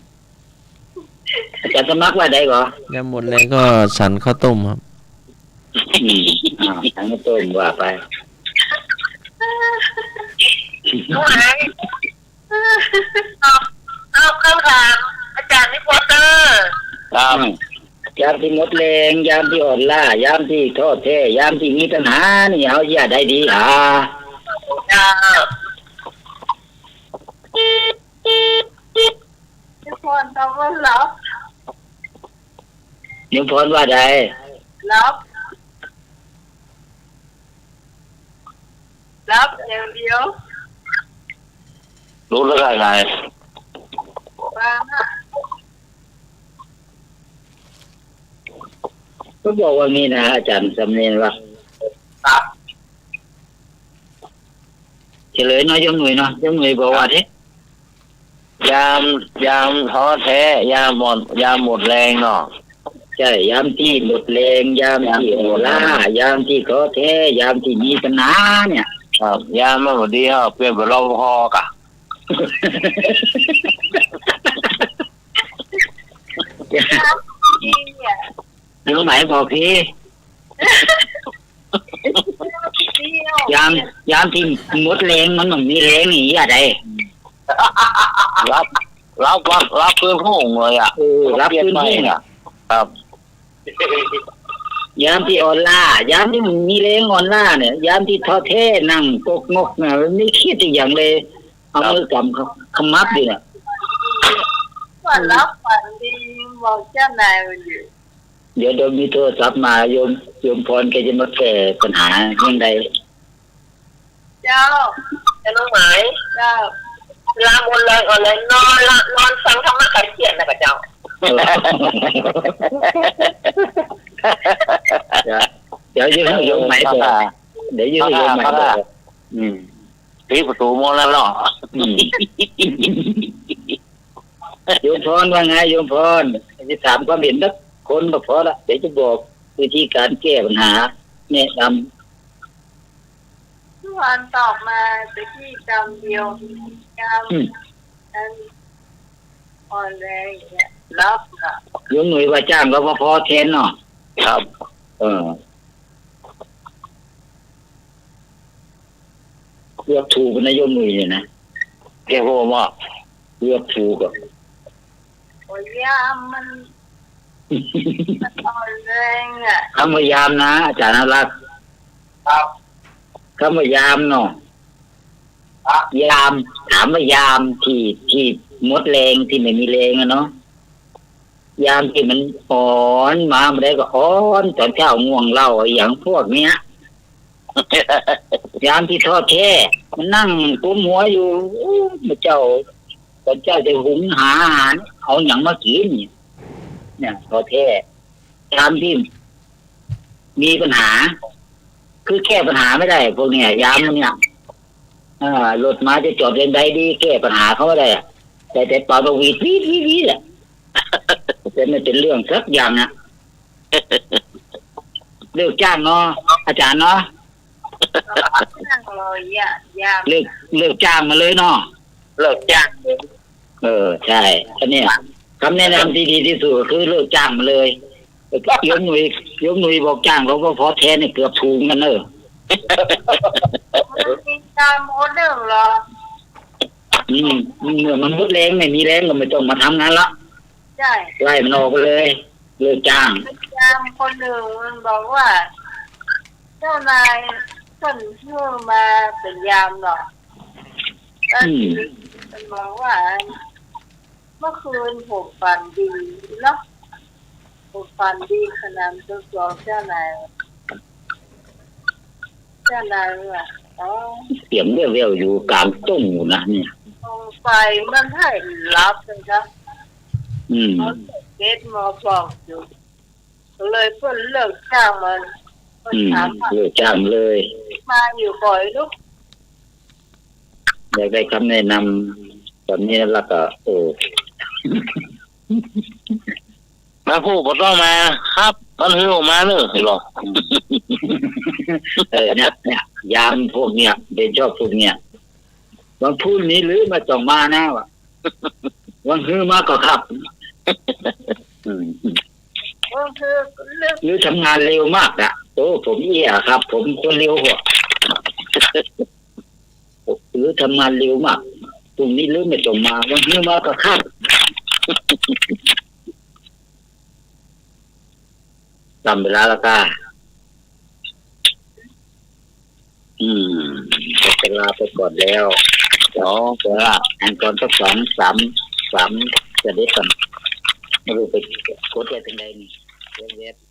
อาจารย์สมัครว่าใดก่อ ยามหมดแฮงก็ฉันข้าวต้มครับ อืม อ่า ฉันข้าวต้มว่าไป เอา เอาคำถามอาจารย์นิพนธ์เด้อ ครับ อืม ยามตี้หมดแฮง ยามตี้อ่อนล้า ยามตี้ท้อแท้ ยามตี้มีปัญหานี่ เฮาจะได้ดีหา เจ้า นิพนธ์ตอบว่าหลับ นิพนธ์ว่าใด หลับ หลับอย่างเดียว หลุดแล้วก็ไง ฟังอะ ก็บอกว่ามีนะ อาจารย์สำเนียงว่า ครับ เฉลยเนาะ โยมหนุ่ยเนาะ โยมหนุ่ยบอกว่าสิ ยาม ยามท้อแท้ ยามหมด ยามหมดแฮงเนาะ ใจ้ ยามตี้หมดแฮง ยามตี้อ่อนล้า ยามตี้ท้อแท้ ยามตี้มีปัญหาเนี่ย ครับ ยามมันบ่ดี เฮาเปลี่ยนเป๋น รปภ ก่ะ โยมไหมบอกที ยาม ยามตี้หมดแฮง มันบ่มีแฮงนี่ จะได้ หลับ หลับ หลับ หลับคืนห้องเลยอะ เออ หลับคืนห้อง ครับ ยามตี้อ่อนล้า ยามตี้บ่มีแฮงอ่อนล้าเนี่ย ยามตี้ท้อแท้นั่งกกงกน่ะ บ่มีเคียดอะหยังเลย เอามือกำขมับอยู่เนี่ย ฝันหลับฝันดี บอกเจ้านายมันอยู่ เดี๋ยว เดี๋ยวมีโทรศัพท์มา โยม โยมพรแกจะมาแก้ปัญหาเรื่องใด เจ้า เจ้าน้องไหม เจ้า เวลาหมดแฮงอ่อนแฮง นอนละ นอนฟังธรรมะคลายเครียดนะกะเจ้า เออ เดี๋ยว เดี๋ยวจะหื้อโยมไหมบอก เดี๋ยวจะหื้อโยมไหมบอก อืม ปิดประตู๋หมดแล้วเนาะ อืม โยมพรว่าไง โยมพร จะถามความเห็นสักคนก็พอละ เดี๋ยวจะบอกวิธีการแก้ปัญหา แนะนำ เมื่อวานตอบมาแต่กี้กำเดียว กำ อืม อันอ่อนแฮงเนี่ย หลับอะ โยมหนุ่ยว่าจ้าง รปภ แทนเนาะ ครับ เออ เลือกถูกนะ โยมหนุ่ยเนี่ยนะ แกว่า เลือกถูกอะ โอ้ย ยามมัน มันอ่อนแฮงอะ คำว่ายามนะ อาจารย์อนุรักษ์ ครับ คำว่ายามเนาะ ครับ ยาม ถามว่ายามตี้ ตี้หมดแฮง ตี้บ่มีแฮงอะเนาะ ยามตี้มันอ่อนมาเมื่อใดก็อ่อน ต๋อนเช้าง่วงเหล้าอะหยังพวกเนี้ย ยามตี้ท้อแท้ มันนั่งกุมหัวอยู่ โอ้ พระเจ้า ต๋อนเจ๊าจะหุงหาอาหาร เอาหยังมากิ๋น เนี่ย ถ่อแท้ ยามตี้มีปัญหา คือแก้ปัญหาไม่ได้ พวกเนี่ย ยามเนี่ย เออ รถมาจะจอดอย่างใดดี แก้ปัญหาเขาไม่ได้อะ ได้แต่เป่านกหวีด วีด วีด วีดอะ แต่ไม่เป๋นเรื่องสักอย่างอะ เลิกจ้างเนาะ อาจ๋ารย์เนาะ เลิก เลิกจ้างมันเลยเนาะ เลิกจ้าง เออ ใช่ อันเนี้ย กำแนะนำตี้ดีตี้สุดก็คือเลิกจ้างมันเลย โยมหนุ่ย โยมหนุ่ยบอกจ้าง รปภ. แทนนี่เกือบถูกเหมือนกั๋นเน่อ มันมีต๋ามคนนึ่งเหรอ อืม เมื่อมันหมดแฮง ไม่มีแฮงก็ไม่ต้องมาทำงานละ ใช่ ไล่มันออกไปเลย เลิกจ้าง ยามคนนึ่งมันบอกว่า เจ้านายต้นหื้อมาเป๋นยามเนาะ แล้ว อืม ทีนี้มันบอกว่า เมื่อคืนผมฝันดีเนาะ ผมฝันดีขนาดตัวเจ้านาย เจ้านายว่า อ๋อ เสียงแว่วๆ อยู่ก๋างต้งอยู่นะเนี่ย สงสัยมันให้หลับเลยนะ อืม เอาเก็ดมาบอกอยู่ เลยเปิ้นเลิกจ้างมัน เปิ้น อืม ถามว่า เลิกจ้างเลย มาอยู่บ่อยลูก อยากได้กำแนะนำต๋อนนี้ละก็ เออ มาพูดบ่ต้องมาครับ มันหื้อออกมาเน่อ เหรอ เออ เนี่ย เนี่ย ยามพวกเนี่ย เป๋นชอบพวกเนี่ย วันพูนนี้หรือไม่ต้องมานะวะ วันหื้อมาก็ครับ อืม วันหื้อ หรือทำงานเร็วมากอะ โอ้ ผมเอี้ยครับ ผมคนเร็วหัว หรือทำงานเร็วมาก พรุ่งนี้หรือไม่ต้องมา วันหื้อมาก็ครับ ต๋ามเวลาละก้า อืม ก็จะลาไปก่อนแล้ว อ๋อ จะลา อ่านก่อนสักสองสาม สาม จะเด็ดก่อน ไม่รู้ไปกดไว้ตรงใดนี่ เว็บๆ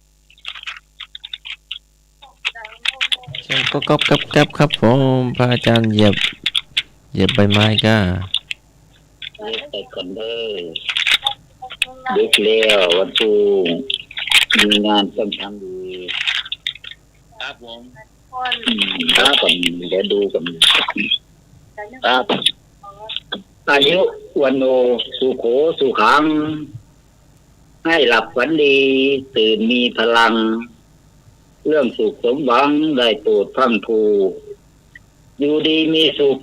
เสียงก๊อบก๊อบแก๊บแก๊บครับผม พระอาจารย์เหยียบ เหยียบใบไม้ก้า เดี๋ยวไปก่อนเด้อ ดึกแล้ว วันพรุ่งมีงานต้องทำอีก ครับผม อืม ครับผม เดี๋ยวดูกัน ครับ อายุ วัณโณ สุโข สุขัง ให้หลับฝันดี ตื่นมีพลัง เรื่องสุขสมหวังได้โปรดพรั่งพรู อยู่ดีมีสุข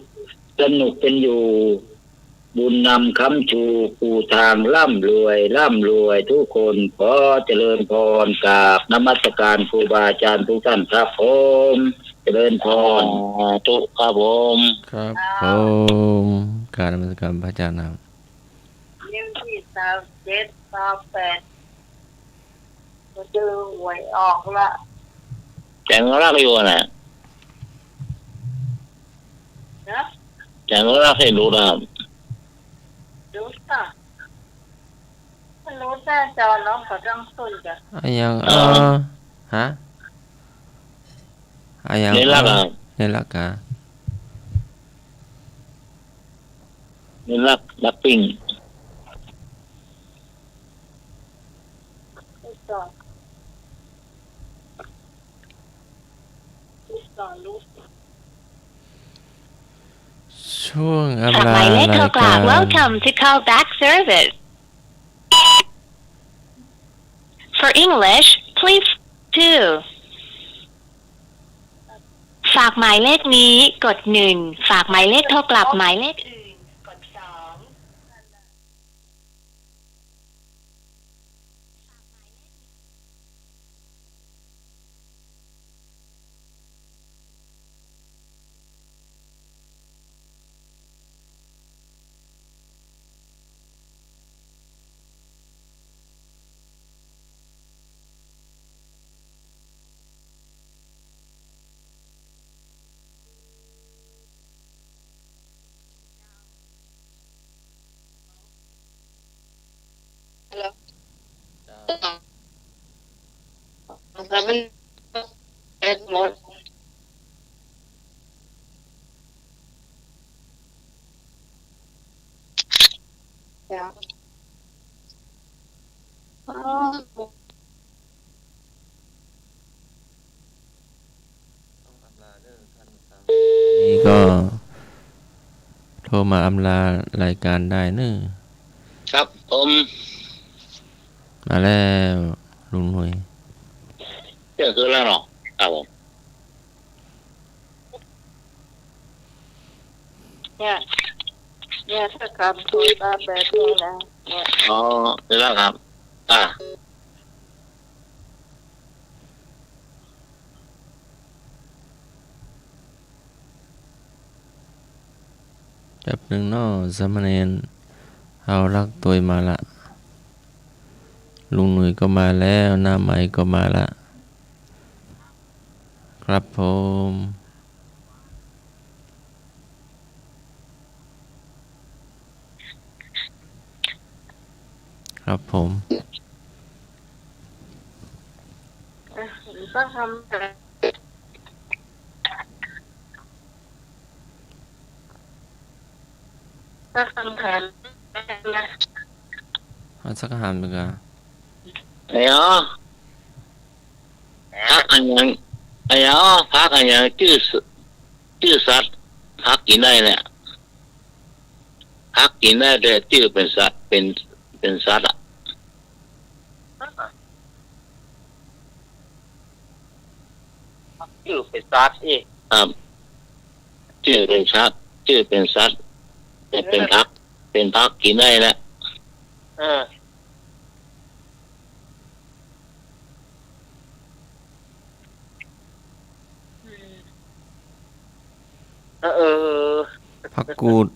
สนุกเป็นอยู่ บุญนำค้ำชู คู่ทางร่ำรวย ร่ำรวยทุกคน ขอเจริญพร กราบนมัสการครูบาอาจารย์ทุกท่านครับผม เจริญพร สาธุครับผม ครับผม กราบนมัสการพระอาจารย์ครับ เล่มตี้ซาวเจ็ด ซาวแปด ก็เจอหวยออกละ แจ๋งรักอยู่น่ะ นะ แจ๋งรักให้ดูนะครับ ดูค่ะ รู้หน้าจอน้องเขาตั้งต้นจ้ะ อะหยัง เออ เออ ฮะ อะหยัง ในรักอะ เออ ในรักอะ ในรัก รักปิ้ง ช่วงอำลารายการ ฝากหมายเลขโทรกลับ Welcome to call back service. For English, please two. ฝากหมายเลขนี้ กดหนึ่ง ฝากหมายเลขโทรกลับหมายเลขอื่น กดสอง นี่ก็โทรมาอำลารายการได้เนอะ ครับผม มาแล้วลุงหน่วย เที่ยงคืนแล้วเนาะ ครับผม เนี่ย เนี่ย ถ้าคำคุยมาแบบนี้นะ เนี่ย อ๋อ ได้แล้วครับ อ่า แป๊บนึ่งเนาะ สามเณร เอาลักษณ์ตวยมาละ ลุงหนุ่ยก็มาแล้ว หน้าใหม่ก็มาละ ครับผม ครับผม อ่ะ สักคำ สักคำถามนะ เอาสักคำถามดีกว่า ไอ้อ๋อ ผักอะหยัง ไอ้อ๋อ ผักอะหยัง จื้อส- จื้อสัตว์ ผักกิ๋นได้เนี่ย ผักกิ๋นได้ แต่จื้อเป๋นสัตว์ เป๋น เป๋นสัตว์อะ จื้อเป๋นสัตว์อีก ครับ จื้อเป๋นสัตว์ จื้อเป๋นสัตว์ แต่เป๋นผัก เป๋นผักกิ๋นได้แหละ เออ เออ ผักกูด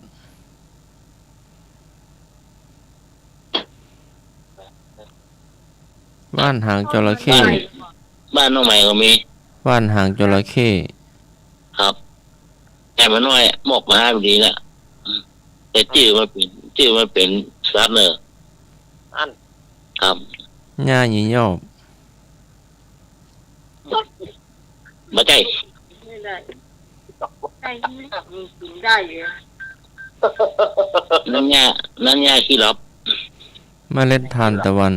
ว่านหางจระเข้ บ้าน บ้านน้องใหม่ก็มี ว่านหางจระเข้ ครับ แต่มันน้อย หมกมาห้าปีละ แต่จื้อมันเป๋น จื้อมันเป๋นสัตว์เนอะ อัน ครับ หญ้าหยียอบ บ่ใจ้ ไม่ได้ ได้ กิ๋นได้อยู่ นั่นหญ้า นั่นหญ้าขี้หลอบ เมล็ดทานตะวัน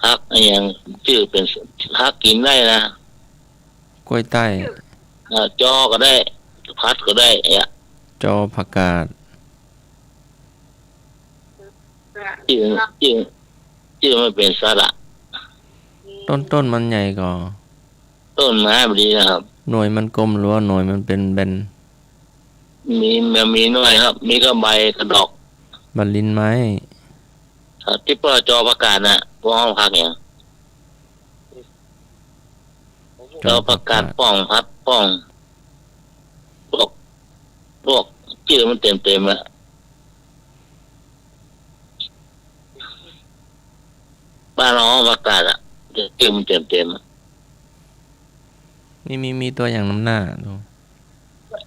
ผักอะหยัง จื้อเป๋น ผักกิ๋นได้นะ กล้วยใต้ อ่า จอก็ได้ ผัดก็ได้ เนี่ย จอผักกาด จื้อ จื้อ จื้อมันเป๋นสัตว์อะ ต้น ต้นมันใหญ่ก่อ ต้นไม้บ่ดีนะครับ หน่วยมันกลมหรือว่าหน่วยมันเป๋นแบน มี มันมีหน่วยครับ มีก็ใบก็ดอก บัดลิ้นไม้ ครับ ตี้เปิ้นเอาจอผักกาดน่ะ พวกห้องพักเนี่ย จอผักกาด จอผักกาด ป้อง ผัดป้อง พวก พวกจื้อมันเต็มๆ อะ บ้านเราผักกาดอะ จื้อมันเต็มๆ อะ มี มี มีตั๋วอย่างนำหน้าดู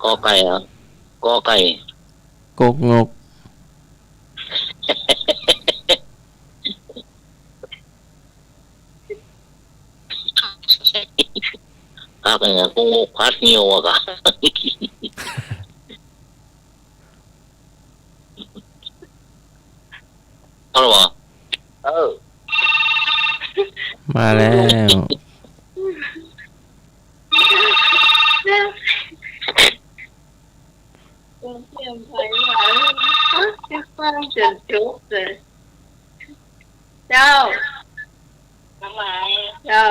กอไก่เหรอ กอไก่ กกงก ผักอะหยัง กกงก ผัดเหี่ยวอะกะ เอาละบ่ เออ มาแล้ว เตรียมไว้หลาย ฟังจ๋นจุกเลย เจ้า เจ้า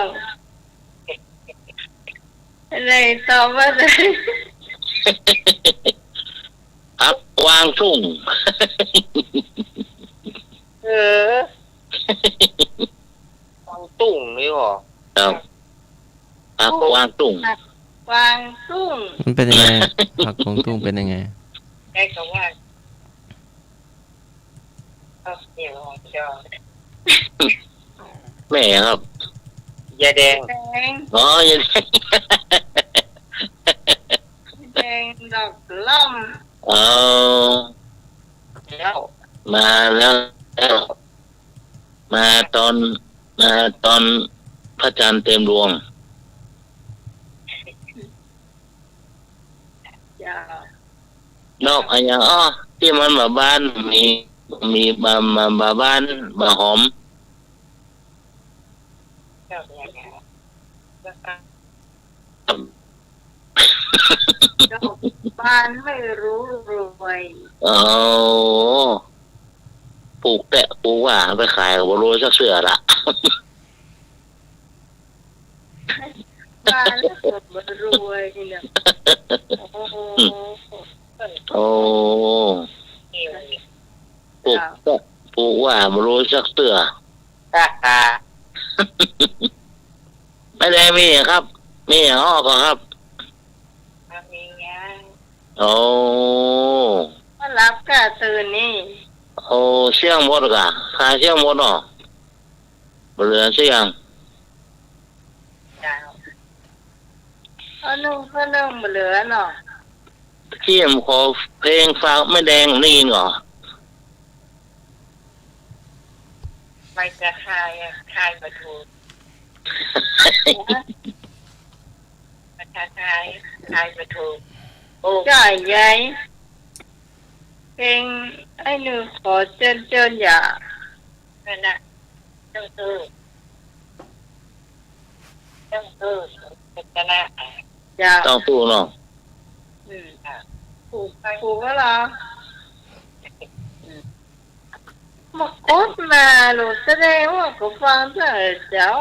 อะไรตอบว่าอะไร ผักกวางตุ้ง เออ กวางตุ้งนี่หรอ ครับ ผักกวางตุ้ง ผักกวางตุ้ง มันเป็นยังไง ผักกวางตุ้งเป็นยังไง ได้คำว่า ข้าวเหนียวหอมจอ แม่ครับ ยาแดง แดง อ๋อ ยาแดง ยาแดงดอกล่อม อ๋อ แล้ว มาแล้ว แล้ว มาตอน มาตอนพระจันทร์เต็มดวง เจ้า ดอกอะหยัง อ้อ ตี้มันบ่าบาน มี มีบ่า บ่า บ่าบาน บ่าหอม ดอกไม้ ดอกบานไม่รู้รวย อ๋อ ปลูกแต๊ ปลูกว่า ไปขายก็บ่รวยสักเตื้อละ บานแล้วก็บ่รวยนี่นะ โอ้ โอ้ ปลูกแต๊ ปลูกว่าบ่รวยสักเตื้อ แม่แดงมีหยังครับ มีหยังอ้อก่อครับ มีหยัง โอ้ มาหลับก้าตื่นนี่ โอ้ เสี้ยงหมดก่ะ ขายเสี้ยงหมดเนาะ บ่เหลือเสี้ยง เจ้า เอานึ่ง เอานึ่งบ่เหลือเนาะ เสี้ยงขอเพลงฝากแม่แดงได้ยินก่อ ไปจะขายอะ ขายปลาทู ไปจะขาย ขายปลาทู โอ้ จ่ายยาย เพลงไอ้หนึ่งขอเจิญเจิญอย่า นั่นน่ะ ต้องสู้ ต้องสู้ ชนะ เจ้า ต้องสู้เนาะ อืม ค่ะ ถูก ถูกแล้วเหรอ อืม มากดมาลูก แสดงว่าเขาฟังตั้งแต่เจ๊า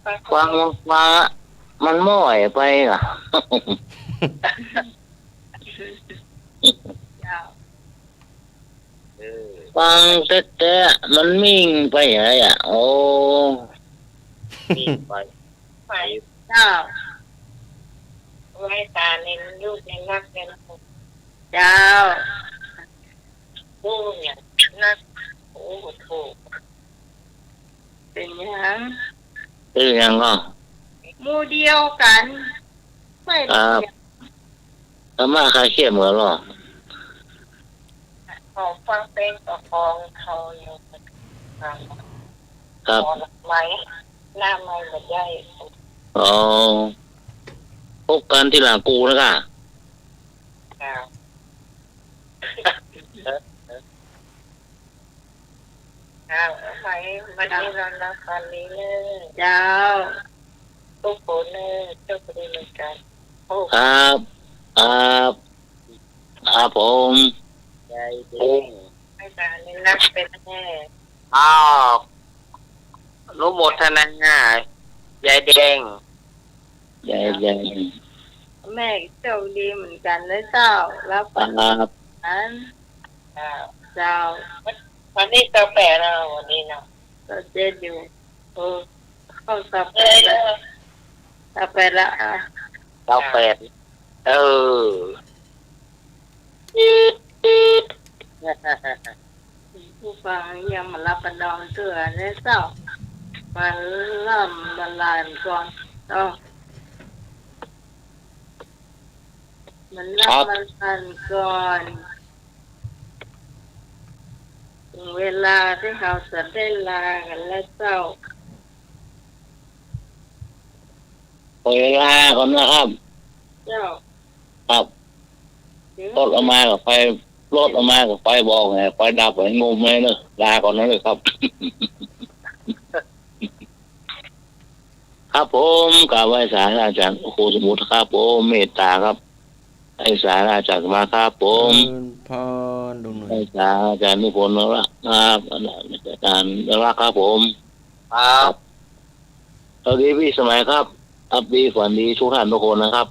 ฟัง ฟัง มันม้อยไปอ่ะ เจ้า เออ ฟังแต๊ๆ มันมิ่งไปไหนอ่ะ โอ้ มิ่งไป ไป เจ้า ไว้ตาในลูกในรักในลูก เจ้า โอ้ อย่างนัก โอ้ โถ เป๋นหยัง เป๋นหยังก่อ หมู่เดียวกั๋น ไม่ ครับ ธรรมะคลายเครียดเหมือนหรอ ขอฟังเพลงประคองเขาอยู่ ครับ ขอหลังไมค์ หน้าไมค์บ่ได้ อ๋อ พบกันทีหลังกูนะก่ะ ครับ เจ้า เอาไว้ วันนี้นอนหลับฝันดีเน่อ เจ้า ทุกคนเน่อ โชคดีเหมือนกั๋น โอ้ ครับ ครับ ครับผม ยายแดง ให้ตาในรักเป๋นแม่ อ้าว อนุโมทนา ยายแดง ยายแดง แม่โชคดีเหมือนกั๋นนะเจ้า หลับฝัน ครับ อัน เจ้า เจ้า วันนี้เก้าแปดแล้ว วันนี้เนาะ เก้าเจ็ดอยู่ เออ เข้าเก้าแปดแล้ว เออ เก้าแปดแล้ว อ่ะ เก้าแปด เออ ผู้ฟังยังบ่หลับบ่นอนเตื้อนะเจ้า มาล่ำมาลานก่อนเนาะ มาล่ำ ครับ มาลานก่อน เถิงเวลาตี้เฮาจะได้ลากั๋นแล้วเจ้า ขอเวลาก่อนนะครับ เจ้า ครับ เดี๋ยว รถเอามาก็ไฟ รถเอามาก็ไฟบอกไง ไฟดับไปงมเลยเนอะ ลาก่อนนะเลยครับ ครับผม กราบไหว้สาอาจารย์ โอ้โห สมมุติครับผม เมตตาครับ ไหว้สาอาจารย์มาครับผม เจริญพร ลุงหนุ่ย ไหว้สาอาจารย์นิพนธ์นะครับ อาจารย์รักครับผม ครับ สวัสดีพี่สมัยครับ ครับ ดี ฝันดีทุกท่านทุกคนนะครับ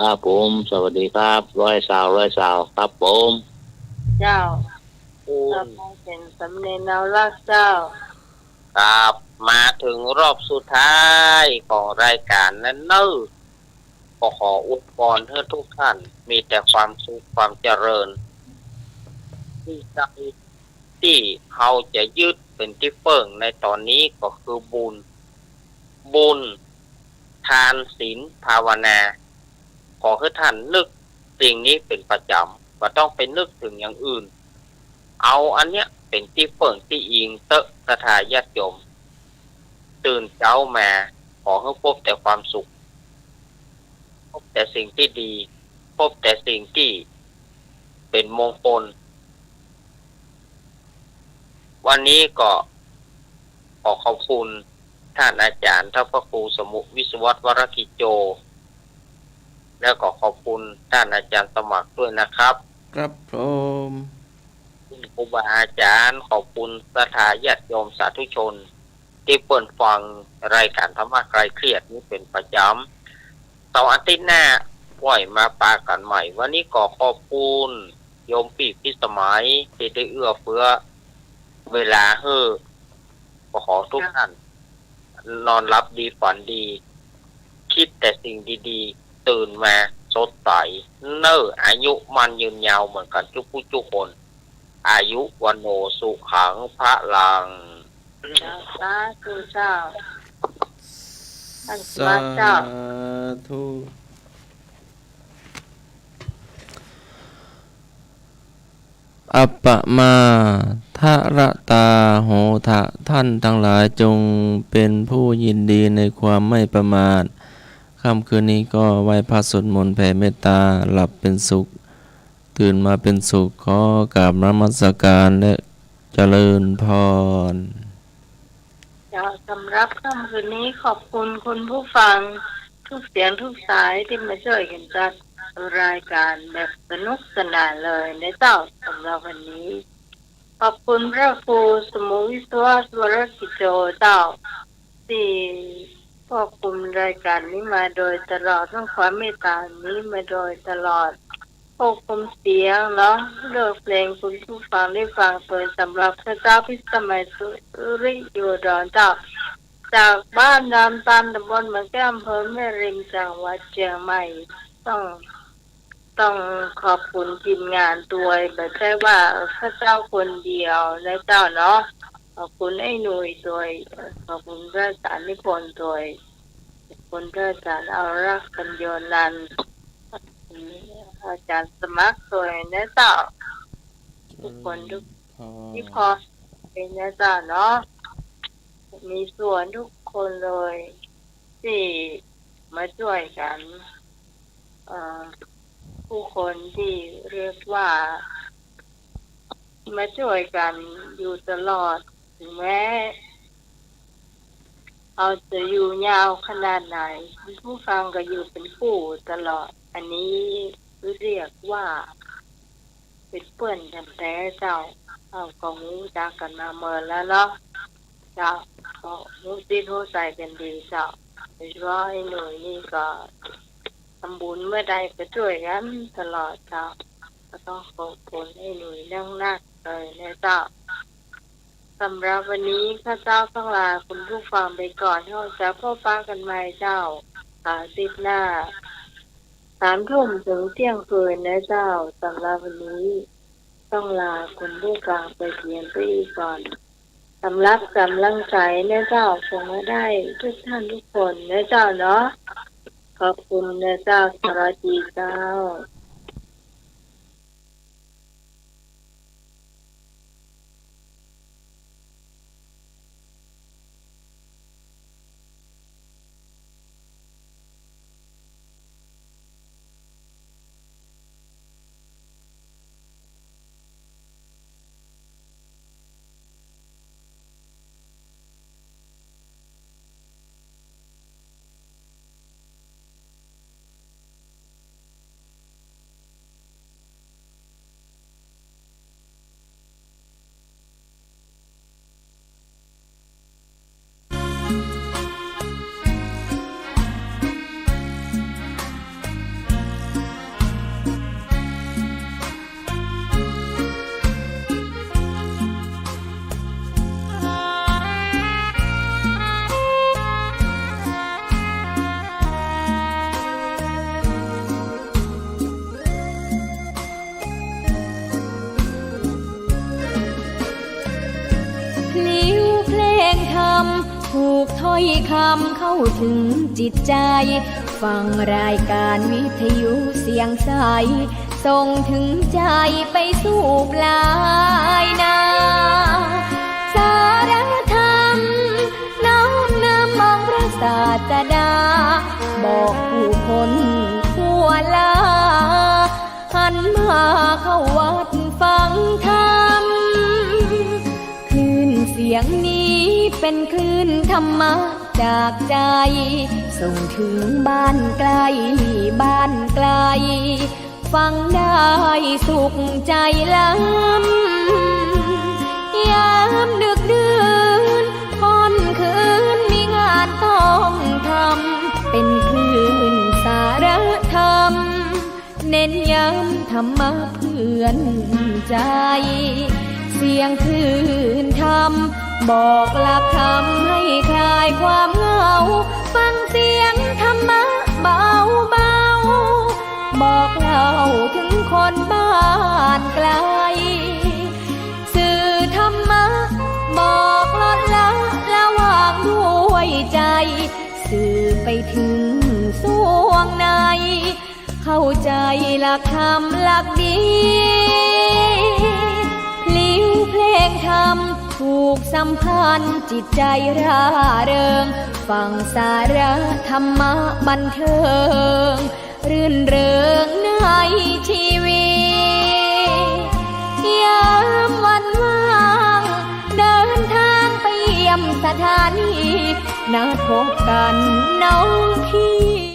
ครับผม สวัสดีครับ ร้อยซาว ร้อยซาว ครับผม เจ้า อืม ต่อไปเป๋นสามเณรนาวรักษ์เจ้า ครับ มาเถิงรอบสุดท้ายของรายก๋านแล้วเน่อ ก็ขออวยพรหื้อทุกท่านมีแต่ความสุขความเจริญ ตี้ใดตี้เฮาจะยึดเป๋นตี้เปิ้งในต๋อนนี้ก็คือบุญ บุญ ทาน ศีล ภาวนา ขอหื้อท่านนึกสิ่งนี้เป๋นประจ๋ำ บ่ต้องไปนึกเถิงอย่างอื่น เอาอันเนี้ยเป๋นตี้เปิ้งตี้อิงเต๊อะ ศรัทธาญาติโยม ตื่นเจ๊ามา ขอหื้อพบแต่ความสุข พบแต่สิ่งตี้ดี พบแต่สิ่งตี้เป๋นมงคล วันนี้ก็ ขอขอบคุณท่านอาจารย์ ท่านพระครูสมุห์ วิศวัตร วรกิจโจ แล้วก็ขอบคุณท่านอาจารย์สมัครด้วยนะครับ ครับผม คุณครูบาอาจารย์ ขอบคุณศรัทธาญาติโยมสาธุชน ตี้เปิ้นฟังรายการธรรมะคลายเครียดนี้เป๋นประจ๋ำ เสาร์อาทิตย์หน้า ค่อยมาปะกั๋นใหม่ วันนี้ก็ขอบคุณโยมปี้พิสมัย ตี้ได้เอื้อเฟื้อเวลาหื้อ ก็ขอทุกท่าน นอนหลับดีฝันดี คิดแต่สิ่งดีๆ ตื่นมาสดใส เน้อ อายุมั่นยืนยาวเหมือนกั๋นจุ๊กผู้จุ๊กคน อายุ วัณโณ สุขัง พลัง เจ้า สาธุเจ้า ท่านพระเจ้า สาธุ อัปปะมาทะระตาโหทะ ท่านทั้งหลายจงเป็นผู้ยินดีในความไม่ประมาท ค่ำคืนนี้ก็ไหว้พระสวดมนต์แผ่เมตตา หลับเป็นสุข ตื่นมาเป็นสุข ขอกราบนมัสการและเจริญพร เจ้า สำหรับค่ำคืนนี้ขอบคุณคุณผู้ฟังทุกเสียงทุกสายตี้มาจ้วยกั๋นจัดรายการแบบสนุกสนานเลยนะเจ้า สำหรับวันนี้ ขอบคุณพระครูสมุห์ วิศวัตร วรกิจโจเจ้า ตี้ควบคุมรายการนี้มาโดยตลอด ทั้งความเมตต๋านี้มาโดยตลอด ควบคุมเสียงเนาะ เลือกเพลงคุณผู้ฟังได้ฟังโดย สำหรับข้าเจ้าพิสมัย สุริโยดรเจ้า จากบ้านดอนตาล ตำบลเมืองแก้ว อำเภอแม่ริม จังหวัดเชียงใหม่ ต้อง ต้องขอบคุณทีมงานตวย บ่ใจ้ว่าข้าเจ้าคนเดียวนะเจ้าเนาะ ขอบคุณไอ้หนุ่ยตวย ขอบคุณพระอาจารย์นิพนธ์ตวย ขอบคุณพระอาจารย์อนุรักษ์ ปัญโญนันท์ อาจารย์สมัครตวยนะเจ้า ทุกคนทุก เจริญพร ที่พอเป็นนะเจ้าเนาะ มีส่วนทุกคนเลย ตี้มาจ้วยกั๋น เอ่อ ผู้คนตี้เรียกว่ามาจ้วยกั๋นอยู่ตลอด ถึงแม้เฮาจะอยู่ยาวขนาดไหน ผู้ฟังก็อยู่เป๋นคู่ตลอด อันนี้เรียกว่า เป๋นเปื้อนกั๋นแต๊เจ้า เฮาก็ฮู้จักกั๋นมาเมินแล้วเนาะ เจ้า ก็ฮู้จิตฮู้ใจ๋กั๋นดีเจ้า โดยเฉพาะไอ้หนุ่ยนี่ก็ทำบุญเมื่อใดก็จ้วยกั๋นตลอดเจ้า ก็ต้องขอบคุณไอ้หนุ่ยนักๆ เลยนะเจ้า สำหรับวันนี้ข้าเจ้าต้องลาคุณผู้ฟังไปก่อน เฮาจะพบปะกั๋นใหม่เจ้า เสาร์อาทิตย์หน้า สามทุ่มถึงเที่ยงคืนนะเจ้า สำหรับวันนี้ต้องลาคุณผู้ฟังไปเพียงเต้าอี้ก่อน สำหรับก๋ำลังใจ๋นะเจ้า ส่งมาได้ทุกท่านทุกคนนะเจ้าเนาะ ขอบคุณนะเจ้า สวัสดีเจ้า เป็นคลื่นธรรมะจากใจ ส่งถึงบ้านใกล้บ้านไกล ฟังได้สุขใจล้ำ ยามดึกดื่นค่ำคืนมีงานต้องทำ เป็นคลื่นสารธรรม เน้นย้ำธรรมะเพื่อนใจ เสียงคลื่นธรรม บอกหลักธรรมให้คลายความเหงา ฟังเสียงธรรมะเบาๆ บอกเล่าถึงคนบ้านไกล สื่อธรรมะ บอกลดละละวางด้วยใจ สื่อไปถึงสวงใน เข้าใจหลักธรรมหลักดี พลิ้วเพลงธรรมผูกสัมพันธ์ จิตใจร่าเริง ฟังสาระธรรมะบันเทิง รื่นเริงในชีวิต ยามวันว่าง เดินทางไปเยี่ยมสถานี นัดพบกันน้องพี่